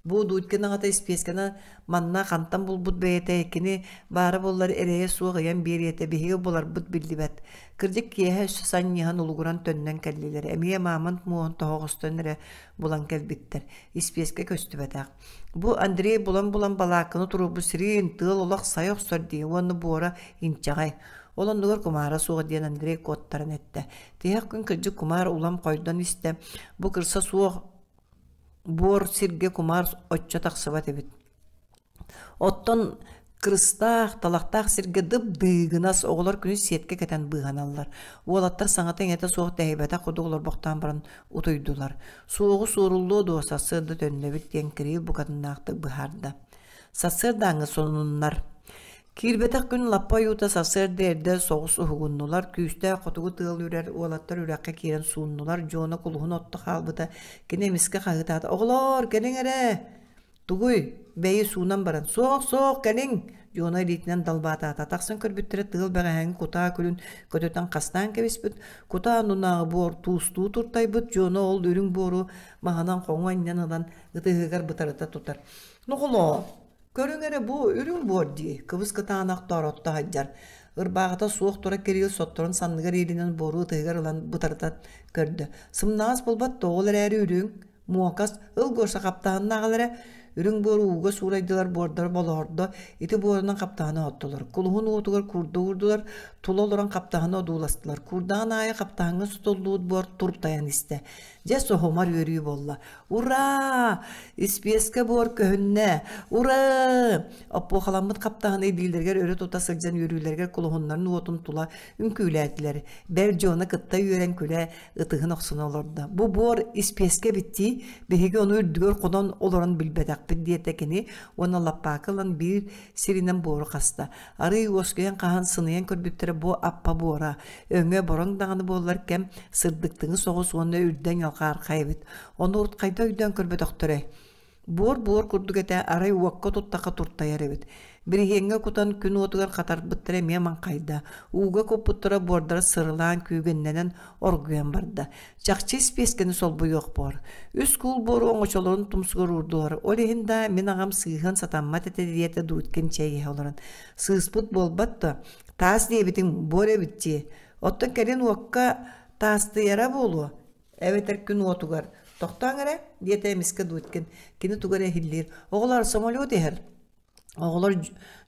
Бу Дудькин аҕата испиэскэни манна хантан булбут бэйэтэ, кини баара буоллар эрэйэ суох ыйан биэриэ этэ, биһиги буларбыт биллибэт. Кырдьык киэһэ өссө санньыһан улугуран төннөн кэллилэр. Эмиэ мамонт муоһун тоһоҕостон эрэ булан кэлбиттэр. Испиэскэ көстүбэтэх. Бу Андрей булан-булан балаакканы туруорбут сирин, тыал олох сайа охсор дии уонна буора инчэҕэй. Ол оннугар кумаара суох диэн Андрей куоттаран эттэ. Тиһэх күн кырдьык кумаар улам хойдон истэ. Бу кырса суох буор сиргэ кумаар оччо тахсыбат эбит. Оттон кырыстаах, талахтаах сиргэ дып-дыыгынас оҕолор күнүс сиэткэ кэтэн быыһаналлар. Уолаттар саҥата-иҥэтэ суох тэһийбэтэх курдук олорбохтоон баран утуйдулар. Суоҕу суоруллуо дуо сарсыарда төннөбүт диэн Кирилл букатыннаахтык быһаарда. Сарсыардааҥҥы сонуннар. Киирбэтэх күн лаппа ойуута сарсыарда эрдэ соҕус уһугуннулар, күүстээх хотугу тыал үрэр, уолаттар үрэххэ киирэн сууннулар, Дьуона кулуһун отто хаалбыта, кини эмискэ хаһыытаата: «Оҕолоор, кэлиҥ эрэ!» «Тугуй? Бэйи суунан баран, суох, суох, кэлиҥ!» Дьуона илиитинэн далбаатаата. Тахсан көрбүттэрэ тыал бэҕэһээҥҥи кутаа күлүн көтүтэн хастаан кэбиспит, кутаа аннынааҕы буор туустуу туртайбыт, Дьуона ол үрүҥ буору маһынан хоҥу анньан ылан ытыһыгар бытарыта тутар. «Нохолоо, Көрүҥ эрэ бу үрүҥ буор дии, кыбыс-кытаанах тооротто сылдьар. Ырбааҕыта суох тура Кирилл сотторун санныгар иилинэн буору ытыһыгар ылан бытарытан көрдө. Сымнаҕас буолбат да ол эрээри үрүҥ, муокас, ыл Гоша хаптаһынна аҕал эрэ. Үрүҥ буору ууга суурайдылар, буордара болоордо, ити буорунан хаптаһыны оттулар. Кулуһун уотугар куурда уурдулар, тула олорон хаптаһыны одууластылар. Куурдаҕын аайы хаптаһыҥҥа сутуллубут буор туртайан истэ. Дьэ соһумар үөрүү буолла. Ураа! Испиэскэ буор көһүннэ! Ураа! Оппуохаламмыт хаптаһыны илиилэригэр өрө тута сылдьан үөрүүлэригэр кулуһуннарын уотун тула үҥкүүлээтилэр. Бэл Дьуона кытта үөрэн күлэ ытыһын охсуна олордо. Бу буор испиэскэ эбит дии, биһиги ону үрдүгэр хонон олорон билбэтэхпит диэтэ кини уонна лаппаакы ылан биир сиринэн буору хаста. Арыый уоскуйан хаһан сыныйан көрбүттэрэ бу аппа буора, өҥө бороҥ даҕаны буоллар кэм сырдыктыҥы соҕус уонна үрдэ ньалҕаархай эбит. Ону урут хайда өйдөөн көрбөтөхтөрөй? Буор-буор курдук этэ, арай уокка туттахха туртайар эбит. Бириһиэҥҥэ кутан күн уотугар хатарбыттара эмиэ маҥхайда. Ууга куппуттара буордара сырылаан күүгэннэнэн оргуйан барда. Чахчы испиэскэни солбуйуох буор. Үс куул буору оҥочолорун тумсугар уурдулар. Ол иһин да мин аҕам сыыһыан сатаммат этэ диэтэ Дудкин чэй иһэ олорон. Сыыспыт буолбат да, таас диэбитиҥ буор эбит дии. Оттон кэлин уокка таастыйара буолуо. Эбэтэр күн уотугар «Тохтооҥ эрэ» диэтэ эмискэ Дудкин. Кини тугу эрэ иһиллиир. «Оҕолоор, самолет иһэр» Оҕолор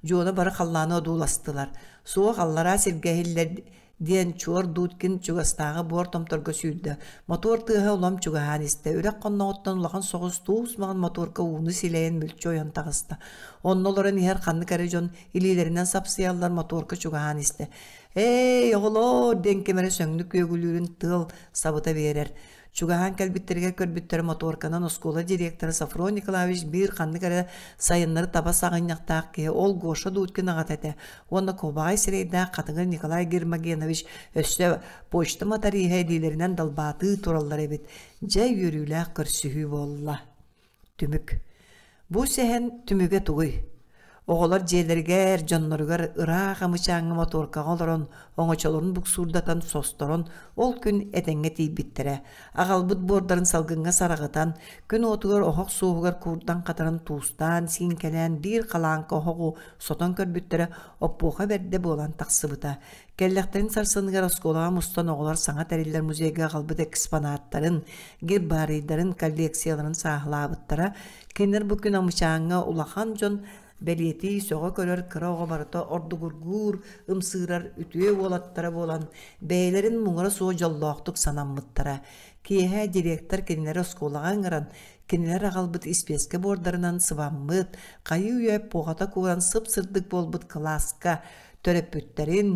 Дьуона бары халлааны одууластылар. Суох аллараа сиргэ иһиллэр. Диэн Чуор Дудкин чугастааҕы буор томторго сүүрдэ. Мотуор тыаһа улам чугаһаан истэ. Үрэх хонноҕуттан улахан соҕус туус маҥан мотуорка ууну силэйэн мүлчү ойон таҕыста. Онно олорон иһэр ханнык эрэ дьон илиилэринэн сапсыйаллар мотуорка чугаһаан истэ. «Эй, оҕолоор!» диэн ким эрэ сөҥнүк күөгүлүүрүн тыал сабыта биэрэр. Чугаһаан кэлбиттэригэр көрбүттэрэ мотуорканан оскуола директора Софрон Николаевич биир ханнык эрэ сайыннары таба саҕынньахтаах киһи ол Гоша Дудкин аҕата этэ уонна кубаҕай сирэйдээх хатыҥыр Николай Гермогенович өссө почта моториһа илиилэринэн далбаатыы тураллар эбит. Дьэ үөрүүлээх көрсүһүү буолла. Түмүк. Бу сэһэн түмүгэ тугуй? Оҕолор дьиэлэригэр, дьонноругар ыраах Амычааҥҥа мотуоркаҕа олорон, оҥочолорун буксуурдатан, состорон, ол күн этэҥҥэ тиийбиттэрэ. Аҕалбыт буордарын салгыҥҥа сараҕытан, күн уотугар оһох суоһугар куурдан-хатаран туустаан, сииҥкэлээн биир халааҥка оһоҕу сотон көрбүттэрэ оппуоха бэрдэ буолан тахсыбыта. Кэллэхтэрин сарсыныгар оскуолаҕа мустан оҕолор саҥа тэриллэр музейга аҕалбыт экспонаттарын, гербарийдарын, коллекцияларын сааһылаабыттара. Кинилэр бу күн Амычааҥҥа улахан дьон бэлиэтии, сөҕө көрөр кыра оҕо барыта ордугургуур, ымсыырар үтүө уолаттара буолан, бэйэлэрин муҥура суох дьоллоохтук санаммыттара. Киэһэ директор кинилэри оскуолаҕа ыҥыран, кинилэр аҕалбыт испиэскэ буордарынан сыбаммыт, хайыы-үйэ эпохата кууран сып-сырдык буолбут кылааска төрөппүттэрин,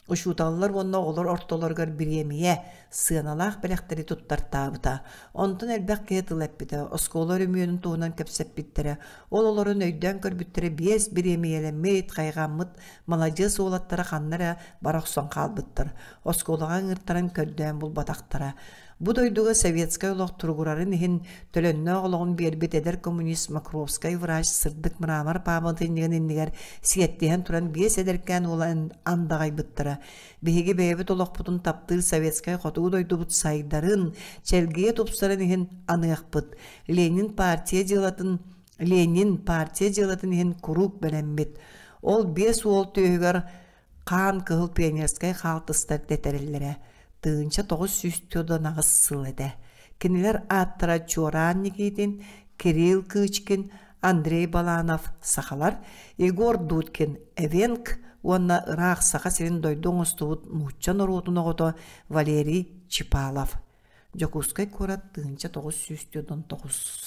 учууталлар уонна оҕолор ортолоругар бириэмийэ, сыаналаах бэлэхтэри туттартаабыта. Онтон элбэх киһи тыл эппитэ, оскуола өрөмүөнүн туһунан кэпсэппиттэрэ. Ол олорон өйдөөн көрбүттэрэ биэс бириэмийэлэммит, хайҕаммыт маладьыас уолаттара ханна эрэ бара охсон хаалбыттар. Оскуолаҕа ыҥыртаран көрдөөн булбатахтара. Бу дойдуга советскай олох туругурарын иһин төлөннөөх олоҕун биэрбит эдэр коммунист Мокровскай врач сырдык мрамор пааматынньыгын иннигэр сиэттиһэн туран биэс эдэркээн уола андаҕайбыттара. Биһиги бэйэбит олохпутун таптыыр советскай хотугу дойдубут сайдарын, чэлгийэ тупсарын иһин аныахпыт. Ленин партия дьыалатын Ленин партия дьыалатын иһин куруук бэлэммит. Ол биэс уол түөһүгэр хаан кыһыл пионерскай хаалтыстар тэтэрэллэрэ 1998 сыл этэ. Кинилэр ааттара Чуораан Никитин, Кирилл Кычкин, Андрей Баланов сахалар, Егор Дудкин эвенк уонна ыраах Саха сирин дойду оҥостубут нуучча норуотун оҕото Валерий Чипалов. Дьокуускай куорат 1949.